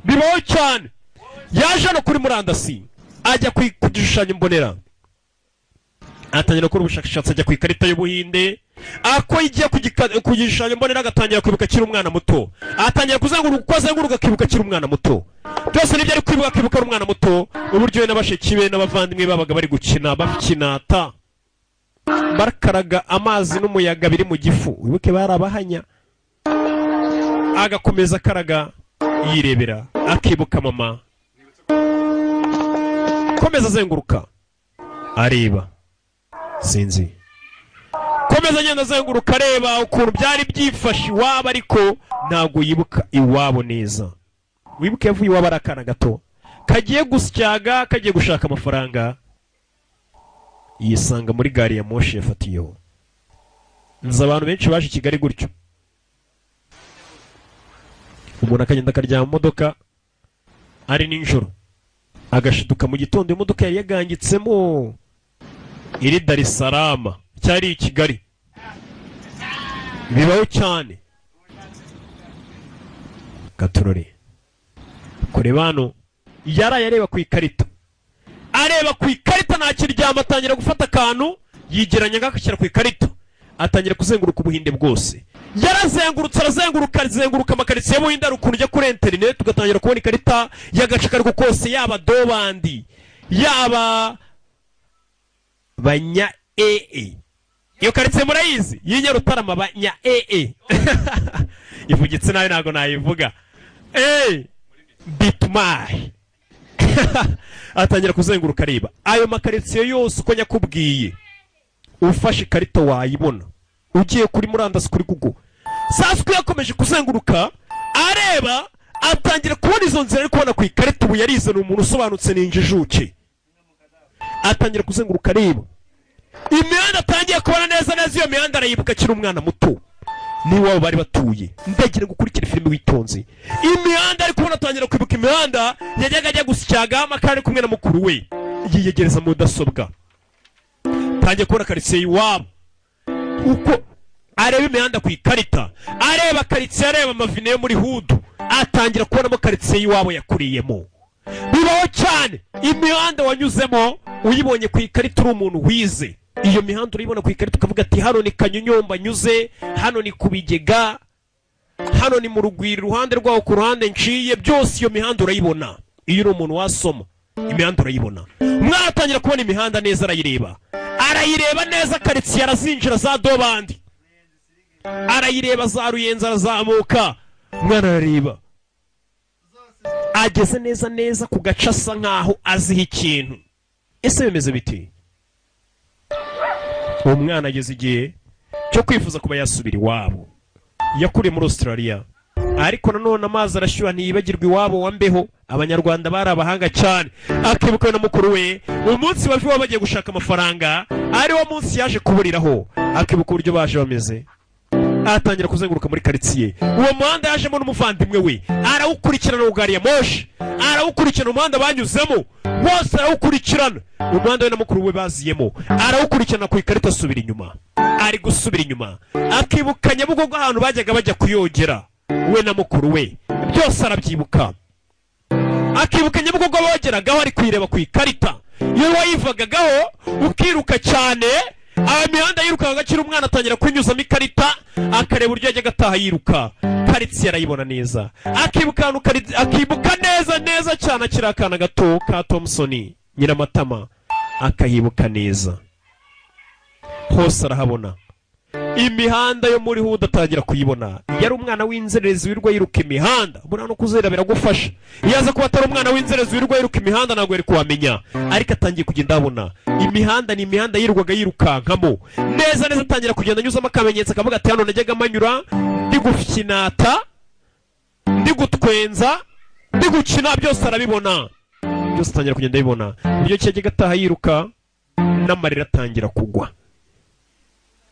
Speaker 1: bibaho cyane. Yaje hano kuri murandasi, ajya ku gishushanyo mbonera, atangira gukora ubushakashatsi, ajya ku ikarita y'Ubuhinde. Ako igiye ku gishushanyo mbonera agatangira kwibuka akiri umwana muto, atangira kuzenguruka, uko azenguruka akibuka akiri umwana muto. Byose nibyo ari kwibuka, akibuka ari umwana muto, uburyo we na bashiki be n'abavandimwe babaga bari gukina bakinata, bakaraga amazi n'umuyaga biri mu gifu. Wibuke bari abahanya. Agakomeza akaraga yirebera, akibuka mama. Komeza azenguruka areba, sinzi, komeza agenda azenguruka areba ukuntu byari byifashe iwabo, ariko ntabwo yibuka iwabo neza. Wibuke yavuye iwabo ari akana gato kagiye gusyaga, kagiye gushaka amafaranga, yisanga muri gari ya moshi yafatiyeho. Nzi abantu benshi baje i Kigali gutyo, umuntu akagenda akaryama mu modoka ari nijoro, agashiduka mu gitondo imodoka yari yagangitsemo iri Dar es Salaam cyari i Kigali. Bibaho cyane. Gatorore kureba hano, yaraye areba ku ikarita, areba ku ikarita ntakiryama, atangira gufata akantu yigeranya agashyira ku ikarita, atangira kuzenguruka Ubuhinde bwose. Yarazengurutse, arazenguruka, azenguruka amakaritsiye y'Ubuhinde. Hari ukuntu ujya kuri interineti ugatangira kubona ikarita y'agace ako ariko kose, yaba Dobandi, yaba banya ee. Iyo karitsiye murayizi y'Inyarutarama, banya ee, ivugitse nabi ntabwo nayivuga. Eee bitumayi, atangira kuzenguruka areba ayo makaritsiye yose uko nyakubwiye. Ufashe ikarita wayibona ugiye kuri murandasi, kuri Google. Sasa uko yakomeje kuzenguruka areba, Atangira kubona izo nzira ari kubona ku ikarita. Ubu yarize, ni umuntu usobanutse, ni injijuke. Atangira kuzenguruka areba imihanda, atangiye kubona neza neza iyo mihanda arayibuka akiri umwana muto n'iwabo bari batuye. Ndagira ngo ukurikire filime witonze. Imihanda ari kubona, atangira kwibuka imihanda yajyaga ajya gusyagaho amakara ari kumwe na mukuru we. Yiyegereza mudasobwa, tangiye kubona karitsiye iwabo. Uko areba imihanda ku ikarita, areba karitsiye, areba amavine yo muri hood, atangira kubonamo karitsiye y'iwabo yakuriyemo. Bibaho cyane, imihanda wanyuzemo uyibonye ku ikarita, uri umuntu wize, iyo mihanda urayibona ku ikarita ukavuga ati: "Hano ni Kanyonyomba nyuze, hano ni ku Bigega, hano ni mu Rugwiro, iruhande rwaho ku ruhande nciye." Byose iyo mihanda urayibona. Iyo uri umuntu wasoma imihanda urayibona. Umwana atangira kubona imihanda neza, arayireba, arayireba neza. Karitsiye arazinjira, za Dobandi arayireba, za Ruyenzi arazamuka. Umwana arareba, ageze neza neza ku gace asa nkaho aziho ikintu. Ese bimeze biti? Uwo mwana ageze igihe cyo kwifuza kuba yasubira iwabo. Yakuriye muri Australia, ariko nanone amazi arashyuha ntiyibagirwa iwabo wa mbeho. Abanyarwanda bari abahanga cyane. Akibuka we na mukuru we umunsi bava iwabo bagiye gushaka amafaranga, ari wo munsi yaje kuburiraho. Akibuka uburyo baje bameze. Atangira kuzenguruka muri karitsiye. Uwo muhanda yajemo n'umuvandimwe we arawukurikirana, wa gari ya moshi arawukurikirana, umuhanda banyuzemo wose arawukurikirana, umuhanda we na mukuru we baziyemo arawukurikirana ku ikarita. Asubira inyuma, ari gusubira inyuma akibuka Nyabugogo, ahantu bajyaga bajya kuyogera we na mukuru we. Byose arabyibuka, akibuka Nyabugogo bogeragaho. Ari kuyireba ku ikarita, iyo wayivagagaho ukiruka cyane. Aya mihanda yirukanka akiri umwana, atangira kunyuzamo ikarita, akareba uburyo yajyaga ataha yiruka. Karitsiye arayibona neza, akibuka ahantu akibuka neza neza cyane akiri akana gato ka Thompson Nyiramatama, akayibuka neza hose arahabona. Imihanda yo muri hood atangira kuyibona. Yari umwana w'inzererezi wirirwa yiruka imihanda. Buriya no kuzerera biragufasha. Iyo aza kuba atari umwana w'inzererezi wirirwa yiruka imihanda, ntabwo yari kuhamenya. Ariko atangiye kugenda abona imihanda, ni imihanda yirirwaga yirukankamo neza neza. Atangira kugenda anyuzamo akamenyetso, akavuga ati: "Hano najyaga manyura ndi gufinata, ndi gutwenza, ndi gukina." Byose arabibona, byose atangira kugenda abibona. Uburyo ki yajyaga ataha yiruka, n'amarira atangira kugwa.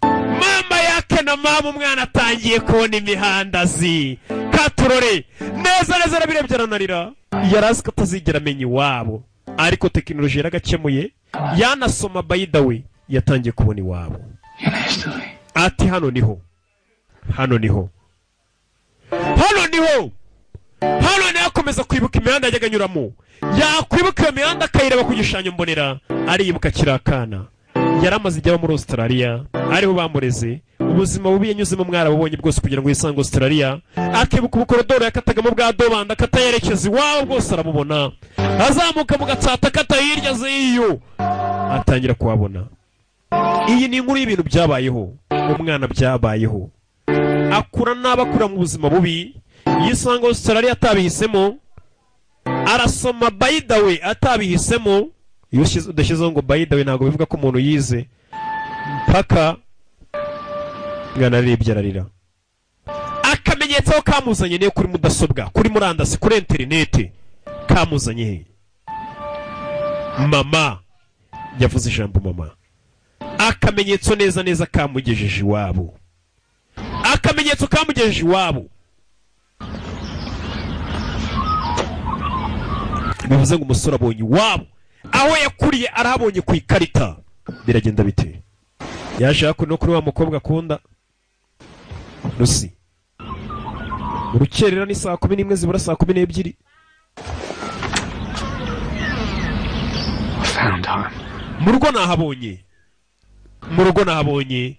Speaker 1: Mama yake na mama, umwana atangiye kubona imihanda azi. Katurore neza neza, arabirebye aranarira. Yari azi ko atazigera amenya iwabo, ariko tekinoloji yaragakemuye, yanasoma. By the way, yatangiye kubona iwabo. Ati: "Hano niho, hano niho, hano niho, hano niho." Akomeza kwibuka imihanda yajyaga anyuramo. Yakwibuka iyo mihanda akayireba ku gishushanyo mbonera, ariyibuka akiri akana. Yari amaze igihe aba muri Australia, ariho bamureze. Ubuzima bubi yanyuzemo mwarabubonye bwose kugira ngo yisange Australia. Akibuka ubukorodoro yakatagamo bwa Dobanda akata yerekeza iwabo, bwose arabubona. Azamuka mu Gatsata akata hirya z'iyo, atangira kuhabona. Iyi ni inkuru y'ibintu byabayeho umwana, byabayeho akura nabi, akura mu buzima bubi, yisanga Australia atabihisemo. Arasoma, by the way, atabihisemo. Iyo udashyizeho ngo "by the way", ntabwo bivuga ko umuntu yize. Mpaka mwana ararebye ararira. Akamenyetso aho kamuzanye niyo kuri mudasobwa, kuri murandasi, kuri interineti kamuzanye he? Mama yavuze ijambo mama. Akamenyetso neza neza kamugejeje iwabo, akamenyetso kamugejeje iwabo. Bivuze ngo umusore abonye iwabo aho yakuriye, arahabonye ku ikarita. Biragenda bite? Yaje hakuno kuri wa mukobwa akunda, Rusi. Mu rukerera ni saa 11 zibura saa 12.
Speaker 5: Found home.
Speaker 1: Mu rugo nahabonye, mu rugo nahabonye.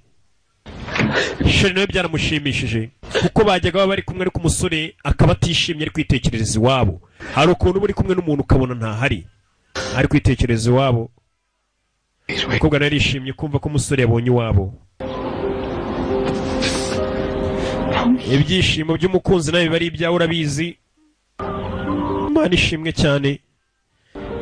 Speaker 1: Chéri nawe byaramushimishije kuko bajyaga baba bari kumwe, ariko umusore akaba atishimye, ari kwitekerereza iwabo. Hari ukuntu uba uri kumwe n'umuntu ukabona ntahari, ari kwitekerereza iwabo. Umukobwa nawe yarishimye kumva ko umusore yabonye iwabo. Ibyishimo by'umukunzi nawe biba ari ibyawe, urabizi. Imana ishimwe cyane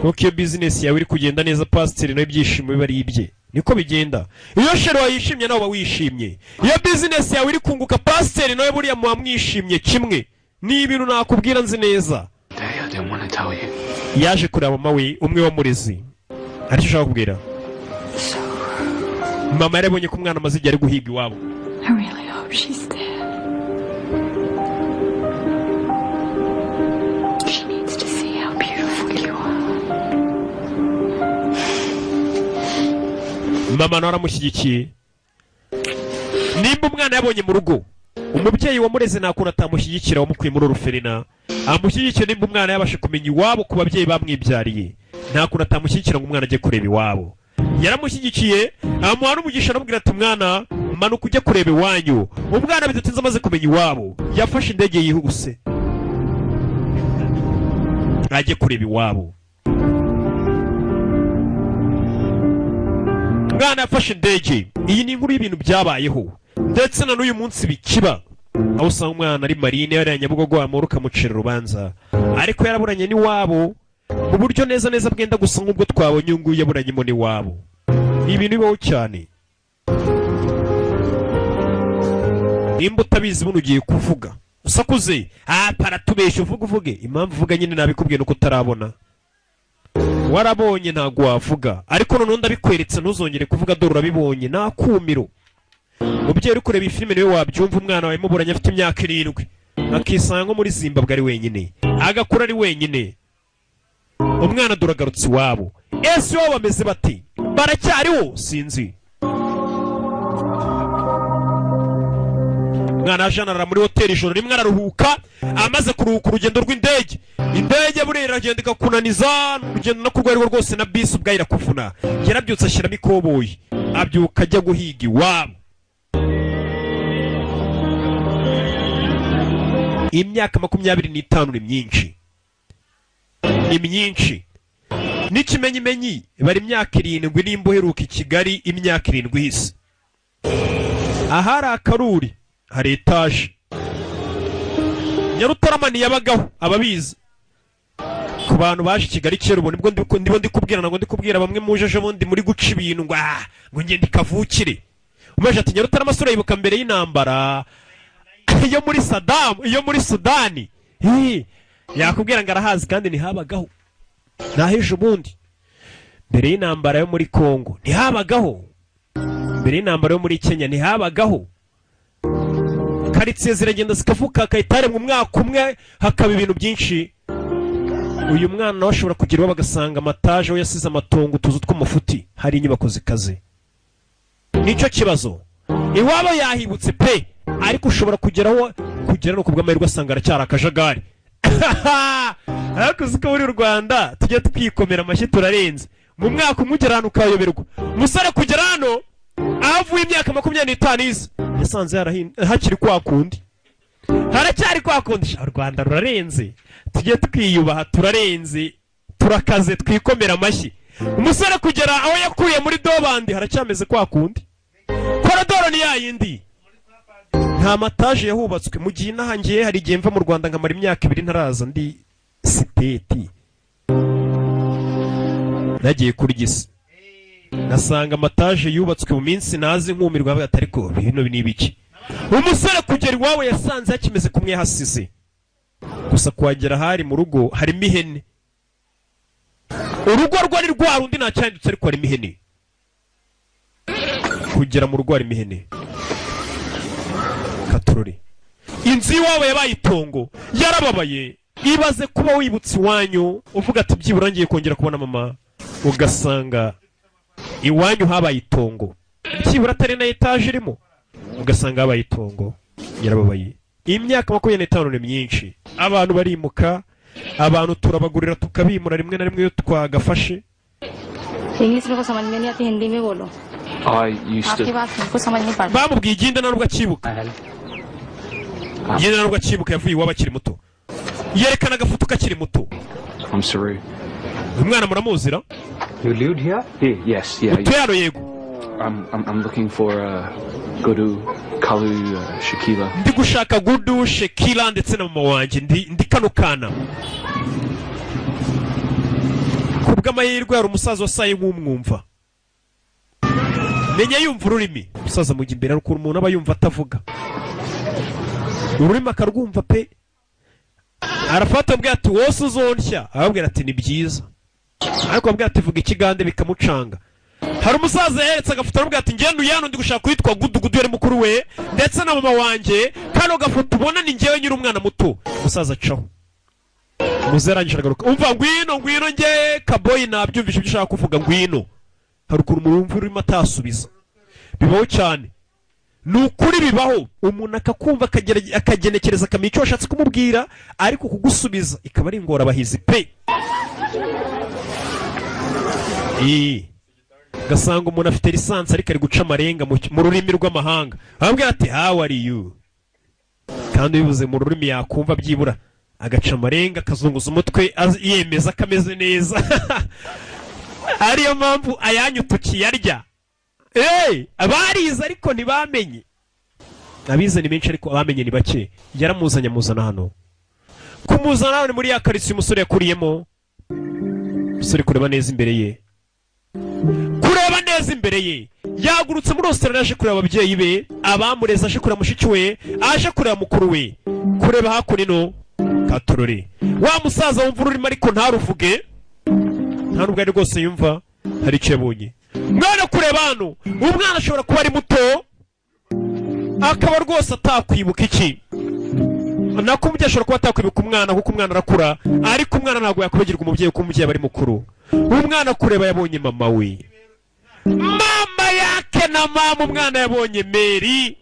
Speaker 1: kuko iyo bizinesi yawe iri kugenda neza, pasiteri nawe ibyishimo biba ari ibye. Niko bigenda, iyo chéri wawe yishimye nawe uba wishimye. Iyo bizinesi yawe iri kunguka, pasiteri nawe buriya muba mwishimye kimwe. Ni ibintu nakubwira nzi neza.
Speaker 5: Day I didn't want to tell you.
Speaker 1: Yaje kureba mama we umwe wamurezi. Hari icyo ushaka kubwira mama? Yarabonye ko umwana amaze igihe ari guhiga iwabo.
Speaker 4: I really hope she's there. She needs to see how beautiful you are.
Speaker 1: Mama nawe aramushyigikiye. Nimba umwana yabonye mu rugo umubyeyi wamureze, nta kuntu atamushyigikira. Wamukuye muri orphelinat amushyigikiye. Nimba umwana yabasha kumenya iwabo ku babyeyi bamwibyariye, nta kuntu atamushyigikira ngo umwana ajye kureba iwabo. Yaramushyigikiye, amuha n'umugisha, aramubwira ati: "Mwana, manuka ujye kureba iwanyu." Umwana bidatinze amaze kumenya iwabo, yafashe indege yihuse ajye kureba iwabo. Umwana yafashe indege. Iyi ni inkuru y'ibintu byabayeho ndetse na n'uyu munsi bikiba, aho usanga umwana ari marine yariya Nyabugogo, wamura ukamucira urubanza, ariko yaraburanye n'iwabo mu buryo neza neza bwenda gusa nk'ubwo twabonye uyu nguyu yaburanyemo n'iwabo. Ni ibintu bibaho cyane. Nimba utabizi, buno ugiye kuvuga usakuze. Ah, paratubeshya. Uvuge, uvuge impamvu uvuga nyine. Nabikubwiye nuko utarabona. Warabonye ntabwo wavuga, ariko noneho ndabikweretse, ntuzongere kuvuga. Dore urabibonye, nta kumiro. Umubyeyi uri kureba iyi filime niwe wabyumva. Umwana wawe muburanye afite imyaka 7, akisanga nko muri Zimbabwe ari wenyine, agakura ari wenyine. Umwana dore agarutse iwabo. Ese iwabo bameze bati? Baracyariho? Sinzi. Umwana yaje arara muri hoteli ijoro rimwe, araruhuka. Amaze kuruhuka urugendo rw'indege, indege buriya iragenda ikakunaniza, urugendo no kurwo arirwo rwose, na bisi ubwayo irakuvuna. Yarabyutse ashyiramo ikoboyi, abyuka ajya guhiga iwabo. Imyaka 25 ni myinshi, ni myinshi. N'ikimenyimenyi bari imyaka 7. Nimba uheruka i Kigali imyaka 7 ihise, ahari akaruri hari etaje. Nyarutarama ntiyabagaho. Ababizi, ku bantu baje i Kigali kera, ubu nibwo ndimo ndikubwira. Ntabwo ndikubwira bamwe muje ejo bundi muri guca ibintu ngo ah, ngo ngende kavukire. Umaje ati Nyarutarama sura, yibuka mbere y'intambara iyo muri Sadamu, iyo muri Sudani. Hi, yakubwira ngo arahazi kandi ntihabagaho. Naho ubundi mbere y'intambara yo muri Kongo ntihabagaho, mbere y'intambara yo muri Kenya ntihabagaho. Karitsiye ziragenda zikavuka, hakahita mu mwaka umwe hakaba ibintu byinshi. Uyu mwana nawe ashobora kugira iwabo bagasanga amataje, we yasize amatongo, utuzu tw'amafuti, hari inyubako zikaze. Nicyo kibazo. Iwabo yahibutse pe, ariko ushobora kugeraho, kugera no kubw'amahirwe asanga aracyari akajagari. Ariko uzi ko muri Rwanda tujya twikomera amashyi, turarenze. Mu mwaka umwe ugera hano ukayoberwa. Umusore kugera hano aho avuye imyaka 25 ize, yasanze hakiri kwa kundi, haracyari kwa kundi. Sha, u Rwanda rurarenze, tujye twiyubaha, turarenze, turakaze, twikomera amashyi. Umusore kugera aho yakuye muri dobandi, haracyameze kwa kundi, korodoro ni yayindi, nta mataje yahubatswe. Mu gihe inaha ngiye, hari igihe mva mu Rwanda nkamara imyaka 2 ntaraza. Ndi States nagiye kurya isi, nasanga amataje yubatswe mu minsi ntazi, nkumirwa bavuga ati: "Ariko bino ni ibiki?" Umusore kugera iwabo yasanze hakimeze kumwe yahasize, gusa kuhagera hari mu rugo harimo ihene. Urugo rwo ni rwa rundi, nta cyahindutse, ariko harimo ihene. Kugera mu rugo harimo ihene. Katorore, inzu y'iwabo yabaye itongo. Yarababaye. Ibaze kuba wibutse iwanyu uvuga ati: "Byibura ngiye kongera kubona mama," ugasanga iwanyu habaye itongo, byibura atari na etaje irimo, ugasanga habaye itongo. Yarababaye. Imyaka 25 ni myinshi. Abantu barimuka, abantu turabagurira tukabimura rimwe na rimwe iyo twagafashe.
Speaker 2: English मेरे को समझ में नहीं आती, हिंदी में बोलो।
Speaker 5: I used
Speaker 2: आपकी
Speaker 5: to.
Speaker 2: बात बिल्कुल समझ नहीं पाती।
Speaker 1: Bamubwiye igenda nta nubwo akibuka, igenda nta nubwo akibuka. Yavuye iwabo akiri muto, yerekana agafoto kakiri muto.
Speaker 5: I'm Saru.
Speaker 1: Uyu mwana muramuzira?
Speaker 5: You lived here? Here, yes, yeah.
Speaker 1: Utuye hano? Yego.
Speaker 5: I'm looking for Gudu, Kalu, Shakila.
Speaker 1: Ndi gushaka Gudu, Shekila ndetse na mama wanjye. Ndi kano kana. Ku bw'amahirwe hari umusaza wasaye nk'umwumva, menya yumva ururimi. Umusaza mujya imbere, hari ukuntu umuntu aba yumva atavuga ururimi akarwumva pe. Arafata, ambwira ati: "Wose uzonsya." Arababwira ati: "Ni byiza," ariko abwira ati: "Vuga ikigande," bikamucanga. Hari umusaza yeretse agafoto, aramubwira ati: "Ngende uyano, ndi gushaka uwitwa Gudugudu, yari mukuru we ndetse na mama wanjye. Kano gafoto ubona ni njyewe nyiri umwana muto." Umusaza acaho, muze arangije aragaruka. "Umva, ngwino, ngwino." Nge kaboyi nabyumvishe ibyo ushaka kuvuga, ngwino. Hari ukuntu umuntu wumva urimo atasubiza, bibaho cyane, ni ukuri bibaho. Umuntu akakumva, akagenekereza, akamenya icyo washatse kumubwira, ariko kugusubiza ikaba ari ingorabahizi pe. Ugasanga umuntu afite licence ariko ari guca amarenga mu rurimi rw'amahanga, arabwira ati: "How are you?" Kandi bivuze mu rurimi yakumva byibura, agaca amarenga, akazunguza umutwe, yemeza ko ameze neza. Ariyo mpamvu ayanyu tukiyarya. Hey, abarize ariko ntibamenye. Abize ni benshi ariko abamenye ni bake. Yaramuzanye, amuzana hano. Kumuzana hano ni muri ya karitsiye umusore yakuriyemo. Umusore kureba neza imbere ye, kureba neza imbere ye, yagurutse muri Australia aje kureba ababyeyi be abamureze, aje kureba mushiki we, aje kureba mukuru we. Kureba hakuno katorore, wa musaza wumva ururimi ariko ntaruvuge, nta nubwo ari rwose yumva, hari icyo yabonye. Mwana, kureba hano, umwana ashobora kuba ari muto, akaba rwose atakwibuka iki nako umubyeyi ashobora kuba atakwibuka umwana, kuko umwana arakura, ariko umwana ntabwo yakwibagirwa umubyeyi, kuko umubyeyi aba ari mukuru. Umwana kureba, yabonye mama we, mama yake na mama. Umwana yabonye Mary,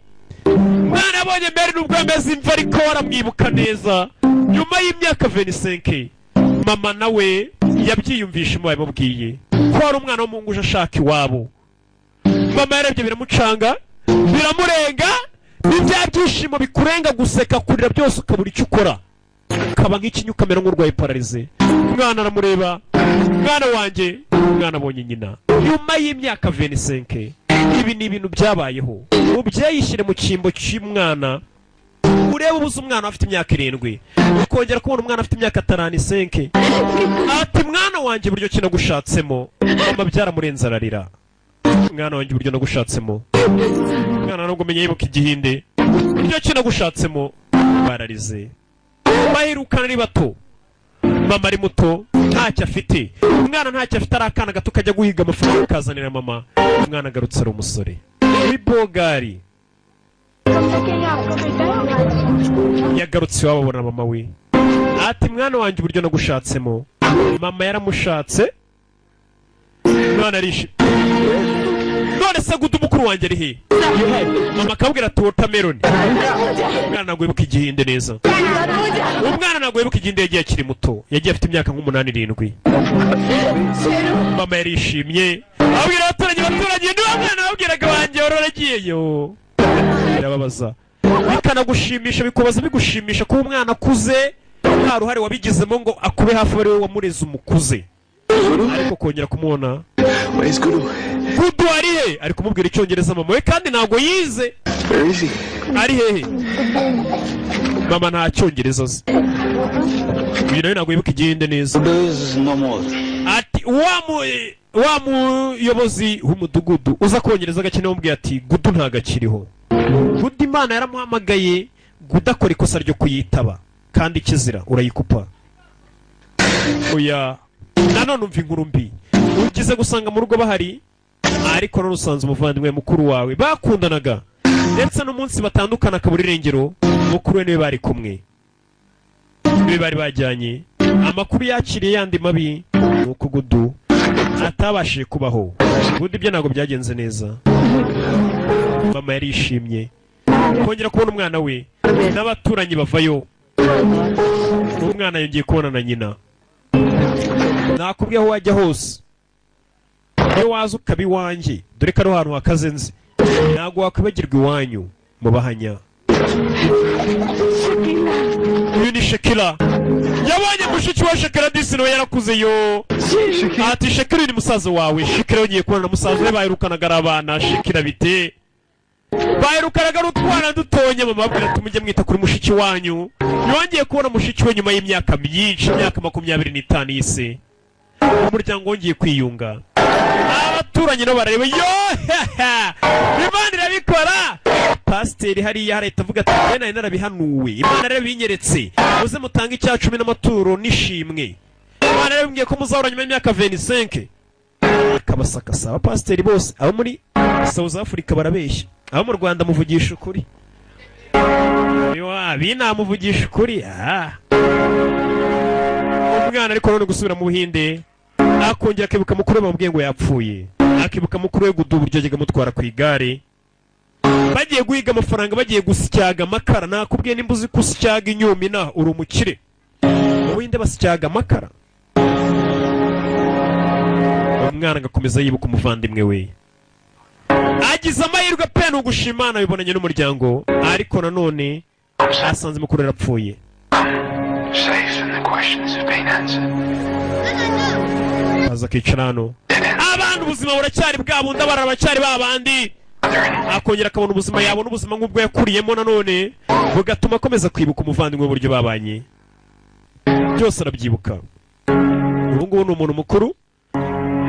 Speaker 1: umwana yabonye Mary nubwo yameze imva, ariko aramwibuka neza nyuma y'imyaka 25. Mama nawe yabyiyumvishemo, yamubwiye ko hari umwana w'umuhungu uje ashaka iwabo. Mama yarebye biramucanga, biramurenga. Ni bya byishimo bikurenga, guseka, kurira, byose ukabura icyo ukora, ukaba nk'ikinya, ukamera nk'urwaye paralysie. Umwana aramureba: "Mwana wanjye." Umwana abonye nyina nyuma y'imyaka 25. Ibi ni ibintu byabayeho. Mubyeyi, ishyire mu cyimbo cy'umwana, urebe ubuze umwana afite imyaka 7, ukongera kubona umwana afite imyaka 35, ati: "Mwana wanjye, uburyo ki nagushatsemo." Mama byaramurenze, ararira: "Mwana wanjye, uburyo nagushatsemo." Umwana nubwo umenya yibuka igihinde, "Uburyo ki nagushatsemo." Bararize, baherukana ari bato. Mama ari muto, ntacyo afite, umwana ntacyo afite, ari akana gato kajya guhiga amafaranga kazanira mama. Umwana agarutse ari umusore w'ibogari. Yagarutse iwabo, abona mama we, ati: "Mwana wanjye, uburyo nagushatsemo." Mama yaramushatse, umwana arishimye. "None se Gudu mukuru wanjye ari he?" Mama akabwira ati: "Watermelon." Umwana ntabwo yibuka igihinde neza, umwana ntabwo yibuka igihinde. Yagiye akiri muto, yagiye afite imyaka nk'umunani, 7. Mama yarishimye, abwira abaturanyi: "Abaturanyi, niba mwana babwiraga wanjye wari waragiyeyo." Birababaza bikanagushimisha, bikubaza bigushimisha kuba umwana akuze nta ruhare wabigizemo ngo akube hafi, ari wowe wamureze umukuze, ariko kongera kumubona.
Speaker 9: Where's Guru?
Speaker 1: "Gudu ari he?" Ari kumubwira icyongereza mama we, kandi ntabwo yize.
Speaker 9: Where is he?
Speaker 1: "Ari hehe?" Mama nta cyongereza azi, uyu nawe ntabwo yibuka igihinde neza.
Speaker 9: Guru is no more.
Speaker 1: Ati wa muyobozi w'umudugudu uza kongereza agakene wamubwiye ati: "Gudu ntabwo akiriho. Gudu Imana yaramuhamagaye." Gudu akora ikosa ryo kuyitaba, kandi ikizira urayikupa. Oya, nanone umva inkuru mbi: ugize gusanga mu rugo bahari, ariko none usanze umuvandimwe mukuru wawe bakundanaga, ndetse n'umunsi batandukana akabura irengero, mukuru we niwe bari kumwe, niwe bari bajyanye. Amakuru yakiriye yandi mabi ni uko Gudu atabashije kubaho. Gudu ibyo ntabwo byagenze neza. Mama yarishimye kongera kubona umwana we, n'abaturanyi bavayo. Umwana yongeye kubona na nyina. Nakubwiye, aho wajya hose, iyo waza ukaba iwanjye, dore ko ari ahantu hakaze nzi, ntabwo wakwibagirwa iwanyu mu bahanya. Uyu ni Shekira, yabonye mushiki wa Shekira. Disi nawe yarakuze yo. Ati: "Shekira, uyu ni musaza wawe." Shekira yongeye kubona na musaza we baherukanaga ari abana. "Shekira, bite?" Baherukanaga ari utwana dutonya. Mama ababwira ati: "Mujye mwita kuri mushiki wanyu." Yongeye kubona mushiki we nyuma y'imyaka myinshi, imyaka 25 y'isi. Umuryango wongeye kwiyunga, abaturanyi nabo barareba yo. Imana irabikora. Pasiteri hariya harahita avuga ati: "Njye nari narabihanuwe, Imana rero binyeretse, muze mutange icya cumi n'amaturo n'ishimwe. Imana rero bimbwiye ko muzahura nyuma y'imyaka 25." Akabasakasa abapasiteri bose. Abo muri South Africa barabeshya, abo mu Rwanda muvugisha ukuri. Binamuvugisha ukuri. Ah. Umwana ariko none gusubira mu Buhinde, akongera akibuka mukuru we bamubwiye ngo yapfuye, akibuka mukuru we Gudu, uburyo yajyaga amutwara ku igare bagiye guhiga amafaranga, bagiye gusyaga amakara. Nakubwiye, nimba uzi gusyaga inyumina uri umukire. Mu Buhinde basyaga amakara. Umwana agakomeza yibuka umuvandimwe we. Agize amahirwe pe, ni ugushima Imana bibonanye n'umuryango, ariko nanone asanze mukuru yarapfuye.
Speaker 5: Safe and the questions have been answered.
Speaker 1: Aza akicara hano. Abana, ubuzima buracyari bwa bundi, abana baracyari ba bandi. Akongera akabona ubuzima, yabona ubuzima nk'ubwo yakuriyemo, nanone bugatuma akomeza kwibuka umuvandimwe, uburyo babanye byose arabyibuka. Ubu ngubu ni umuntu mukuru,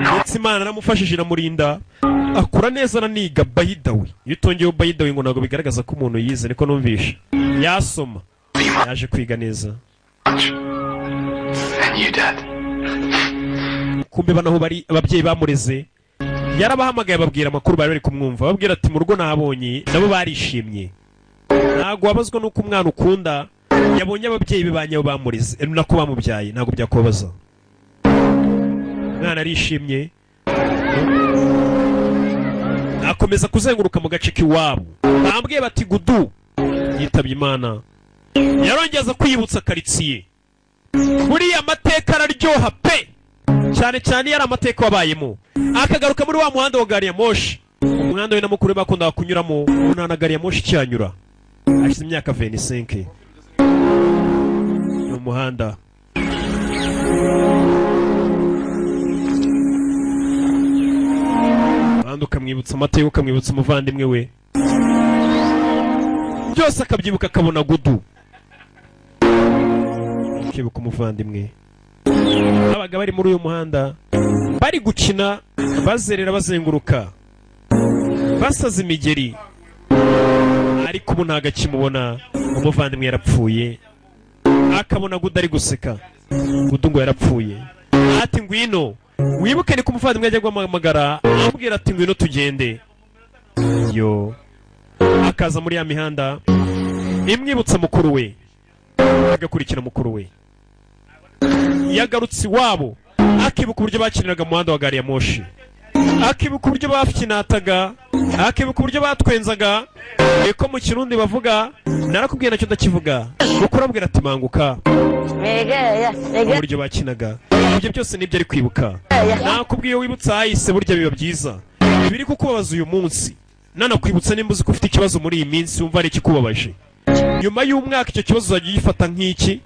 Speaker 1: ndetse Imana yaramufashije iramurinda, akura neza, araniga. By the way, iyo utongeyeho by the way ngo ntabwo bigaragaza ko umuntu yize, niko numvisha yasoma. Yaje kwiga neza.
Speaker 5: And you, Dad.
Speaker 1: Kumbe banaho bari ababyeyi bamureze, yarabahamagaye ababwira amakuru, bari bari kumwumva, babwira ati: "Mu rugo nabonye." Nabo barishimye. Ntabwo wabazwa n'uko umwana ukunda yabonye ababyeyi be ba nyabo bamureze, nako bamubyaye, ntabwo byakubabaza. Umwana arishimye, akomeza kuzenguruka mu gace k'iwabo. Bambwiye bati: "Gudu yitabye Imana." Yarongeza kwiyibutsa karitsiye. Buriya amateka araryoha pe, cyane cyane iyo ari amateka wabayemo. Akagaruka muri wa muhanda wa gari ya moshi, umuhanda we na mukuru we bakundaga kunyuramo. Ubu nta na gari ya moshi ikihanyura, hashize imyaka 25. Ni umuhanda. Umuhanda ukamwibutsa amateka, ukamwibutsa umuvandimwe we, byose akabyibuka, akabona Gudu, akibuka umuvandimwe. Babaga bari muri uyu muhanda bari gukina, bazerera, bazenguruka, basaza imigeri, ariko ubu ntabwo akimubona. Umuvandimwe yarapfuye. Akabona Gudu ari guseka. Gudu ngo yarapfuye. Ati: "Ngwino wibuke." Niko umuvandimwe ajya guhamagara, amubwira ati: "Ngwino tugende." Yo akaza muri ya mihanda imwibutsa mukuru we, agakurikira mukuru we. Yagarutse iwabo, akibuka uburyo bakiniraga mu muhanda wa gari ya moshi, akibuka uburyo bakinataga, akibuka uburyo batwenzaga. Niko mu Kirundi bavuga, narakubwiye, nacyo ndakivuga. Mukuru abwira ati: "Manguka." Uburyo bakinaga, ibyo byose nibyo ari kwibuka. Nakubwiye, wibutsa ahahise burya biba byiza. Ibiri kukubabaza uyu munsi, nanakwibutsa, nimba uzi ko ufite ikibazo muri iyi minsi, wumva ari ikikubabaje, nyuma y'umwaka icyo kibazo uzajya ugifata nk'iki,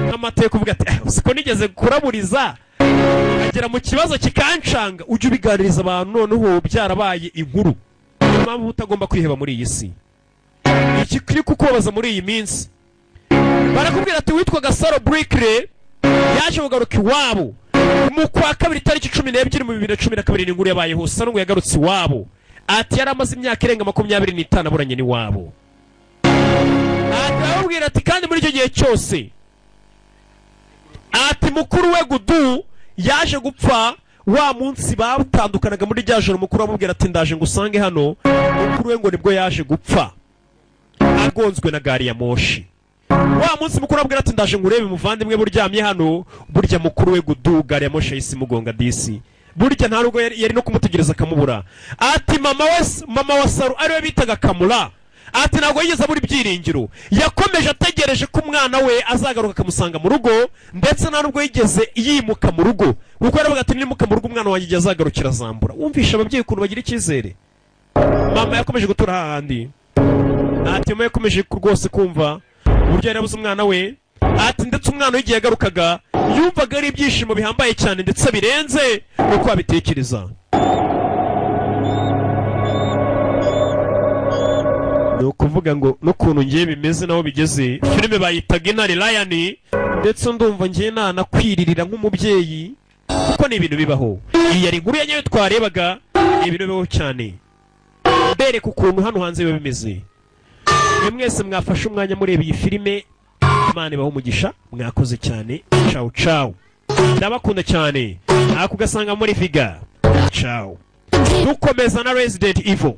Speaker 1: nk'amateka, uvuga ati: "Eh, siko nigeze kuraburiza agera mu kibazo kikancanga." Ujye ubiganiriza abantu noneho byarabaye inkuru. Niyo mpamvu utagomba kwiheba muri iyi si. Iki kiri kukubabaza muri iyi minsi, barakubwira ati witwaga Saro Burikire yaje kugaruka iwabo mu kwa kabiri, tariki 12 mu 2012. Ni inkuru yabayeho. Saro ngo yagarutse iwabo, ati yari amaze imyaka irenga 25 aburanye n'iwabo. Arababwira ati kandi muri icyo gihe cyose, ati mukuru we Gudu yaje gupfa wa munsi batandukanaga muri rya joro. Mukuru amubwira ati: "Ndaje ngo usange hano." Mukuru we ngo nibwo yaje gupfa agonzwe na gari ya moshi. Wa munsi mukuru abwira ati: "Ndaje ngo urebe muvandimwe buryamye hano." Burya mukuru we Gudu gari ya moshi yahise imugonga disi. Burya nta nubwo yari no kumutegereza akamubura. Ati mama we, mama wa Saru ariwe bitaga Kamura, ati ntabwo yigeze abura ibyiringiro, yakomeje ategereje ko umwana we azagaruka akamusanga mu rugo, ndetse nta nubwo yigeze yimuka mu rugo, kuko yaravuga ati: "Nimuka mu rugo, umwana wanjye igihe azagarukira azambura." Wumvisha ababyeyi ukuntu bagira icyizere. Mama yakomeje gutura hahandi. Ati mama yakomeje rwose kumva uburyo yari yabuze umwana we. Ati ndetse umwana we igihe yagarukaga yumvaga ari ibyishimo bihambaye cyane, ndetse birenze uko abitekereza. Ni ukuvuga ngo n'ukuntu ngiye bimeze naho bigeze, filime bayitaga Intare Lion, ndetse ndumva ngiye nanakwiririra nk'umubyeyi, kuko ni ibintu bibaho. Iyi yari inkuru ya nyayo twarebaga, ni ibintu bibaho cyane. Mbega. Mbereka ukuntu hano hanze biba bimeze. Mwe mwese mwafashe umwanya mureba iyi filime, Imana ibahe umugisha, mwakoze cyane. Ciao ciao, ndabakunda cyane. Ako ugasanga muri viga. Ciao, dukomeza na Resident Evil.